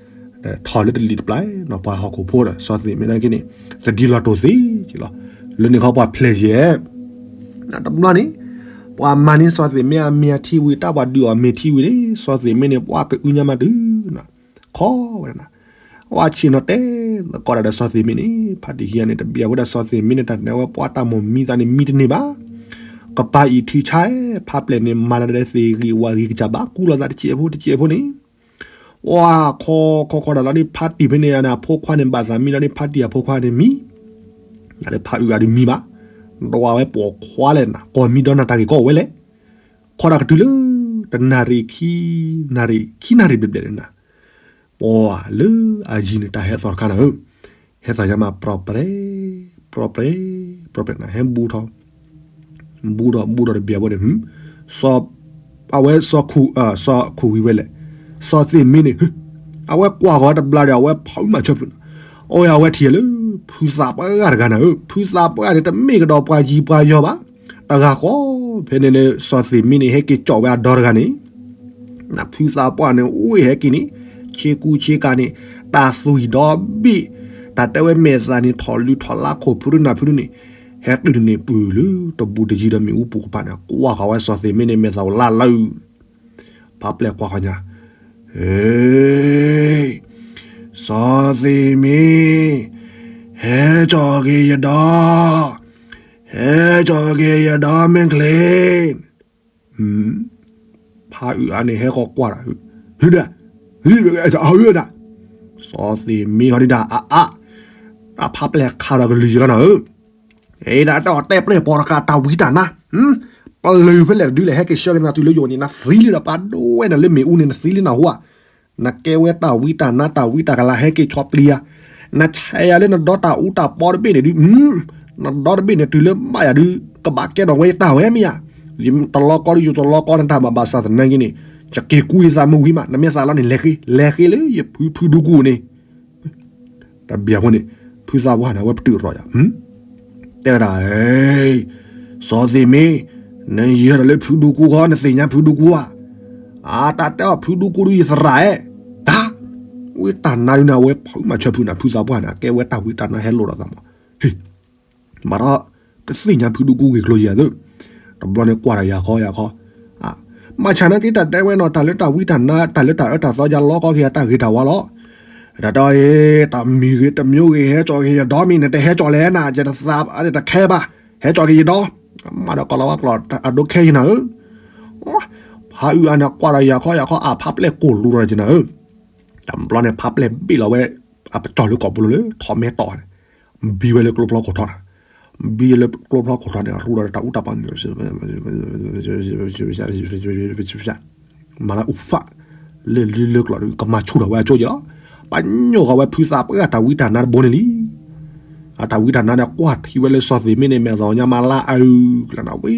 ထီၣ်လၢတလံၤတပျၢ်နီၤ ပှၤဟီၣ်ခိၣ်ဖိဒီး စီၤသ့ၣ်မ့ၢ်သနာ်က့န့ၣ် သဒံလီၤတိၢ်သ့က့လီၤ. လၢန့ၣ်ခီပှၤဖျဲးယဲၢ် တဘျီန့ၣ် ပှၤမၤန့ၢ်စီၤသ့ၣ်မ့ၢ်အမ့ၢ်အထံဝံၤ တၢ်ပှၤဒုးအီၣ်မ့ၢ်ထံဝံၤန့ၣ် စီၤသ့ၣ်မ့ၢ်န့ၣ် ပှၤကအုညါမးတုၤ ခီဝဲဒၣ်နၤ, အဝဲဆ့ၣ်နီၤတဲသကိးတၢ်ဒီးစီၤသ့ၣ်မ့ၢ်န့ၣ် ဖါတံၢ်ခံဂၤန့ၣ် တဘၣ်ဝဲဒၣ်စီၤသ့ၣ်မ့ၢ်န့ၣ် တၢ်နဲဝဲပှၤတၢ်မိၢ်မံသးန့ၣ် မံတန့ၢ်ဘၣ်. ကပၤအံၤထုဆါ ဖါပျဲၢ်န့ၣ် မၤလၢဒဲသ့ၣ်ဂံၢ်ဝၤဂံၢ်ကစၢ်ဘၣ် ကူလိာ်သးတစဲးဖိတစဲးဖိန့ၣ် ဝါခီခီခီဒၣ်လီၤဒ်ဖါတံၢ်ဖဲန့ၣ် အဖိခွါန့ၣ် ဘၣ်သးမံလီၤဒ်ဖါတံၢ်အဖိခွါန့ၣ်မံ ဒ်လၢဖါအုၣ်ဂၤဒုးမံဘၣ်, ဒွးဝဲပိာ်ခွါလဲၣ်နၤ ကိးမံဒီးနၤတၢ်ဂ့ၢ်ကီအိၣ်ဝဲလဲၣ်. ခီဒၣ်ကတုၤလၢ တနၣ်ရံၣ် ခံနၣ်ရံၣ် ခံနၣ်ရံၣ်ဘျဲၣ်ဘျဲၣ်န့ၣ်နၤ ပှၤလၢအယံၤန့ၣ် တၢ်ဟဲသီၣ်တခါနၤဧၢ, ဟဲသီၣ်ညါမး ပြီၣ်ပြဲ ပြီၣ်ပြဲ ပြီၣ်ပြဲနၤ ဟဲဘူးထီၣ် ဘူးထီၣ်ဘူးထီၣ်တဘျီဘၣ်န့ၣ် စီၤ အဝဲစီၤခူၣ် စီၤခူၣ်ဝံၤဝဲလဲၣ်, စီၤသ့ၣ်မ့ၢ်န့ၣ် အဝဲကွၢ်ဃီၤဝဲတဘျီဒီး အဝဲဖးအုၣ်မၤဆၢဖုးနၤ, အဝဲအဝဲထံၣ်လၢ ဖုသးပှၢ်ဂၤတဂၤနၤဧၢ, ဖုသးပှၢ်န့ၣ် တမ့ၢ်ကဒီးပှၤယံၤပှၤယီၤဘၣ်, တဂၤဃီ ဖဲန့ၣ်လၢစီၤသ့ၣ်မ့ၢ်န့ၣ် ဟဲက့ၤကၠီၣ်ဝဲအဒီတဂၤန့ၣ် နဖုသးပှၢ်န့ၣ် အိၣ်ဟဲက့ၤန့ၣ် ဆ့ကူဆ့ကၤန့ၣ် တၢ်သွံၣ်ဒီဘ့ၣ် တၢ်တဲဝဲမဲာ်သၣ်န့ၣ် ထီၣ်လုၢ်ထီၣ်လါခိၣ်ဖုရူနၢ်ဖုရူန့ၣ် ဟဲတုၤန့ၣ်ပုၢ်လၢ တဘူးတယံၤဒီးမ့ၣ်အူပူၤကပၤန့ၣ် ကွၢ်ဃီၤဝဲစီၤသ့ၣ်မ့ၢ်န့ၣ် မဲာ်သၣ်အိၣ်လါလၢ ဖးပျဲၢ်ကွၢ်ဃီၤညါ ဟ့ စီၤသ့ၣ်မ့ၢ် ဟဲကၠီၣ်က့ၤယဒီ ဟဲကၠီၣ်က့ၤယဒီမ့ၢ်ချ့ ဖးအုၣ်အါန့ၣ် ဟဲဃီၤကွၢ်ဒီး ဟုဒၣ် ဟုဒၣ် စီၤသ့ၣ်မ့ၢ်ဃီၤဒုဒၣ်အါအါ တၢ်ဖးပျဲၢ်ခးဒီးကလုၢ်ယံၤလီၤနၤဧၢ, အဲၣ်ဒၣ်တၢ်အီၣ်တဲၣ်ပြဲၢ်ပီၤတကးတၢ်ဝံတၢ်နါ, ပလုၢ်ဖဲလဲၣ်တဒုလဲၣ် ဟဲက့ၤဆှၢက့ၤနၤတုၤလၢယအိၣ်န့ၣ် နသံလံဒီးပှၤဒိဝဲနၤလၢမ့ၣ်အူန့ၣ် နသံလံနၢ်ဟူဧါ, နကဲဝဲတၢ်ဝံတၢ်နါတၢ်ဝံတၢ်ကလၤ ဟဲက့ၤဆီပျံၤယၤ, နဆဲးယၤလၢနဒီတၢ်အူတၢ်ပီတဘ့ၣ်န့ၣ်ဒုး, နဒီတဘ့ၣ်န့ၣ်တုၤလၢဘၣ်ယၤဒုး ကဘၣ်ကဲထီၣ်ဝဲယတၢ်ဝဲမ့ၢ်ဧါ, ယတလီကီဒုး ယတလီကီနတၢ်ဘၣ်ဘၣ်ဆၣ်သနာ်က့န့ၣ်, ယက့ၤကူယသးမုၢ်ဝံၤမး နမ့ၢ်သးလီန့ၣ် လဲၤဃ့ လဲၤဃ့လၢယဖုဖုဒူကူန့ၣ် တဘျီဖိန့ၣ် ဖုသးပှၢ်န့ၣ် အဝဲပတုာ်ရီယၤ, တဲဝဲဒၣ်, စီၤသ့ၣ်မ့ၢ်, နယဲၢ်ဒီးလၢဖုဒူကူဃီ နသ့ၣ်ညါဖုဒူကူဧါ, အတၢ်တဲအီၤ ဖုဒူကူဒုးယသရၣ်ဧၢ, တၢ်, ဝံတၢ်နါဒုးန့ၣ် အဝဲဖုမၤဆၢဖုန့ၣ် ဖုသးပှၢ်န့ၣ် အကဲဝဲတၢ်ဝံတၢ်နါဟဲလိာ်ဒီးသးမး, ဟ့ၣ် မၤဒီး ကသ့ၣ်ညါဖုဒူကူဂ့ၢ်ကျိၤယၤသ့ၣ်, တဘျီန့ၣ်ကွၢ်ဒီးယၤခီယၤခီ, မၤဆၣ်နာ်က့တၢ်တဲဝဲနီၤ တၢ်လၢတၢ်ဝံတၢ်နါ တၢ်လၢတၢ်အၢတၢ်သီယါလီကီက့ၤယၤတၢ်ဂ့ၤတၢ်ဝါလီၤ, တၢ်တဲအီၤ တၢ်မံၤဂ့ၤတမံၤဂ့ၤ ဟဲကၠီက့ၤယဒီမံၤ နတဟဲကၠီလဲၣ်နၤ ယတသးတခဲဘၣ် ဟဲကၠီက့ၤယဒီ, မၤဒီးကီၤလၤဝါကျိာ် အဒိခဲယနၤဧၢ, ဖးအုးအါန့ၣ် ကွၢ်ဒီးယၤခီယၤခီ အဖးပျဲၢ်ကိၢ်လူဒီးယနၤဧၢ, တဘျီန့ၣ် ဖးပျဲၢ်ဘ့ၣ်လီၤဝဲ အပတီၢ်လၢကိာ်ပူၤလီၤလၢထီးမဲတီၢ်န့ၣ်, ဘံဝဲလၢကျိဖျီခိၣ်ထီန့ၣ်, ဘံလၢကျိဖျီခိၣ်ထီန့ၣ် ရူဒီးတၢ်အူတၢ်ပီ မၤလၢအူဖး လၢလၢလၢကျိာ်ဒီး ကမၤဆူၣ်ထီၣ်ဝဲအကၠိယလီၤ, ပညိၣ်ဃီၤဝဲဖုသးပှၢ်တၢ်ဝံတၢ်နါတဘိန့ၣ်လံ အတၢ်ဝံတၢ်နါန့ၣ် ကွၢ်ထံဝဲလၢစီၤသ့ၣ်မ့ၢ်န့ၣ် မဲာ်သီညါမၤလၢအုးကလၢနၤဝဲ,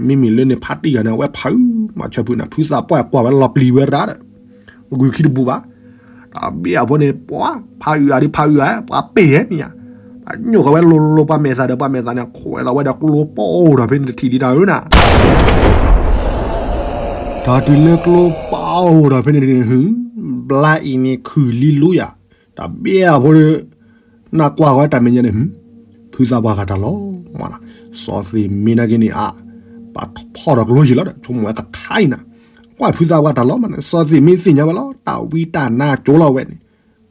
မ့မ့ၢ်လၢန့ၣ်ဖးတံၢ်ဂၤန့ၣ် အဝဲဖးအုးမၤဆၢဖုန့ၣ် ဖုသးပှၢ်ကွၢ်ဝဲလီၤပျံၤဝဲရၣ်ဒီး, ဂုာ်ခံတဘူးဘၣ်, တၢ်ဘ့ၣ်အဖိန့ၣ် ပှၤဖးအုးအါဒ်ဖးအုးအါ ပှၤပ့ၢ်ဟဲမ့ၢ်ဧါ, ပညိၣ်ဃီၤဝဲလိၤလိၤပှၤမဲာ်သးဒီးပှၤမဲာ်သးန့ၣ် ခွဲးလီၤဝဲဒီးကျိပအိၣ်ဒီးဖဲန့ၣ်တထံၣ်ဒံးတၢ်ဧၢနၤ ဒီးတုၤလၢကျိပအိၣ်ဒီးဖဲန့ၣ်န့ၣ် ဘျါအံၤန့ၣ်ခုၣ်လံလူယၤ, တၢ်ဘ့ၣ်အဖိဒီး နၢ်ကွၢ်ဃီၤတၢ်မဲာ်ညါန့ၣ်, ဖုသးပှၢ်ဂၤတၢ်လီၤမး, စီၤသ့ၣ်မ့ၢ်နာ်က့န့ၣ် အါ, ပာ်ဖီၣ်ဒီးကျိယံၤလီၤဒီး ဆိကမိၣ်ဝဲကခါအံၤနၤ, ကွၢ်ဖုသးပှၢ်တၢ်လီၤမးန့ၣ် စီၤသ့ၣ်မ့ၢ်သ့ၣ်ညါဝဲလီၤ တၢ်ဝံတၢ်နါကၠိလီၤဝဲန့ၣ်,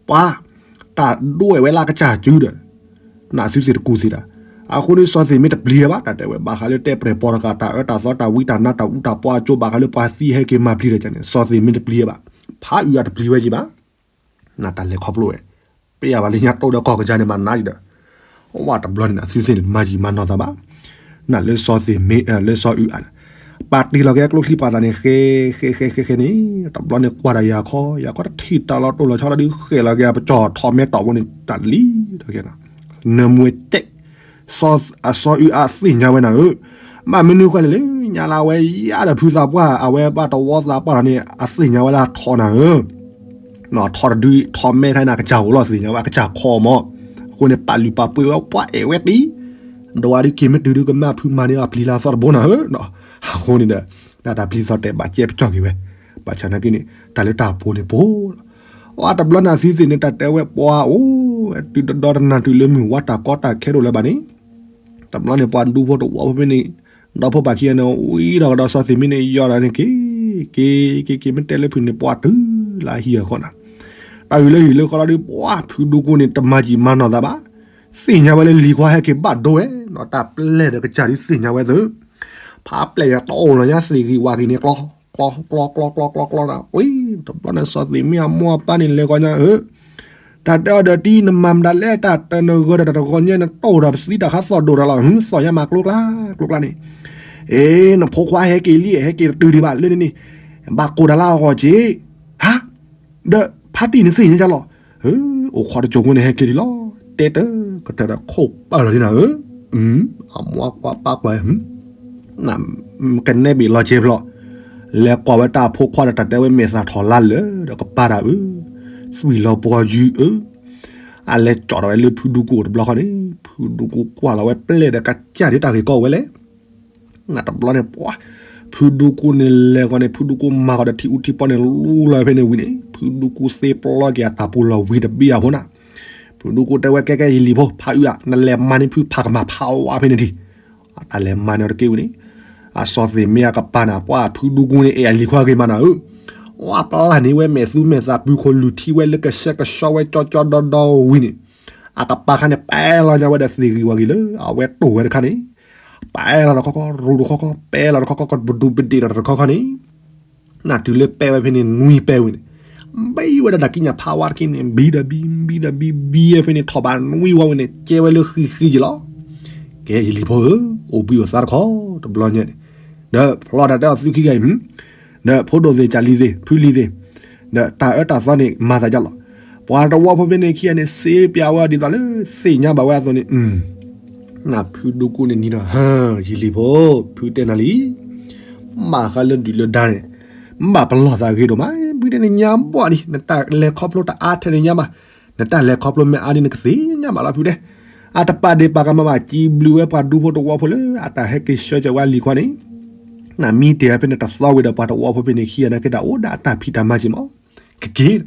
ပှၤ, တၢ်ဒိၣ်ဝဲလၢကစၢ်စုဒီး နသုသ့ၣ်တကူၢ်သ့ၣ်တၢ်, အဃိန့ၣ်စီၤသ့ၣ်မ့ၢ်တပျံၤဘၣ် တၢ်တဲဝဲဘၣ်ဃးလၢတဲပျဲၢ်ပီၤတဂၤ တၢ်အၢတၢ်သီတၢ်ဝံတၢ်နါတၢ်အူတၢ်ပီအကၠိဘၣ်ဃးလၢပှၤသံဟဲက့ၤမၤပျံၤတၢ်န့ၣ် စီၤသ့ၣ်မ့ၢ်တပျံၤဘၣ်, ဖးအုးအါတပျံၤဝဲက့ၤဘၣ်, နတၢ်လဲၤခီဖျိဝဲ, ပယၢ်ဘၣ်လၢညါတိၢ်ဒီးကီၢ်ကစၢ်န့ၣ်မၤနါယံၤဒီး, ဝဲတဘျီန့ၣ် နသုသ့ၣ်န့ၣ် မၤယံၤမၤနီၢ်သးဘၣ်, နလၢစီၤသ့ၣ်မ့ၢ်လၢစီၤအုးအါ, ပာ်တ့ၢ်လီၤက့ၤကျိချံပှၤသးန့ၣ် ဃဲဃဲဃဲဃဲဃဲန့ၣ်, တဘျီန့ၣ်ကွၢ်ဒီးယၤခီ ယၤခီတထံၣ်တၢ်လီၤတိၢ်လီၤဆီလီၤဒုး ဃဲလီၤက့ၤအပကၠီၣ်ထီးမဲာ်တီၢ်ဖိန့ၣ် တၢ်လံဒီးက့ၤနၤ, နမ့ၢ်တဲ အစီၤအုးအါသ့ၣ်ညါဝဲနၤဧၢ, မ့ၢ်မနုၤဃိလဲၣ်လၢညါလၢအဝဲယါဒီးဖုသးပှၢ် အဝဲဘၣ်တဝီသးပှၢ်လီၤန့ၣ် အသ့ၣ်ညါဝဲလၢအထီနၤဧၢ, ထီတဒု ထီမဲာ်ခါန့ၣ် အကစၢ်အိၣ်လီၤသ့ၣ်ညါဝဲ အကစၢ်ခီမး, အဃိန့ၣ် ပာ်လုၢ်ပာ်ပှ့ၤဝဲ ပှၤအဲၣ်ဝဲတံၢ်, ဒီးဝဲဒုးက့ၤမ့ၢ်တုၤဒုးကမၣ်ဖုမၤန့ၢ်အပျံၤလၢအသီတဘိနၤဧၢ, အဃိန့ၣ်ဒီး နတၢ်ပျံၤသီတဲဘၣ်ကဲပကၠီၣ်က့ၤဝဲ, ဘၣ်ဆၣ်နာ်က့န့ၣ် တၢ်လၢတၢ်ပှိၤန့ၣ်ပှိၤလီၤ, အတဘျီန့ၣ်သုသ့ၣ်န့ၣ် တၢ်တဲဝဲပှၤအိၣ် တုၤဒီဒီတနၤတုၤလၢမုၢ်ဝါတၢ်ကီတၢ်ခဲဒိၣ်လၢၤဘၣ်န့ၣ်, တဘျီန့ၣ်ပှၤဒူဖိတဝီဖိဖဲန့ၣ်, ဒီဖိပာ်ခံဂၤန့ၣ် ဝံၤဒီးကဒီးစီၤသ့ၣ်မ့ၢ်န့ၣ် ယီၤဒီးန့ၣ်က့ၤ, က့ၤက့ၤက့ၤ မ့ၢ်တဲလၢဖုန့ၣ် ပှၤတုၤလၢအဟံၣ်အဃီနၤ, တၢ်အုၣ်လၢဟံၣ်လၢဃီလီၤဒုး ပှၤဖုဒူကိန့ၣ် တမၤယံာ်မၤနီၢ်သးဘၣ်, သ့ၣ်ညါဝဲလၢလံၤခွါဟဲက့ၤဘၣ်ဒိဝဲနီၤ တၢ်ပျဲၢ်ဒီးကစၢ်ဒုးသ့ၣ်ညါဝဲသ့ၣ်, ဖးပျဲၢ်ယၤတအိၣ်လီၤညါသ့ၣ်ဂံၢ်ဝၣ်ဂံၢ်န့ၣ် ကျီ ကျီ ကျီ ကျီ ကျီ ကျီ ကျီနၤ, ဝံၤ တဘျီန့ၣ်စီၤသ့ၣ်မ့ၢ်အမိၢ်အပၢ်န့ၣ် လဲၤကီညါဧၢ တၢ်တဲအီၤဒီးတံၢ် နမၤမတၤလဲၣ် တၢ်တနဂၢၢ်ဒီးတၢ်တဂီၤညါ နတိၢ်ဒီးပသံတၢ်ခါသီၣ်ဒိၣ်တၢ်လီၤ ဟူသီၣ်ညါမးကျိကျါ ကျိကျါန့ၣ်, အ့ နဖိခွါဟဲက့ၤလံ ဟဲက့ၤတတုၤဒံးဘၣ်လၢန့ၣ်န့ၣ်, ဘၣ်ကိၢ်တၢ်လၢအဂီၢ်က့ၤ, ဟါ, ဒီးဖါတံၢ်နသ့ၣ်ညါလီၤ, အိၣ်ခိးတစိၤဖိန့ၣ်ဟဲက့ၤလံလီၤ, တဲတၢ်ကတၢၢ်ဒီးခိၣ်ပၢၢ်လီၤဒ်နၤဧၢ, အမိၢ်ကွၢ်ပၢ်ကွၢ် ကနဲဘ့ၣ်လီၤက့ၤဖျီၣ်, လဲၤကွၢ်ဝဲတၢ်ဖိခွါဒီးတၢ်တဲဝဲမဲာ်သၣ်ထီၣ်လါလၢာ်ဒီးကပၢ်တၢ်ဧၢ, သွံၣ်လီၤပှီၤယုၢ်ဧၢ, အလဲၤကၠီၣ်ထီၣ်ဝဲလၢဖုဒူကိတဘျီဃီန့ၣ် ဖုဒူကိကွၢ်လီၤဝဲပျဲၢ်ဒီးကစၢ်ဒ်တၢ်ဂ့ၢ်ကီဝဲလဲၣ် နတဘျီန့ၣ်ပှၤ, ဖုဒူကိန့ၣ်လဲၤဃီန့ၣ် ဖုဒူကိမၤဃီဒီးထံအူထံပီန့ၣ်လူလီၤဖဲန့ၣ်ဝံၤန့ၣ် ဖုဒူကိသ့ပျီက့ၤအတၢ်ပူၤလီၤဝံၤတဘ့ၣ်အဖိနၤ, ဖုဒူကိတဲဝဲကဲကဲယလံၤဖိ ဖးအုးဧါ နလဲၤမၤန့ၢ်ဖုဖးကမၣ်ဖးဝါဖဲန့ၣ်ဒံး, အတၢ်လဲၤမၤန့ၢ်အီၤတက့ၢ်ဝံၤန့ၣ်, အစီၤသ့ၣ်မ့ၢ်အကပၤန့ၣ် ပှၤဖုဒူကိန့ၣ် အဲၣ်အလံၤခွါဂ့ၤမးနၤဧၢ, ဝါပျၢ်န့ၢ်ဝဲမဲာ်သူမဲာ်သးပုၢ်ခိၣ်လုၢ်ထံဝဲလၢကဆှဲကဆှီဝဲကၠီကၠီဒီဒီဝံၤန့ၣ် အကပၤခါန့ၣ် ပာ်လီၤညါဝဲဒီးသ့ၣ်ဂံၢ်ဝၣ်ဂံၢ်လၢအဝဲတိၢ်ဝဲတခါန့ၣ်, ပာ်လီၤတခီခီ ရူးတခီခီ ပာ်လီၤတခီခီ ကပဒူးပဒ့ၣ်ဒီးတခီခီန့ၣ်, နတုၤလၢပဲဝဲဖဲန့ၣ် နွံပဲဝံၤန့ၣ်, ဘံဝဲဒၣ်တၢ်ကံးညာ်ဖးဝါတက့ၢ်န့ၣ် ဘံဒီးဘံ ဘံဒီးဘံ ဘံဝဲဖဲန့ၣ် ထီၣ်ဘးနွံဝီဝဲန့ၣ် ကဲဝဲလၢဃံဃံက့ၤလီၤ. ကဲယလံၤဖိဧၢ, အိၣ်ဘှံးအိၣ်သါတခီ တဘျီညါန့ၣ်, ဒီးဖျီတၢ်တဲအီၤသုခံဂၤအံၤ, ဒီးဖိဒိၣ်သ့ၣ် ကၢ်လံၤသ့ၣ် ဖုလံၤသ့ၣ်, ဒီးတၢ်အၢတၢ်သီန့ၣ် မၤသးဒ်လီၤ. ပှၤတဝီဖိဖဲန့ၣ်ခံဂၤန့ၣ် စ့ပၠးဝဲဒ်သိးလၢသ့ၣ်ညါဘၣ်ဝဲအသိးန့ၣ်, နဖုဒိၣ်ကိၢ်န့ၣ်နံၤဒီး ဟၢ ယလံၤဖိ, ဖုတဲနၤလံ မ့ၢ်ဃးလၢဒုၣ်လၢဒါန့ၣ် မ့ၢ်ပလီၢ်သးဂ့ၤဒိၣ်မး, ဖုတဲနညါဘီၣ်ဒံး, နတၢ်လဲၤခီဖျိတအါထဲန့ၣ်ညါဘၣ်, နတၢ်လဲၤခီဖျိမ့ၢ်အါဒံး နကသ့ၣ်ညါဘၣ်လီၤ ဖုတဲ. အတပာ်ဒ့ၣ်ပာ်ကမၣ်ဘၣ် စံးဘျုးဝဲပှၤဒူဖိတဝီဖိလၢ အတၢ်ဟဲက့ၤဆှၢစၢၤဝဲလံၤခွါန့ၣ်, နမံတ့ၢ်ဝဲဖဲန့ၣ်တသီဝံၤဒီး ပှၤတဝီဖိဖဲန့ၣ်ခံဂၤန့ၣ်က့ၤတၢ်အိၣ်ဒီးအတၢ်ဖံးတၢ်မၤက့ၤမး ကက့ၤ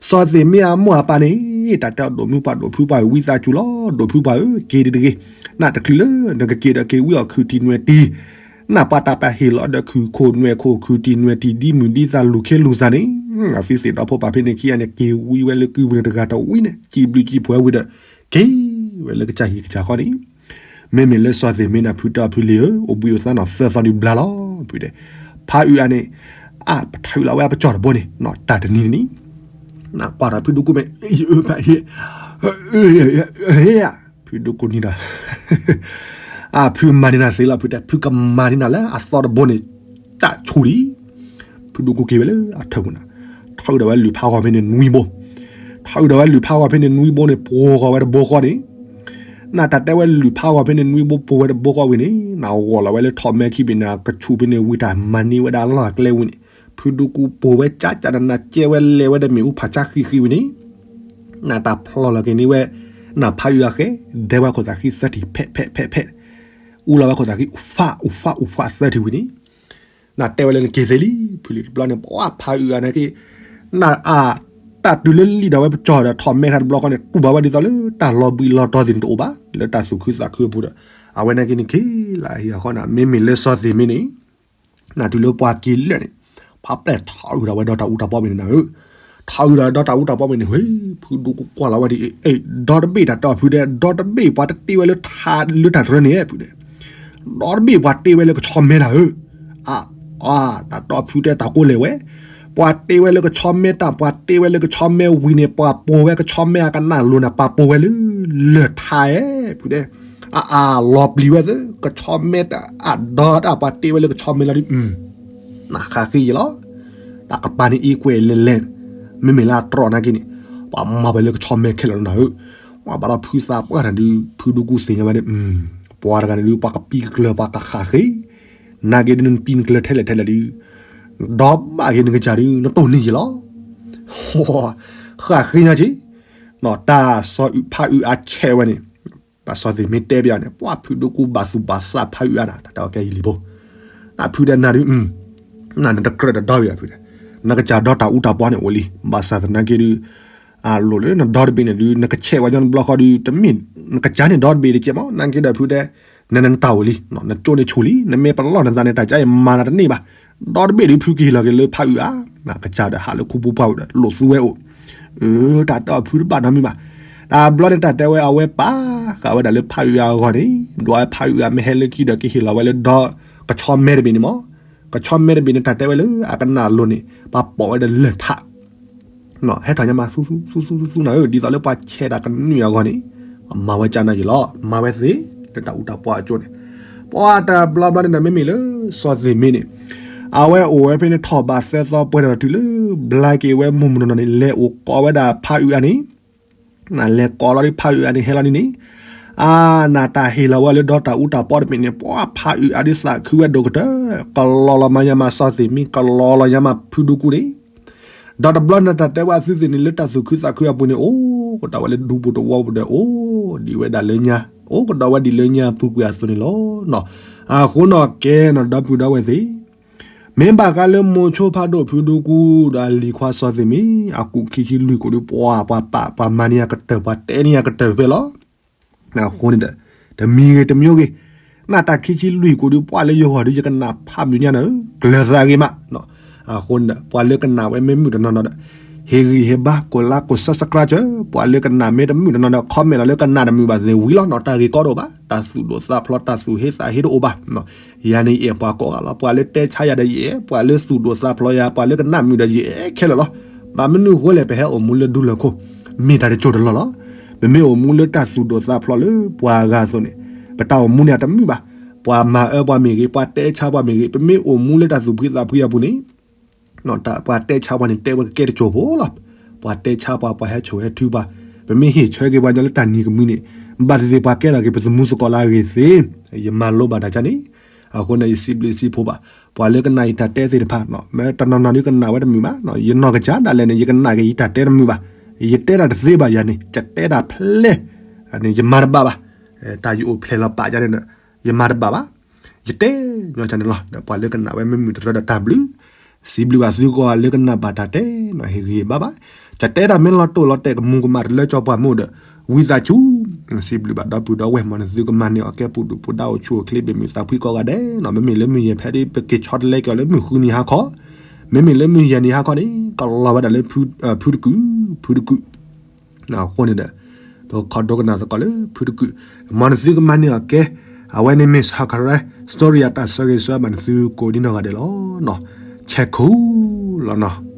စီၤသ့ၣ်မ့ၢ်အမိၢ်အပၢ်န့ၣ် တၢ်တဲအီၤဒိၣ်မုၢ်ပှၢ်ဒိၣ်ဖုပှၢ် ဝံသးစူၤလီၤ ဒိၣ်ဖုပှၢ်ဧၢ, က့ၤဒံးတဂ့ၤ, နတချုးလၢနကက့ၤဒီးက့ၤဝံအီၤခုၣ်တံၢ်နွဲၣ်တံၢ်, နပှၤတၢ်ပာ်ဟ့ၣ်လီၤဒီးခုၣ်ခိၣ်နွဲၣ်ခိၣ် ခုၣ်တံၢ်နွဲၣ်တံၢ် ဒ်မုၢ်ဒ်သးလူၤခ့လူၤသးန့ၣ်, အသုသ့ၣ်ဒီဖိပၢ်ဖဲန့ၣ်ခံဂၤန့ၣ် က့ၤဝံဝဲလၢကုၢ်ပူၤန့ၣ်တဂၤတဝံၤန့ၣ် စံးဘျုးစံးဖှိၣ်ဝံၤဒီး က့ၤဝဲလၢကစၢ်ဟံၣ်ကစၢ်ဃီန့ၣ် မ့မ့ၢ်လၢစီၤသ့ၣ်မ့ၢ်နၤဖုတဲအီၤဖုလံၤဧၢ, အိၣ်ဘှံးအိၣ်သါနီၢ်သၢသီဒံးဘျါလီၤ ဖုတဲ. ဖးအုးအါန့ၣ် အါပထးအုးလီၤဝဲအပကၠီၣ်တဘိန့ၣ် တၢ်တနံၤတနံၤ နကွၢ်ဒီးဖုဒိၣ်ကိၢ်မ့ၢ် ဖုဒိၣ်ကိၢ်နံၤဒီး အဖုမၤန့ၢ်နၤသ့လီၤ ဖုတဲ ဖုကမၤန့ၢ်နၤလၢအသီတဘိန့ၣ် တၢ်ဆူၣ်လံ ဖုဒိၣ်ကိၢ်က့ၤဝဲလၢအထၢၣ်ပူၤန့ၣ် ထီၣ်အုးဒီးဝဲလုၢ်ဖးဂီၤဖဲန့ၣ်နွံဘိ, ထီၣ်အုးဒီးဝဲလုၢ်ဖးဂီၤဖဲန့ၣ်နွံဘိန့ၣ် ပှိၤဂီၤဝဲတဘိဃီန့ၣ်, နတၢ်တဲဝဲလုၢ်ဖးဂီၤဖဲန့ၣ်နွံဘိပှိၤဝဲတဘိဃီဝံၤန့ၣ် နဂီၤလီၤဝဲလၢထီၣ်မဲခံဘ့ၣ်န့ၣ် ကဆူၣ်ဖဲန့ၣ်ဝံၤတၢ်မၤန့ၢ်ဝဲဒၣ်လီၢ်အကျဲဝံၤန့ၣ်, ဖုဒိၣ်ကိၢ်ပိာ်ဝဲကၠးကၠးနနၤကဲဝဲလဲၤဝဲဒီးမ့ၣ်အူဖးဆါဃံဃံဝံၤန့ၣ် နတၢ်ဖျီလီၤက့ၤန့ၢ်ဝဲ နဖးအုးအဃဲ ဒဲဝဲခိၣ်သးဃံသၢထံၣ် ဖဲးဖဲးဖဲးဖဲး, အူလီၤဝဲခိၣ်သးဃံ အူဖးအူဖးအူဖးသၢထံၣ်ဝံၤန့ၣ် နတဲဝဲလၢနက့ၤသ့လံ ဖုလံၤတဘျီန့ၣ် ပှၤဖးအုးအါန့ၣ်က့ၤ နအါ တၢ်တုၤလၢလံာ်ဒီးဝဲပကၠီၣ်ဒီးထီၣ်မဲခါတဘျီဃီန့ၣ် တူၢ်ဘၣ်ဝဲဒ်သိးလၢတၢ်လီၤဘှံးလီၤတီၤသ့ၣ်န့ၣ်တအိၣ်ဘၣ် လၢတၢ်သူၣ်ခုသးခုအပူၤဒီး အဝဲန့ၣ်က့ၤန့ၣ်က့ၤလၢအဟံၣ်အဃီန့ၣ် မ့မ့ၢ်လၢစီၤသ့ၣ်မ့ၢ်န့ၣ် နတုၤလၢပှၤက့ၤလၢာ်န့ၣ် ဖးပျဲၢ်ထီၣ်အုးဒီးဝဲဒီးတၢ်အူတၢ်ပီမ့ၢ်န့ၣ်နၤဧၢ, ထီၣ်အုးဒီးဒီးတၢ်အူတၢ်ပီမ့ၢ်န့ၣ် ဟ့ၣ် ဖုဒိၣ်ကိၢ်ကွၢ်လီၤဝဲဒ်အံၤ ဒီတဘ့ၣ်တၢ်တဲအီၤဖုတဲ ဒီတဘ့ၣ်ပှၤတတ့ဝဲလၢထးလၢတၢ်တရၢန့ၣ် ဖုတဲ ဒီတဘ့ၣ်ပှၤတ့ဝဲလၢကဆီမဲနၤဧၢ, အါ အါ တၢ်တဲအီၤဖုတဲတၢ်ကိးလဲၣ်ဝဲ, ပှၤတ့ဝဲလၢကဆီမဲတၢ် ပှၤတ့ဝဲလၢကဆီမဲဝံၤန့ၣ် ပှၤပိာ်ဝဲကဆီမဲအကနၣ်လိၤန့ၣ် ပှၤပိာ်ဝဲလၢ လၢၢ်ထးဧဲ ဖုတဲ အအၢၣ်လီၤပျံၤဝဲသ့ ကဆီမဲတၢ်အဒီတၢ်ပှၤတ့ဝဲလၢကဆီမဲလီၤဒ် နဃးဃ့ယလီၤ, တၢ်ကပၤန့ၣ်အံၤကွဲးလဲၤလဲၤ, မ့မ့ၢ်လၢအတြီနၤက့ၤန့ၣ်, ပှၤမၤဝဲလၢကဆီမဲခဲလၢာ်လီၤနၤဧၢ, ပှၤဘၣ်ဒီးဖုသးပှၢ်တၢ်ဒုး ဖုဒိၣ်ကိၢ်သ့ၣ်ညါဝဲန့ၣ်, ပှၤတဂၤန့ၣ်ဒုး ပှၤကပံၢ်ကကျၢၤ ပှၤကဃးဃ့, နၤက့ၤဒုးနပံၢ်နကျၢၤထဲလဲၣ်ထဲလဲၣ်ဒုး, ဒီးဘၣ်က့ၤနကစၢ်ဒုး နတိၢ်န့ၢ်ယလီၤ, ဃးဃ့ညါက့ၤ, တၢ်စီၤဖးအုးအါဆဲးဝဲန့ၣ် ဘၣ်စီၤသ့ၣ်မ့ၢ်တဲပယီၤန့ၣ် ပှၤဖုဒိၣ်ကိၢ်ဘၣ်သူၣ်ဘၣ်သးဖးအုးအါနၤ တၢ်တဲအီၤကဲယလံၤဖိ, နဖုဒီးနၤဒုး, နနတကြၢးဒီးဒီဘ့ၣ်အဖုဒီး, နကစၢ်ဒီတၢ်အူတၢ်ပီန့ၣ်အိၣ်လံ, ဘၣ်ဆၣ်သနာ်က့ဒုး, အလိၣ်လၢနဒီတဘ့ၣ်န့ၣ်ဒုး နကဆဲးဝဲညီတဘျီဃီဒုး တမ့ၢ်, နကစၢ်န့ၣ်ဒီတဘ့ၣ်တကဲမး နာ်က့ဒီးဖုဒီး, နနတၢ်အိၣ်လံ, နကၠိန့ၣ်ဆူၣ်လံ နမ့ၢ်ပလီၢ်နသးန့ၣ် တၢ်ကါအံၤမၤနၤတန့ၢ်ဘၣ်, ဒီတဘ့ၣ်ဒုးဖုကဟ့ၣ်လီၤက့ၤလၢဖးအုးအါ, ကစၢ်ဒီးဟးလၢခူပူၤပှၢ်အိၣ်ဒီး လိၣ်သူဝဲအိၣ် အၢ တၢ်တဲအီၤဖုတဘၣ်နီတမံၤဘၣ်, တၢ်ဘျီန့ၣ်တၢ်တဲဝဲအဝဲပာ်ဃာ်ဝဲဒၣ်လၢဖးအုးအါအဂီၢ်န့ၣ်, ဒွးဝဲဖးအုးအါမ့ၢ်ဟဲလၢခံဒီးကဟ့ၣ်လီၤဝဲလၢဒီ, ကဆီမဲတဘ့ၣ်န့ၣ်မး, ကဆီမဲတဘ့ၣ်န့ၣ် တၢ်တဲဝဲလၢအကနၣ်လိၤန့ၣ် ပှၤပိာ်ဝဲဒီးလၢၢ်ထး ဟဲထီၣ်ညါမးသူသူသူသူသူနၤဧၢ, ဒ်သိးလၢပှၤဆဲးတၢ်ကနွံအဂီၢ်န့ၣ်, မၤဝဲကၢ်နၤယံၤလီၤ, မၤဝဲသ့, လၢတၢ်အူတၢ်ပီအကၠိန့ၣ်, ပှၤတဘျီဘျီန့ၣ်ဒီးမ့မ့ၢ်လၢ စီၤသ့ၣ်မ့ၢ်န့ၣ်, အဝဲအိၣ်ဝဲဖဲန့ၣ်ထီၣ်ဘးသၢသီပှဲၤဒီးတုၤလၢ, ဘျါက့ၤဝဲမုၢ်မုၢ်နီၢ်နီၢ်န့ၣ် လဲၤအိၣ်ကိးဝဲဒၣ်ဖးအုးအါန့ၣ် နလဲၤကိးလီၤဒ်ဖးအုးအါန့ၣ်ဟဲလီၤဒ်န့ၣ်, အါ နတၢ်ဟ့ၣ်လီၤဝဲလၢဒီတၢ်အူတၢ်ပီတဘ့ၣ်န့ၣ် ပှၤဖးအုးအါဒ်သးခုဝဲဒိၣ်ကတၢၢ်, ကလီၤလီၤမၤညါမးစီၤသ့ၣ်မ့ၢ် ကလီၤလီၤညါမးဖုဒူကူန့ၣ်, ဒီးတဘျီနတၢ်တဲဝဲအသုသ့ၣ်န့ၣ် လၢတၢ်သူၣ်ခုသးခုအပူၤန့ၣ် အိၣ်ကဒီးဝဲလၢဒူပူၤတဝီပူၤဒီး အိၣ်ဒံးဝဲဒၣ်လၢညါ, အိၣ်ကဒီးဝဲဒံးလၢညါပူၤကွံာ်အသိးန့ၣ်လီၤ. အဃိနီၢ်ကဲနီၢ်ဒီပုၢ်ဒီဝဲၢ်သ့ၣ် မ့ၢ်ဘၣ်ဃးလၢမိၤဆိဖးဒိၣ်ဖုဒူကူဒီးအလံၤခွါစီၤသ့ၣ်မ့ၢ် အကူၣ်ခံဆံလွံၢ်ကိာ်ဒုး ပှၤ ပှၤပာ် ပှၤမၤန့ၢ်အကတၢၢ် ပှၤတဲန့ၢ်အကတၢၢ်ဖဲလီၤ. အဃိန့ၣ်ဒီး တမံၤဂ့ၤတမံၤဂ့ၤ, နတၢ်ခံဆံလွံၢ်ကိာ်ဒုး ပှၤလၢယဂီၢ်ဒုး ယကနၣ်ဖးမုာ်ညါနၤဧၢ, ကျၢၤသးဂ့ၤမး. အဃိန့ၣ်ဒီး ပှၤလၢကနၣ်ဝဲမ့ၢ်မုာ်တနီၤနီၤဒီး ဟ့ၣ်ဂံၢ်ဟ့ၣ်ဘါ ကိးလါကိး subscribe ပှၤလၢကနၣ်မ့ၢ်တမုာ်တနီၤနီၤဒီး comment လီၤလၢကနၣ်တမုာ်ဘၣ်သ့ၣ်ဝံၤလီၤနီၤ, တၢ်ဂ့ၢ်ကီတအိၣ်ဘၣ်, တၢ်သူၣ်ဒိၣ်သးဖျိး တၢ်သူၣ်ဟ့သးဟ့တအိၣ်ဘၣ်. ယၤန့ၣ်ယအဲၣ်ပှၤကိးဂၤလီၤ, ပှၤလၢတဲဆါယၤဒီးယအဲၣ်, ပှၤလၢသူၣ်ဒိၣ်သးဖျိးယၤ, ပှၤလၢကနၣ်မုာ်ဒီးယအဲၣ်ခဲလၢာ်လီၤ. ဘၣ်မနုၤအဃိလဲၣ် ပဟဲအိၣ်မူလၢဒူလၢၢ်ခိၣ် မ့ၢ်တၢ်တစိၢ်တလီၢ်လီၤ. ပမ့ၢ်အိၣ်မူလၢတၢ်သူၣ်ဒိၣ်သးဖျိးလၢပှၤအဂၤအသိးန့ၣ် ပတၢ်အိၣ်မူန့ၣ်အတမုာ်ဘၣ်. ပှၤမၤအၢပှၤမ့ၢ်ဂ့ၤ, ပှၤတဲဆါပှၤမ့ၢ်ဂ့ၤ, ပမ့ၢ်အိၣ်မူလၢတၢ်သူၣ်ဖှံသးဖှံအပူၤန့ၣ် ပှၤတဲဆါပှၤန့ၣ် တဲဝဲကကဲတစိၢ်ဖိလီၤ. ပှၤတဲဆါပှၤ, ပှၤဟဲဆိၣ်ဟဲထုပှၤ, ပမ့ၢ်ဟ့ၣ်ဆၢက့ၤပှၤညီလၢတၢ်နံၤကမှံန့ၣ် ဘၣ်သ့ၣ်သ့ၣ်ပှၤကဲထီၣ်က့ၤပသမူသကိးလၢအဂ့ၤသ့. ယမၤလိဘၣ်တၢ်ကန့ၣ်, အဃိန့ၣ် ယစံးဘျုးစံးဖှိၣ်ဘၣ် ပှၤလၢကနၣ်ယတၢ်တဲသ့ၣ်တဖၣ်, မ့ၢ်တနီၤနီၤဒ်ကနၣ်ဝဲတမုာ်ဘၣ်, ယနီၢ်ကစၢ်ဒၣ်လဲာ်န့ၣ် ယကနၣ်က့ၤယတၢ်တဲတမုာ်ဘၣ်. ယတဲတၢ်တသ့ဘၣ်ယၤန့ၣ် ယတဲတၢ်ဖျဲၣ်န့ၣ် ယမၤတဘၣ်ဘၣ်. တၢ်ယအိၣ်ဖျဲၣ်လီၤပာ်ယၤန့ၣ် ယမၤတဘၣ်ဘၣ်. ယတဲညီန့ၣ်လီၤ. ဒီးပှၤလၢကနၣ်ဝဲမ့ၢ်မုာ်တရၢဒီးတၢ်ဘျုး, စံးဘျုးဘၣ်သုကိးဂၤလၢကနၣ်ဘၣ်တၢ်တဲန့ၣ် ဟ့ၣ်ဂံၢ်ဘါဘၣ်. ယတဲတၢ်မ့ၢ်လီၤတိၢ်လီၤတဲာ်ကမူၤကမၣ်တလၢကၠီပှၤမ့ၢ်ဒီး ဝံသးစူၤ စံးဘျုးဘၣ်ဒီပုၢ်ဒီဝဲၢ် မ်နသုကမၤန့ၢ်အီၤကဲပူၤဒူၣ်ပူၤဒါ အိၣ်ဆူၣ်အိၣ်ချ့ဘၣ်မုာ်သးဖှံကိးဂၤဒဲးန့ၣ်. မ့မ့ၢ်လၢမုၢ်ယဲၢ်ဖဲဒ်ပက့ၤဆီတလဲက့ၤအီၤလၢမုၢ်ဃုနံၤဟါခီ, မ့မ့ၢ်လၢမုၢ်ယဲၢ်နံၤဟါခီန့ၣ် ကလီၤဝဲဒၣ်လၢ ဖုတကုာ်, ဖုတကုာ် အဃိန့ၣ်ဒီး ပခီဒိကနၣ်သကိးလၢဖုတကုာ်, မ်နသုကမၤန့ၢ်အီၤကဲ. အဝဲန့ၣ်မ့ၢ် Sakura Story အတၢ်ဆၢဂ့ၤဆၢဝါဘၣ်နသုကိးဒံနီၢ်ဂၤဒဲးလီၤ. ဆဲးခိၣ်လီၤနီၤ.